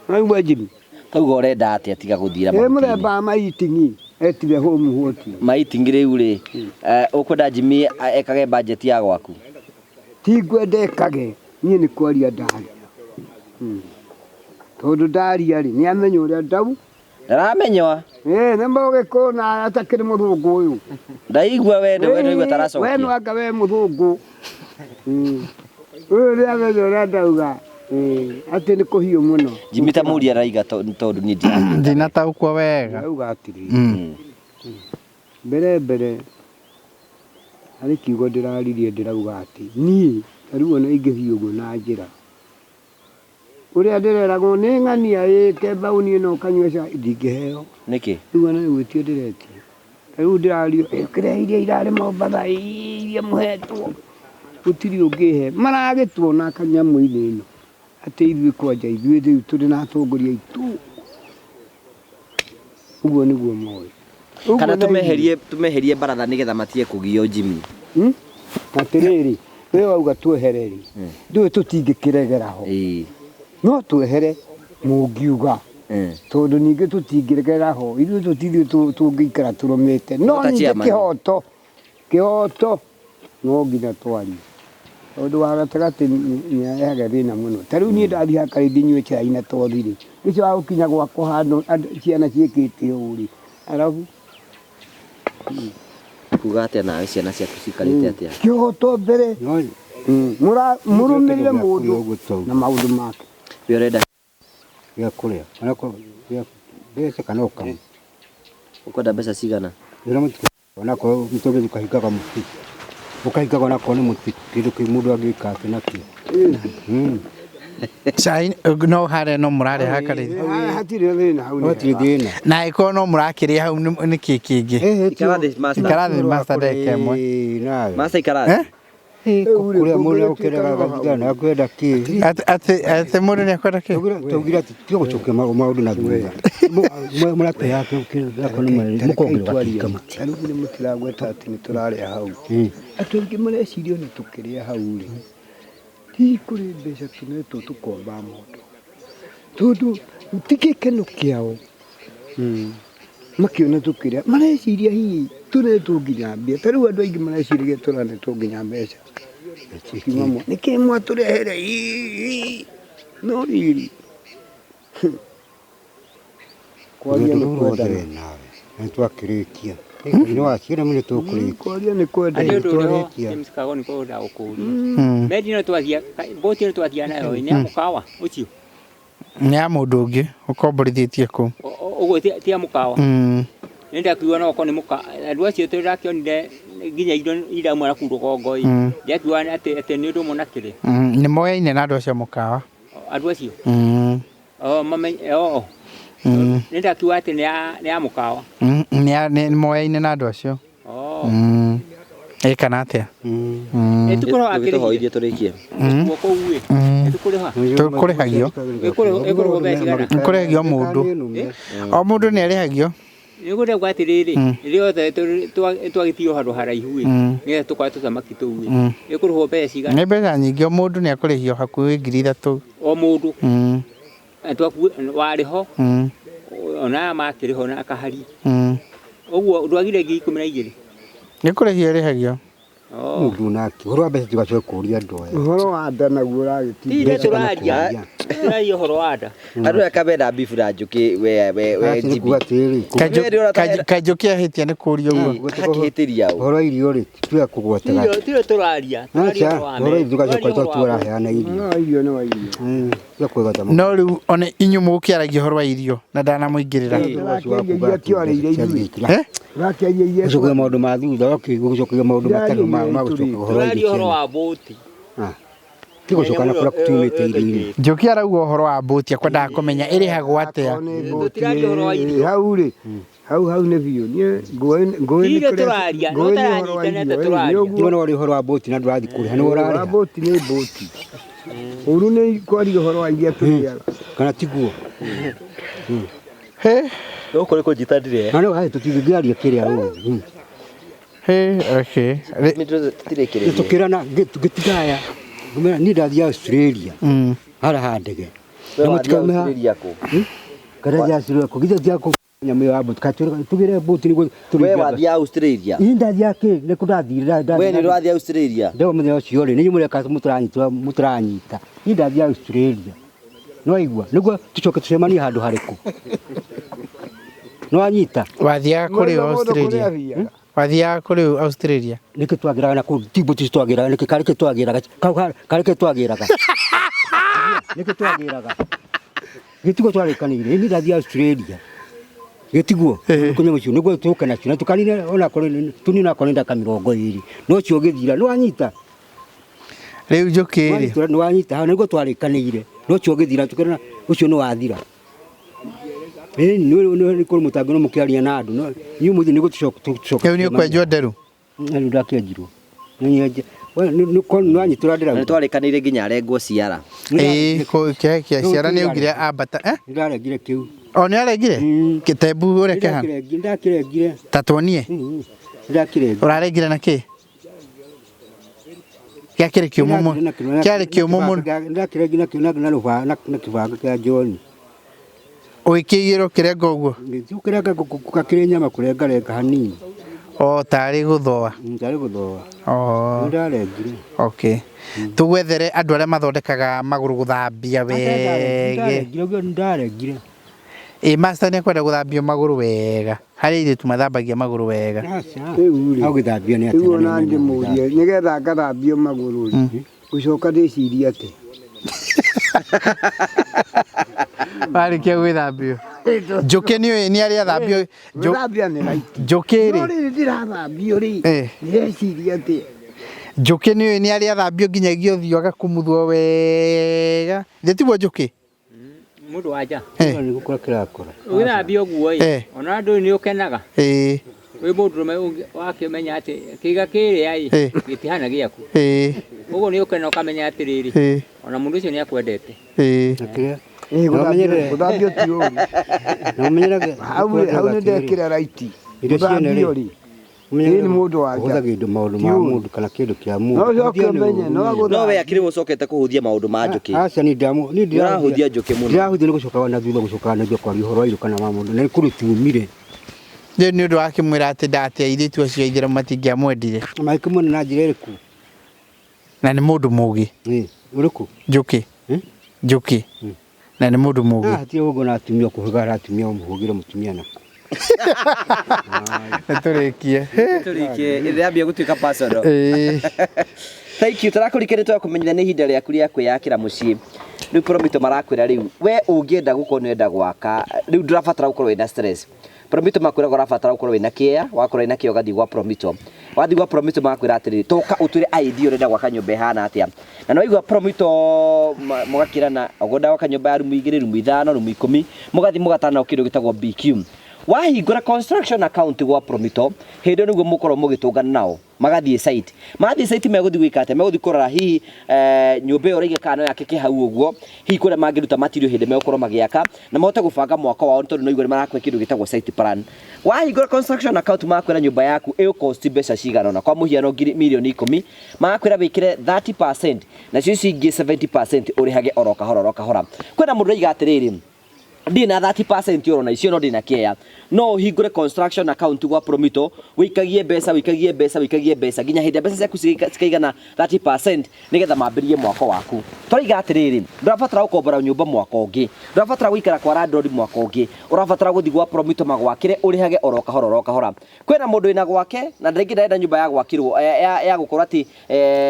Waigua Jimmy? Tauga ũrenda atĩa tiga gũthiĩra Ĩ mahuti-inĩ? mũremba wa maitingi etire home hoti. Maitingi rĩu rĩ, ũkwenda Jimmy ekage budget ya gwaku? Ti ngwenda ekage, niĩ nĩ kwaria ndaria. Tondũ ndaria rĩ, nĩ amenya ũrĩa ndau. Ndaramenya. Ĩ, nĩ mũgĩkũyũ na atakĩrĩ mũthũngũ ũyũ. Ndaigua we, we ndaigua taracokia. We no anga we mũthũngũ. Ũyũ nĩ amenya ũrĩa ndauga. Atĩ nĩ kũhiũ mũno. Jimmy ta mũria araiga tondũ niĩ ndiramenya. Ndinataũkwo wega. Ndauga atĩrĩrĩ. Mbere mbere harĩ kiugo ndĩraririe ndĩrauga atĩ niĩ ta rĩu ona ingĩthiĩ ũguo na njĩra Ũrĩa ndĩreragwo nĩ ng'ania ĩke mbaũni ĩno ũkanyua cai ndingĩheo. Nĩkĩ? Rĩu ona nĩ gwĩtio ndĩretio. Ta rĩu ndĩrario kĩrĩa iria irarĩ Mombatha iria mũhetwo. Gũtirĩ ũngĩhe. Maragĩtuona kanyamũ-inĩ ĩno. Atĩ ithuĩ kwanja ithuĩ rĩu tũrĩ na atongoria aitũ. Ũguo nĩguo moĩ. Kana tũmeherie tũmeherie baratha nĩgetha matige kũgio Jimmy. Atĩrĩrĩ, we wauga twehere rĩ, ndũĩ tũtingĩkĩregera ho. No twehere mũngiuga. Tondũ ningĩ tũtingĩregera ho. Ithuĩ tũtithuĩ tũngĩikara tũrũmĩte. No ningĩ kĩhoto, kĩhoto no nginya twarie. Tondũ wa gatagatĩ nĩ arehaga thĩna mũno. Ta rĩu niĩ ndathiĩ hakarĩ ndinyue cai na tothi rĩ, ũcio wa gũkinya gwakwa handũ ciana ciĩkĩte ũũ rĩ, arabu Kuga atĩa nawe ciana ciaku cikarĩte atĩa? Kĩhoto mbere. Mũrũmĩrĩre mũndũ na maũndũ make. We ũrenda gĩa kũrĩa ona mbeca kana ũkamwe. Ũkwenda mbeca cigana? Onakorwo mũtũgĩ ũkahingaga mũtĩ ũkahingaga onakorwo nĩ mũtĩ kĩndũ kĩ mũndũ angĩka atĩ nakĩo. Cai no harĩa no mũrarĩa hakarĩ. Hatirĩ thĩna hau. Hatirĩ thĩna. Na ĩkorwo no mũrakĩrĩa hau nĩ kĩ kĩngĩ? Ikara thĩ master. Ikara thĩ master ndagĩka ĩmwe. Master ikara thĩ. Kũrĩa mũndũ agũkĩrega gathigana akwenda kĩ? Atĩ atĩ mũndũ nĩ akwenda kĩ? Tũgire atĩ tiga gũcokia maũndũ na thutha. Mũrateaga mũkongerera gakika mũtĩ. Ta rĩu nĩ mũtiragweta atĩ nĩ tũrarĩa hau. Andũ aingĩ mareciria ona tũkĩrĩa hau rĩ, hihi kũrĩ mbeca tũnetwo tũkomba mũndũ. Tondũ ti gĩkeno kĩao. Makĩona tũkĩrĩa mareciria hihi tũretwo nginya mbia. Ta rĩu andũ aingĩ mareciragia tũranetwo nginya mbeca. Nĩkĩ mwatũrehere no rĩrĩ kwaria nĩ kwendana. Nĩ twakĩrĩkia. Nĩ waciona nĩ tũkũrĩkia. Kwaria nĩ kwendana. Nĩ ũndũ ũrĩa James Kagoni ko ndagũkũria. Mendi no twathia boti no twathia nayo nĩ ya mũkawa ũcio. Nĩ ya mũndũ ũngĩ ũkomborithĩtie kũu. Ũguo ti ya mũkawa. Nĩ ndakiuga no okorwo nĩ mũkawa andũ acio tũrakĩonire nginya indo irauma na kũu rũgongo ĩ. Ndiakiuga atĩ atĩ nĩ ũndũ ũmwe na kĩrĩa. Nĩ moyaine na andũ acio a mũkawa. Andũ acio? O mamenye o. Nĩ ndakiuga atĩ nĩ ya mũkawa. Nĩ moyaine na andũ acio. Ĩ kana atĩa? Ĩtũkũrĩha Tũhoirie tũrĩkie. Gũkuo kũu ĩ. Ĩtũkũrĩha. Tũkũrĩhagio. Ĩkũrĩhwo mbeca cigana? Nĩkũrĩhagio mũndũ. O mũndũ nĩ arĩhagio. Nĩ ngũrauga atĩrĩrĩ, rĩrĩa othe twagĩtigwo handũ haraihu ĩ, nĩgetha tũkoya tũthamaki tũu ĩ, ĩkũrĩhwo mbeca cigana? Nĩ mbeca nyingĩ, o mũndũ nĩ akũrĩhio hakuhĩ 3,000. O mũndũ? Warĩ ho, ona aya makĩrĩ ho na kahari. Ũguo ndwagire 12,000? Nĩ kũrĩhio ĩrĩhagio. Mũndũ nake ũhoro wa mbeca tigacoke kũũria andũ aya. Ũhoro wa nda naguo ũragĩtinda. Ti tũraria. Tũraria ũhoro wa nda. Andũ aya kamena beef na njũkĩ we we we Nĩ kuga atĩrĩrĩ. Kanjũkĩ ahĩtia nĩ kũũria ũguo. Hakĩhĩtĩria ũ. Ũhoro wa irio rĩ, tiga kũgwetaga. Tiro tũraria. Aca, ũhoro wa irio tũgacoka tũraheana irio. Ũhoro wa irio nĩ wa irio. Tiga kũgweta. No rĩu ona inyuĩ mũgũkĩaragia ũhoro wa irio na ndanamũingĩrĩra. Gũcokia maũndũ ma thutha, gũcokia maũndũ matarĩ ma gũcokia ũhoro wa irio. Tũraria ũhoro wa bũti. Ti gũcoka na kũrĩa tumĩte irio-inĩ. Njũkĩ arauga ũhoro wa bũti akwendaga kũmenya ĩrĩhagwo atĩa. Tũtiraria ũhoro wa irio. Hau rĩ, hau hau nĩ biũ. Niĩ ngũĩ nĩ kũrĩa tũraria, no ũtaranyitana atĩa tũraria. Niĩ no ũhoro wa bũti na ndũrathiĩ kũrĩha, nĩ ũrarĩha. Wa bũti nĩ bũti. Ũru nĩ kwaria ũhoro wa iria tũrĩaga. Kana tiguo? He. Gũkũ nĩ kũnjitanire. Na no hae tũtingĩaria kĩrĩa ũũ. He, okay. Tũtirĩkĩrĩrie. Tũkĩrana ngĩtigaya. Ngũmera niĩ ndathiĩ Australia. Harĩa ha ndege. We wathiĩ Australia kũ? Kana ndathiĩ Australia kũ? Githĩ tiga kũ nyamũ ĩyo ya bũti. Tũgĩre bũti nĩguo We wathiĩ Australia? Ĩ ndathiĩ kĩ? Nĩ kũ ndathire. We nĩ ũrathiĩ Australia? Ndego mũthenya ũcio rĩ, nĩ inyuĩ mũreka mũtũranyita mũtũranyita. Niĩ ndathiĩ Australia. Nĩ waigua? Nĩguo tũcoke tũcemanie handũ harĩkũ? Nĩ wanyita? Wathiaga kũ rĩu Australia? Wathiaga kũ rĩu Australia? Nĩkĩ twagĩraga na kũu ti mbũti twagĩraga nĩkĩ karĩ kĩ twagĩraga kau karĩ kĩ twagĩraga nĩkĩ twagĩraga gĩtiguo twarĩkanĩire niĩ ndathiĩ Australia gĩtiguo kũnyamũ icio nĩguo tũke nacio na tũkanine onakorwo tũnine onakorwo nĩ ndagĩka 20 no ũcio ũgĩthira nĩ wanyita rĩu njũkĩ rĩ nĩ wanyita hau nĩguo twarĩkanĩire No ũcio ũgĩthira tũkĩrona ũcio nĩ wathira. Ĩĩ nĩ kũrĩ mũtangĩ no mũkĩaria na andũ. No niĩ ũmũthĩ nĩ gũtũcoka Rĩu nĩ ũkwenjwo nderu. Rĩu ndakĩenjirwo. Nĩ wanyitũra Na ndĩrauga. nĩ twarĩkanĩire nginya arengwo ciara. Ĩĩ kĩhe kĩa ciara nĩ augire ambata. Eh? Nĩndarengire kĩu. O nĩ arengire? Kĩtembu ũrĩa kĩhana. Nĩndakĩrengire. Ta tuonie. Nĩndakĩrengire. Ũrarengire na kĩ? Gĩakĩrĩ kĩũmũ mũno. Kĩarĩ kĩũmũ mũno. Nĩndakĩrengire nakĩo na rũba na kĩbanga kĩa John. Ũgĩkĩigĩrwo kĩrengo ũguo. Ũkĩrenga gakĩrĩ nyama kũrengarenga hanini. O tarĩ gũthoa. Tarĩ gũthoa. Oh. Nĩndarengire. Okay. Tũgwethere andũ arĩa mathondekaga magũrũ gũthambia wega. Ndarengire ũguo nĩndarengire. Ĩ master nĩ ekwenda gũthambio magũrũ wega. Harĩ airĩtu mathambagia magũrũ wega. Rĩu rĩ, Agũthambia nĩ rĩu ona ndĩmũrie nĩgetha ngathambio magũrũ rĩ, ngũcoka ndĩcirie atĩ Warĩkia gwĩthambio. Njũkĩ nĩ nĩ arĩa athambio. Gwĩthambia nĩ raiti. Njũkĩ No rĩ. rĩrĩ ndĩrathambio rĩ, ndĩreciria atĩ Njũkĩ nĩ nĩ arĩa athambio nginyagia ũthiũ agakumuthwo wega. Githĩ tiguo njũkĩ? Mũndũ wa nja. Nĩ gũkora kĩrakora. Ũgĩthambio ũguo ĩ, ona andũ nĩ ũkenaga. Ĩĩ. Wĩ mũndũrũme wakĩmenya atĩ kĩiga kĩrĩa ĩ, gĩtihana gĩaku. Ĩĩ. Ũguo nĩ ũkena ũkamenya atĩrĩrĩ, Ĩĩ. ona mũndũ ũcio nĩ akwendete. Ĩĩ. Ĩĩ, gũthambio ti ũru. Na ũmenyerage Hau hau nĩ ndekĩra raiti. Irio ciene Gũthambio rĩ, rĩ, ĩĩ nĩ mũndũ wa nja. Ũhũthagĩra indo maũndũ ma mũndũ kana kĩndũ kĩa mũndũ. No ũcoke ũmenye, no No we akĩrĩ ũcokete kũhũthia maũndũ ma njũkĩ. Aca ni ndamu ni Nĩũrahũthia njũkĩ mũno. Ndĩrahũthia nĩ gũcoka na thutha gũcoka na thutha kwaria ũhoro wa irio kana wa mũndũ na nĩ kũndũ tumire. Rĩu nĩ ũndũ wa kĩmwĩra atĩ ndatĩ airĩtu acio aithĩramu matingĩamwendire. Magĩkĩmuona na njĩra ĩrĩkũ? Na nĩ mũndũ mũgĩ. Ũrĩkũ? Njũkĩ. Njũkĩ. Na nĩ mũndũ mũgĩ. Hatirĩ ũguo na atumia kũhũthĩra atumia ũmũhũthĩre mũtumia na. Nĩtũrĩkie. Tũrĩkie ĩrĩambia gũtuĩka personal. Ĩĩ. Thank you tũrakũrikĩria twakũmenyithia nĩ ihinda rĩaku rĩa kwĩyakĩra mũciĩ. Rĩu Promito marakwĩra rĩu we ũngĩenda gũkorwo nĩ ũrenda gwaka rĩu ndũrabatara gũkorwo wĩna stress. Promito makwĩraga ũrabatara gũkorwo wĩna kĩea, wakorwo wĩna kĩea ũgathiĩ gwa Promito. Wathiĩ gwa Promito magakwĩra atĩrĩrĩ, toka ũtwĩre idea ũrenda gwaka nyũmba ĩhana atĩa. Na nĩ waigua Promito mũgakĩrana ũngĩenda gwaka nyũmba ya rumu igĩrĩ, rumu ithano, rumu ikũmi, mũgathiĩ mũgatana kĩndũ gĩtagwo BQ. Wahingũra construction account gwa Promito, hĩndĩ ĩyo nĩguo mũkorwo mũgĩtũngana nao magathiĩ site. Mathiĩ site megũthiĩ gwĩka atĩa? Megũthiĩ kũrora hihi nyũmba ĩyo ũraiga kana no yakĩke hau ũguo, hihi kũrĩa mangĩruta material hĩndĩ megũkorwo magĩaka, na mahote gũbanga mwako wao tondũ no igua nĩ marakũhe kĩndũ gĩtagwo site plan. Wahingũra construction account makwĩra nyũmba yaku ĩgũ-cost mbeca cigana ũna, kwa mũhiano ngiri mirioni ikũmi, magakwĩra wĩkĩre 30% nacio ici ingĩ 70% ũrĩhage oro kahora oro kahora. Kwĩna mũndũ ũraiga atĩrĩrĩ, ndirĩ na 30% oro na icio no ndĩ na kĩea, no ũhingũre construction account gwa Promito, wĩikagie mbeca, wĩikagie mbeca, wĩikagie mbeca nginya hĩndĩ ĩrĩa mbeca ciaku cikaigana 30% nĩgetha mambĩrĩrie mwako waku. Tũraiga atĩrĩrĩ, ndũrabatara gũkombora nyũmba mwaka ũngĩ, ndũrabatara gũikara kwa landlord mwaka ũngĩ, ũrabatara gũthiĩ gwa Promito magwakĩre ũrĩhage oro kahora oro kahora. Kwĩna mũndũ wĩna gwake na rĩngĩ ndarenda nyũmba ya gwakĩrwo, ya gũkorwo atĩ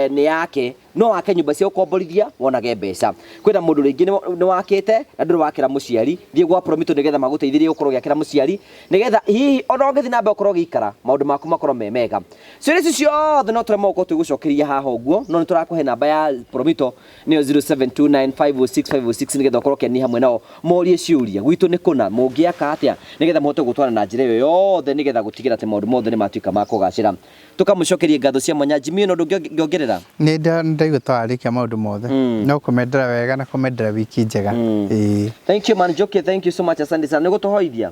nĩ yake, no wake nyũmba cia gũkomborithia wonage mbeca. Kwĩna mũndũ rĩngĩ nĩ wakĩte na ndũrĩ wakĩra mũciari, thiĩ gwa Promito nĩgetha magũteithĩrĩrie gũkorwo ũgĩakĩra mũciari, nĩgetha hihi ona ũngĩthiĩ na mbere gũkorwo ũgĩikara maũndũ maku makorwo me mega. Ciũria ici ciothe no tũremwo gũkorwo tũgĩgũcokeria haha ũguo, no nĩ tũrakũhe namba ya Promito nĩyo 0729506506 nĩgetha ũkorwo ũkĩania hamwe nao morie ciũria gwitũ nĩ kũna mũngĩaka atĩa nĩgetha mũhote gũtwarana na njĩra ĩyo yothe nĩgetha gũtigĩra atĩ maũndũ mothe nĩ matuĩka ma kũgacĩra. Tũkamũcokeria ngatho cia mwanya. Jimmy, no ũndũ ũngĩongerera? Nĩ ndaigua twarĩkia maũndũ mothe. No kũmendera wega na kũmendera wiki njega. Ĩĩ. Thank you man Njoki, thank you so much, asante sana. Nĩ gũtũhoithia?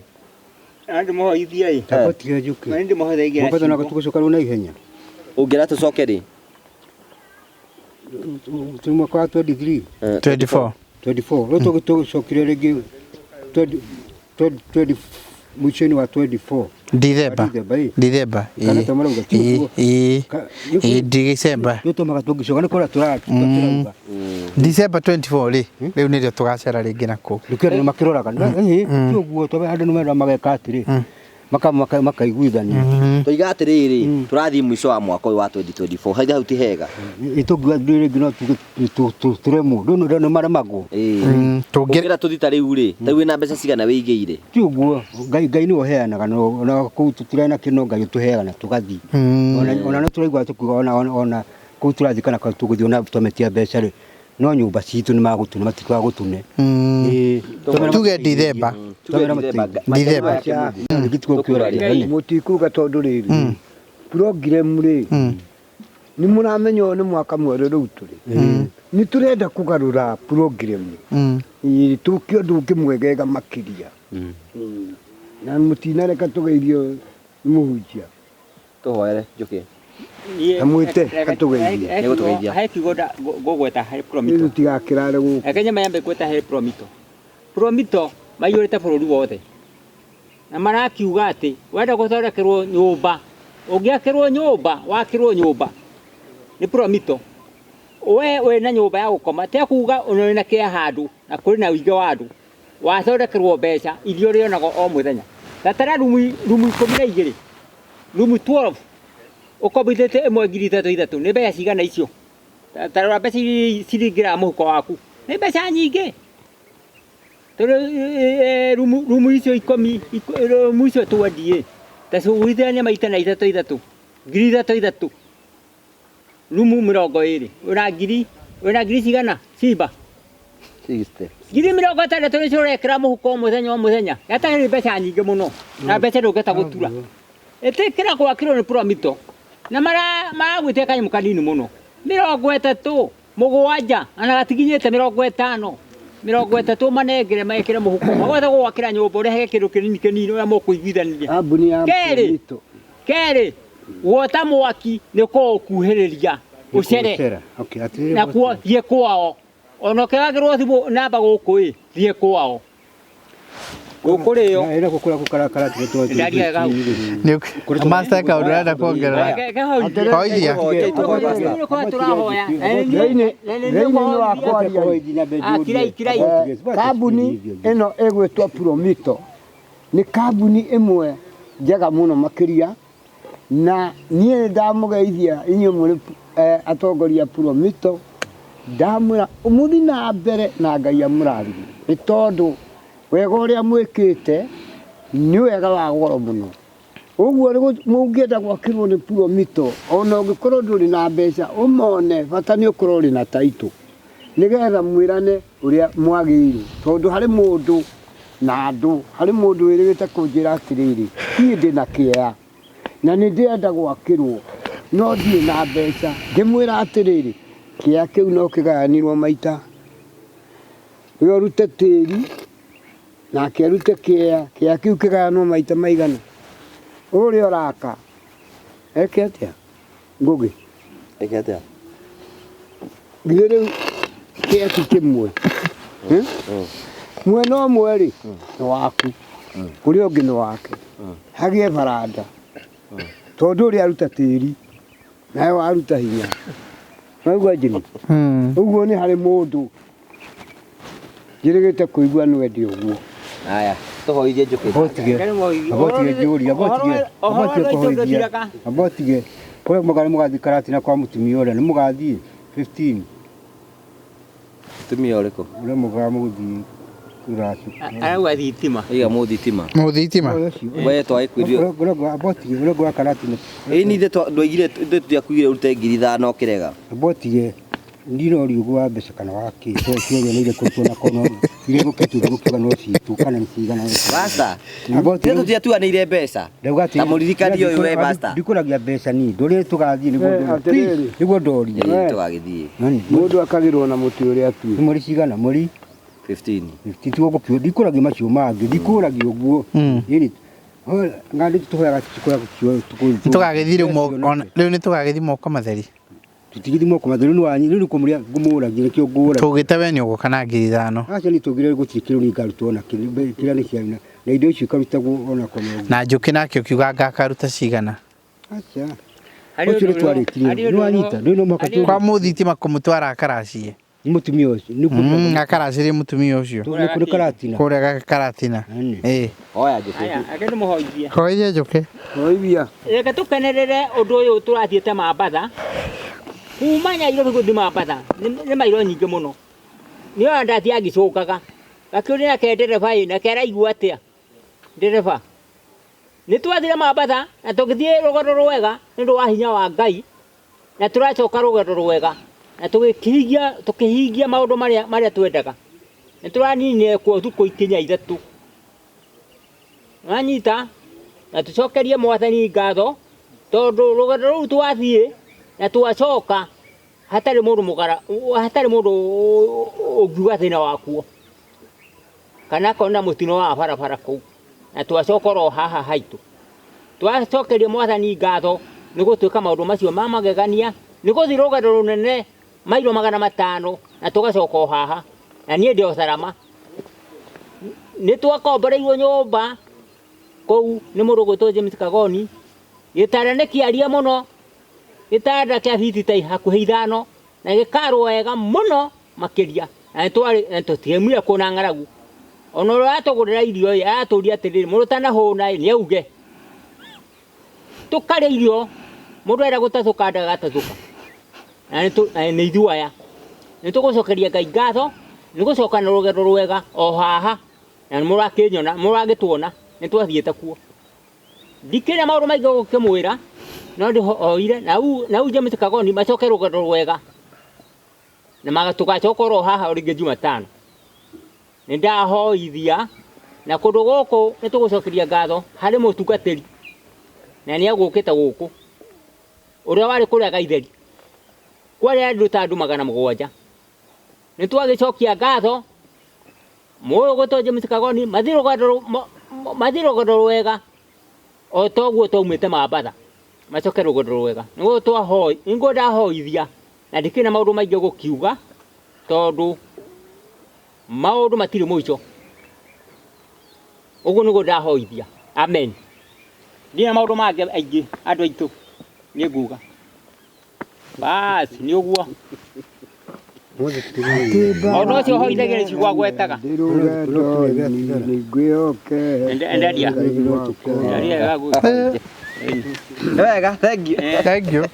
Andũ mũhoithia ĩ. Tabatia njũkĩ. Na ndĩmũhoithagia na Mũbatho na ciugo. tũgũcoka rĩu na ihenya. Ũngĩra tũcoke rĩ? Tũrĩ mwaka wa 23. 24. 24. Rĩu tũgĩcokire rĩngĩ 20 20 mũico-inĩ wa 24. Dithemba. Dithemba, ĩ. Dithemba. Kana ta marauga, ti ũguo. Ĩĩ. Ĩĩ Dithemba. Rĩu tũmaga tũngĩcoka nĩ kũrĩa tũrauga. December 24 rĩ, rĩu nĩrĩo tũgacera rĩngĩ na kũu. Nĩkĩo andũ makĩroraga. Ĩĩ, ti ũguo tondũ andũ nĩ mageka atĩrĩ. Makaiguithania. Tũiga atĩrĩrĩ, tũrathiĩ mũico wa mwaka ũyũ wa 2024. Haitha hau ti hega. Ĩtũngiuga rĩngĩ no tuge tũremwo. Rĩu nĩ maremagwo. Tũngĩra tũthiĩ ta rĩu rĩ, ta rĩu wĩna mbeca cigana wĩigĩire? Ti ũguo, Ngai Ngai nĩwe ũheanaga na kũu tũtirĩ na kĩno Ngai ũtũheaga na tũgathiĩ. Ona no tũraigua tũkiuga ona ona kũu tũrathiĩ kana tũgũthiĩ ona twametia mbeca rĩ. No nyũmba citũ nĩ magũtune matikagũtune. Tuge Dithemba. Dithemba. Mũtikuga tondũ rĩrĩ program rĩ nĩ mũramenya ũyũ nĩ mwaka mwerũ rĩu tũrĩ nĩ tũrenda kũgarũra program tũke ũndũ ũngĩ mwegega makĩria na mũtinareka tũgeithio nĩ mũhunjia Tũhoere Njũkĩ. Kamwĩte, katũgeithie. Nĩgũtũgeithia. He kiugo ngũgweta harĩ Promito. Rĩu tũtigakĩrare gũkũ. Reke nyambe nyambe ngweta harĩ Promito. Promito maiyũrĩte bũrũri wothe na marakiuga atĩ wenda gũthondekerwo nyũmba ũngĩakĩrwo nyũmba wakĩrwo nyũmba nĩ Promito we wĩna nyũmba ya gũkoma tia kuga wĩna kĩa handũ na kũrĩ na ũingĩ wa andũ wathondekerwo mbeca iria ũrĩonaga o mũthenya tatara rumu 12 rumu 12 ũkombithĩtie ĩmwe ngiri ithatũ ithatũ nĩ mbeca cigana icio tarora mbeca iria ciringĩraga mũhuko waku nĩ mbeca nyingĩ tondũ rumu icio ikũmi rumu icio twendiĩ ta cugurithania maita na ithatũ ithatũ ngiri ithatũ ithatũ rumu 20 wĩna ngiri cigana cimba 60 ngiri 60 nĩcio ũrekĩra mũhuko o mũthenya o mũthenya gatarĩ mbeca nyingĩ mũno na mbeca ndũngĩhota gũtura ĩtĩkĩra gwakĩrwo nĩ Promito na maragwĩtia kanyamũ kanini mũno 37 ana gatikinyĩte 50 30 manengere mekĩre mũhuko magwete gwakĩra nyũmba ũrehe kĩndũ kĩnini kĩnini ũrĩa mũkũiguithania kambuni ya Promito kerĩ gwota mwaki nĩ kũũkuhĩrĩria ũcere na kuo thiĩ kwao ona ũkĩragĩrwo thimũ namba gũkũ ĩ thiĩ kwao gũkũrĩo ĩra gũkũra gũkarakara tũtũ Master kaũndũ ũrenda kuongerera hoithia kambuni ĩno ĩgwĩtwo Promito nĩ kambuni ĩmwe njega mũno makĩria na niĩ ndamũgeithia inyuĩ mũrĩ atongoria Promito ndamwĩra mũthiĩ na mbere na Ngai amũrathime nĩ tondũ wega ũrĩa mwĩkĩte nĩ wega wa goro mũno ũguo mũngĩenda gwakĩrwo nĩ Promito ona ũngĩkorwo ndũrĩ na mbeca ũmone bata nĩ ũkorwo ũrĩ na taitũ nĩgetha mwĩrane ũrĩa mwagĩrĩirwo tondũ harĩ mũndũ na andũ harĩ mũndũ wĩrĩgĩte kũnjĩra atĩrĩrĩ niĩ ndĩ na kĩea na nĩ ndĩrenda gwakĩrwo no ndirĩ na mbeca ngĩmwĩra atĩrĩrĩ kĩea kĩu no kĩgayanirwo maita we ũrute tĩri nake arute kĩea kĩea kĩu kĩgayanwo maita maigana ũrĩa ũraka eke atĩa Ngũgĩ eke atĩa githĩ rĩu kĩea ti kĩmwe mwena ũmwe rĩ nĩ waku ũrĩa ũngĩ nĩ wake hagĩe baranda tondũ ũrĩa aruta tĩri nawe waruta hinya waigua Jimmy ũguo nĩ harĩ mũndũ njĩrĩgĩte kũigua nĩwende ũguo Haya, tũhoithie Njũkĩ. Abotige njũria, abotige kũhoithia, abotige kũrĩa mũgari mũgathiĩ Karatina kwa mũtumia ũrĩa nĩ mũgathiĩ 15 Mũtumia ũrĩkũ? Ũrĩa mũgaa mũgũthiĩ rũracio. Arauga thitima. Iga mũthitima. Mũthitima. We twagĩkwĩrio. Abotige ũrĩa ngwa Karatina. Ĩĩ ni ithuĩ ndwaigire ithuĩ tũtiakuigire ũrute 5,000 ũkĩrega. Abotige ndino riugo wa mbeca kana wa kĩ ciothe nĩ irĩkũ na kono irĩ gũkĩtu gũkiuga no citũ kana nĩ cigana. Basta. Ithuĩ tũtiatuanĩire mbeca. Ta mũririkani ũyũ we basta. Ndikũragia mbeca ni ndũrĩ tũgathiĩ nĩguo ndorie. Tũgagĩthiĩ. Mũndũ akagĩrwo na mũtĩ ũrĩa atuĩte. Nĩ mweri cigana mweri 15. 15 tiguo gũkiuga ndikũragia macio mangĩ ndikũragia ũguo. Ĩni ngandĩ tũhoyaga tũkũragia Tũgagĩthiĩ rĩu nĩ tũgagĩthiĩ moko matheri. Tutigithi moko matheri nĩ wanyu rĩu kũmũrĩa ngũmũragia nĩkĩo ngũragia. Tũgĩte we nĩ ũgũka na 5,000. Aca nĩ tũgire gũtirĩ kĩndũ niĩ ngarutwo na kĩrĩa nĩ kĩa na indo icio ikarutagwo ona kwa Na Njũkĩ nake ũkiuga ngakaruta cigana. Aca. Ũcio nĩ twarĩkirie nĩ wanyita rĩu no mũhaka kwa mũthitima kũmũtwara akaracie. Nĩ mũtumia ũcio nĩ akaracĩrie mũtumia ũcio. Nĩ kũrĩ Karatina. Kũrĩa Karatina. Ĩĩ. Oya Njũkĩ. Aya, ake ndĩmũhoithie. Hoithia Njũkĩ. Hoithia. Reke tũkenerere ũndũ ũyũ tũrathiĩte Mambatha. Kuma Nairobi gũthiĩ Mambatha nĩ mairo nyingĩ mũno. Nĩ ona ndathiaga ngĩcũngaga. Gakĩũria nake ndereba ĩ nake araigua atĩa? Ndereba. Nĩ twathire Mambatha na tũgĩthiĩ rũgendo rwega nĩ ũndũ wa hinya wa Ngai na tũracoka rũgendo rwega. Na tũkĩhingia maũndũ marĩa twendaga. Nĩ tũraninire kuo thukũ ikinya 3. Wanyita na tũcokerie Mwathani ngatho tondũ rũgendo rũu twathiĩ na twacoka hatarĩ mũndũ mũgara, hatarĩ mũndũ ũngiuga thĩna wakuo kana akona mũtino wa barabara kũu, na twacoka oro haha haitũ. Twacokeria Mwathani ngatho nĩ gũtuĩka maũndũ macio ma magegania, nĩ gũthiĩ rũgendo rũnene mairo 500 na tũgacoka o haha, na niĩ ndĩ o Salama. Nĩ twakomboreirwo nyũmba kũu nĩ mũndũ ũgwĩtwo James Kagoni, gĩtanda nĩ kĩarie mũno, gĩtanda kĩa biti ta hakuhĩ 5 na gĩkarwo wega mũno makĩria, na nĩ tũtiaumire kuona ng'aragu. Ona ũrĩa aratũgũrĩra irio ĩ, aratũria atĩrĩrĩ, mũndũ ũtanahũna ĩ, nĩ auge. Tũkarĩa irio, mũndũ arenda gũtathũka ndagatatũka. Na nĩ ithuĩ aya. Nĩ tũgũcokeria Ngai ngatho, nĩ gũcoka na rũgendo rwega o haha, na nĩ mũrakĩnyona, mũragĩtuona, nĩ twathiĩte kuo. Ndikĩrĩ na maũndũ maingĩ gũkĩmwĩra, no ndĩhoire, na u James Kagoni macoke rũgendo rwega. Na tũgacoka oro haha rĩngĩ Jumatano. Nĩ ndahoithia, na kũndũ gũkũ nĩ tũgũcokeria ngatho harĩ mũtungatĩri, na nĩ egũkĩte gũkũ, ũrĩa warĩ kũrĩa Gaitheri. Kwarĩ andũ ta andũ 700. Nĩ twagĩcokia ngatho, mũyũ ũgwĩtwo James Kagoni, mathiĩ rũgendo rwega, o ta ũguo twaumĩte Mambatha, macoke rũgendo rwega. Nĩguo nĩguo ndahoithia, na ndikĩrĩ na maũndũ maingĩ gũkiuga, tondũ maũndũ matirĩ mũico. Ũguo nĩguo ndahoithia. Amen. Ndirĩ na maũndũ mangĩ aingĩ andũ aitũ nĩ nguga. Bas, nĩ ũguo. Maũndũ macio hoithagia nĩ ciugo agwetaga. Endelia. Wega, thank you. Thank you.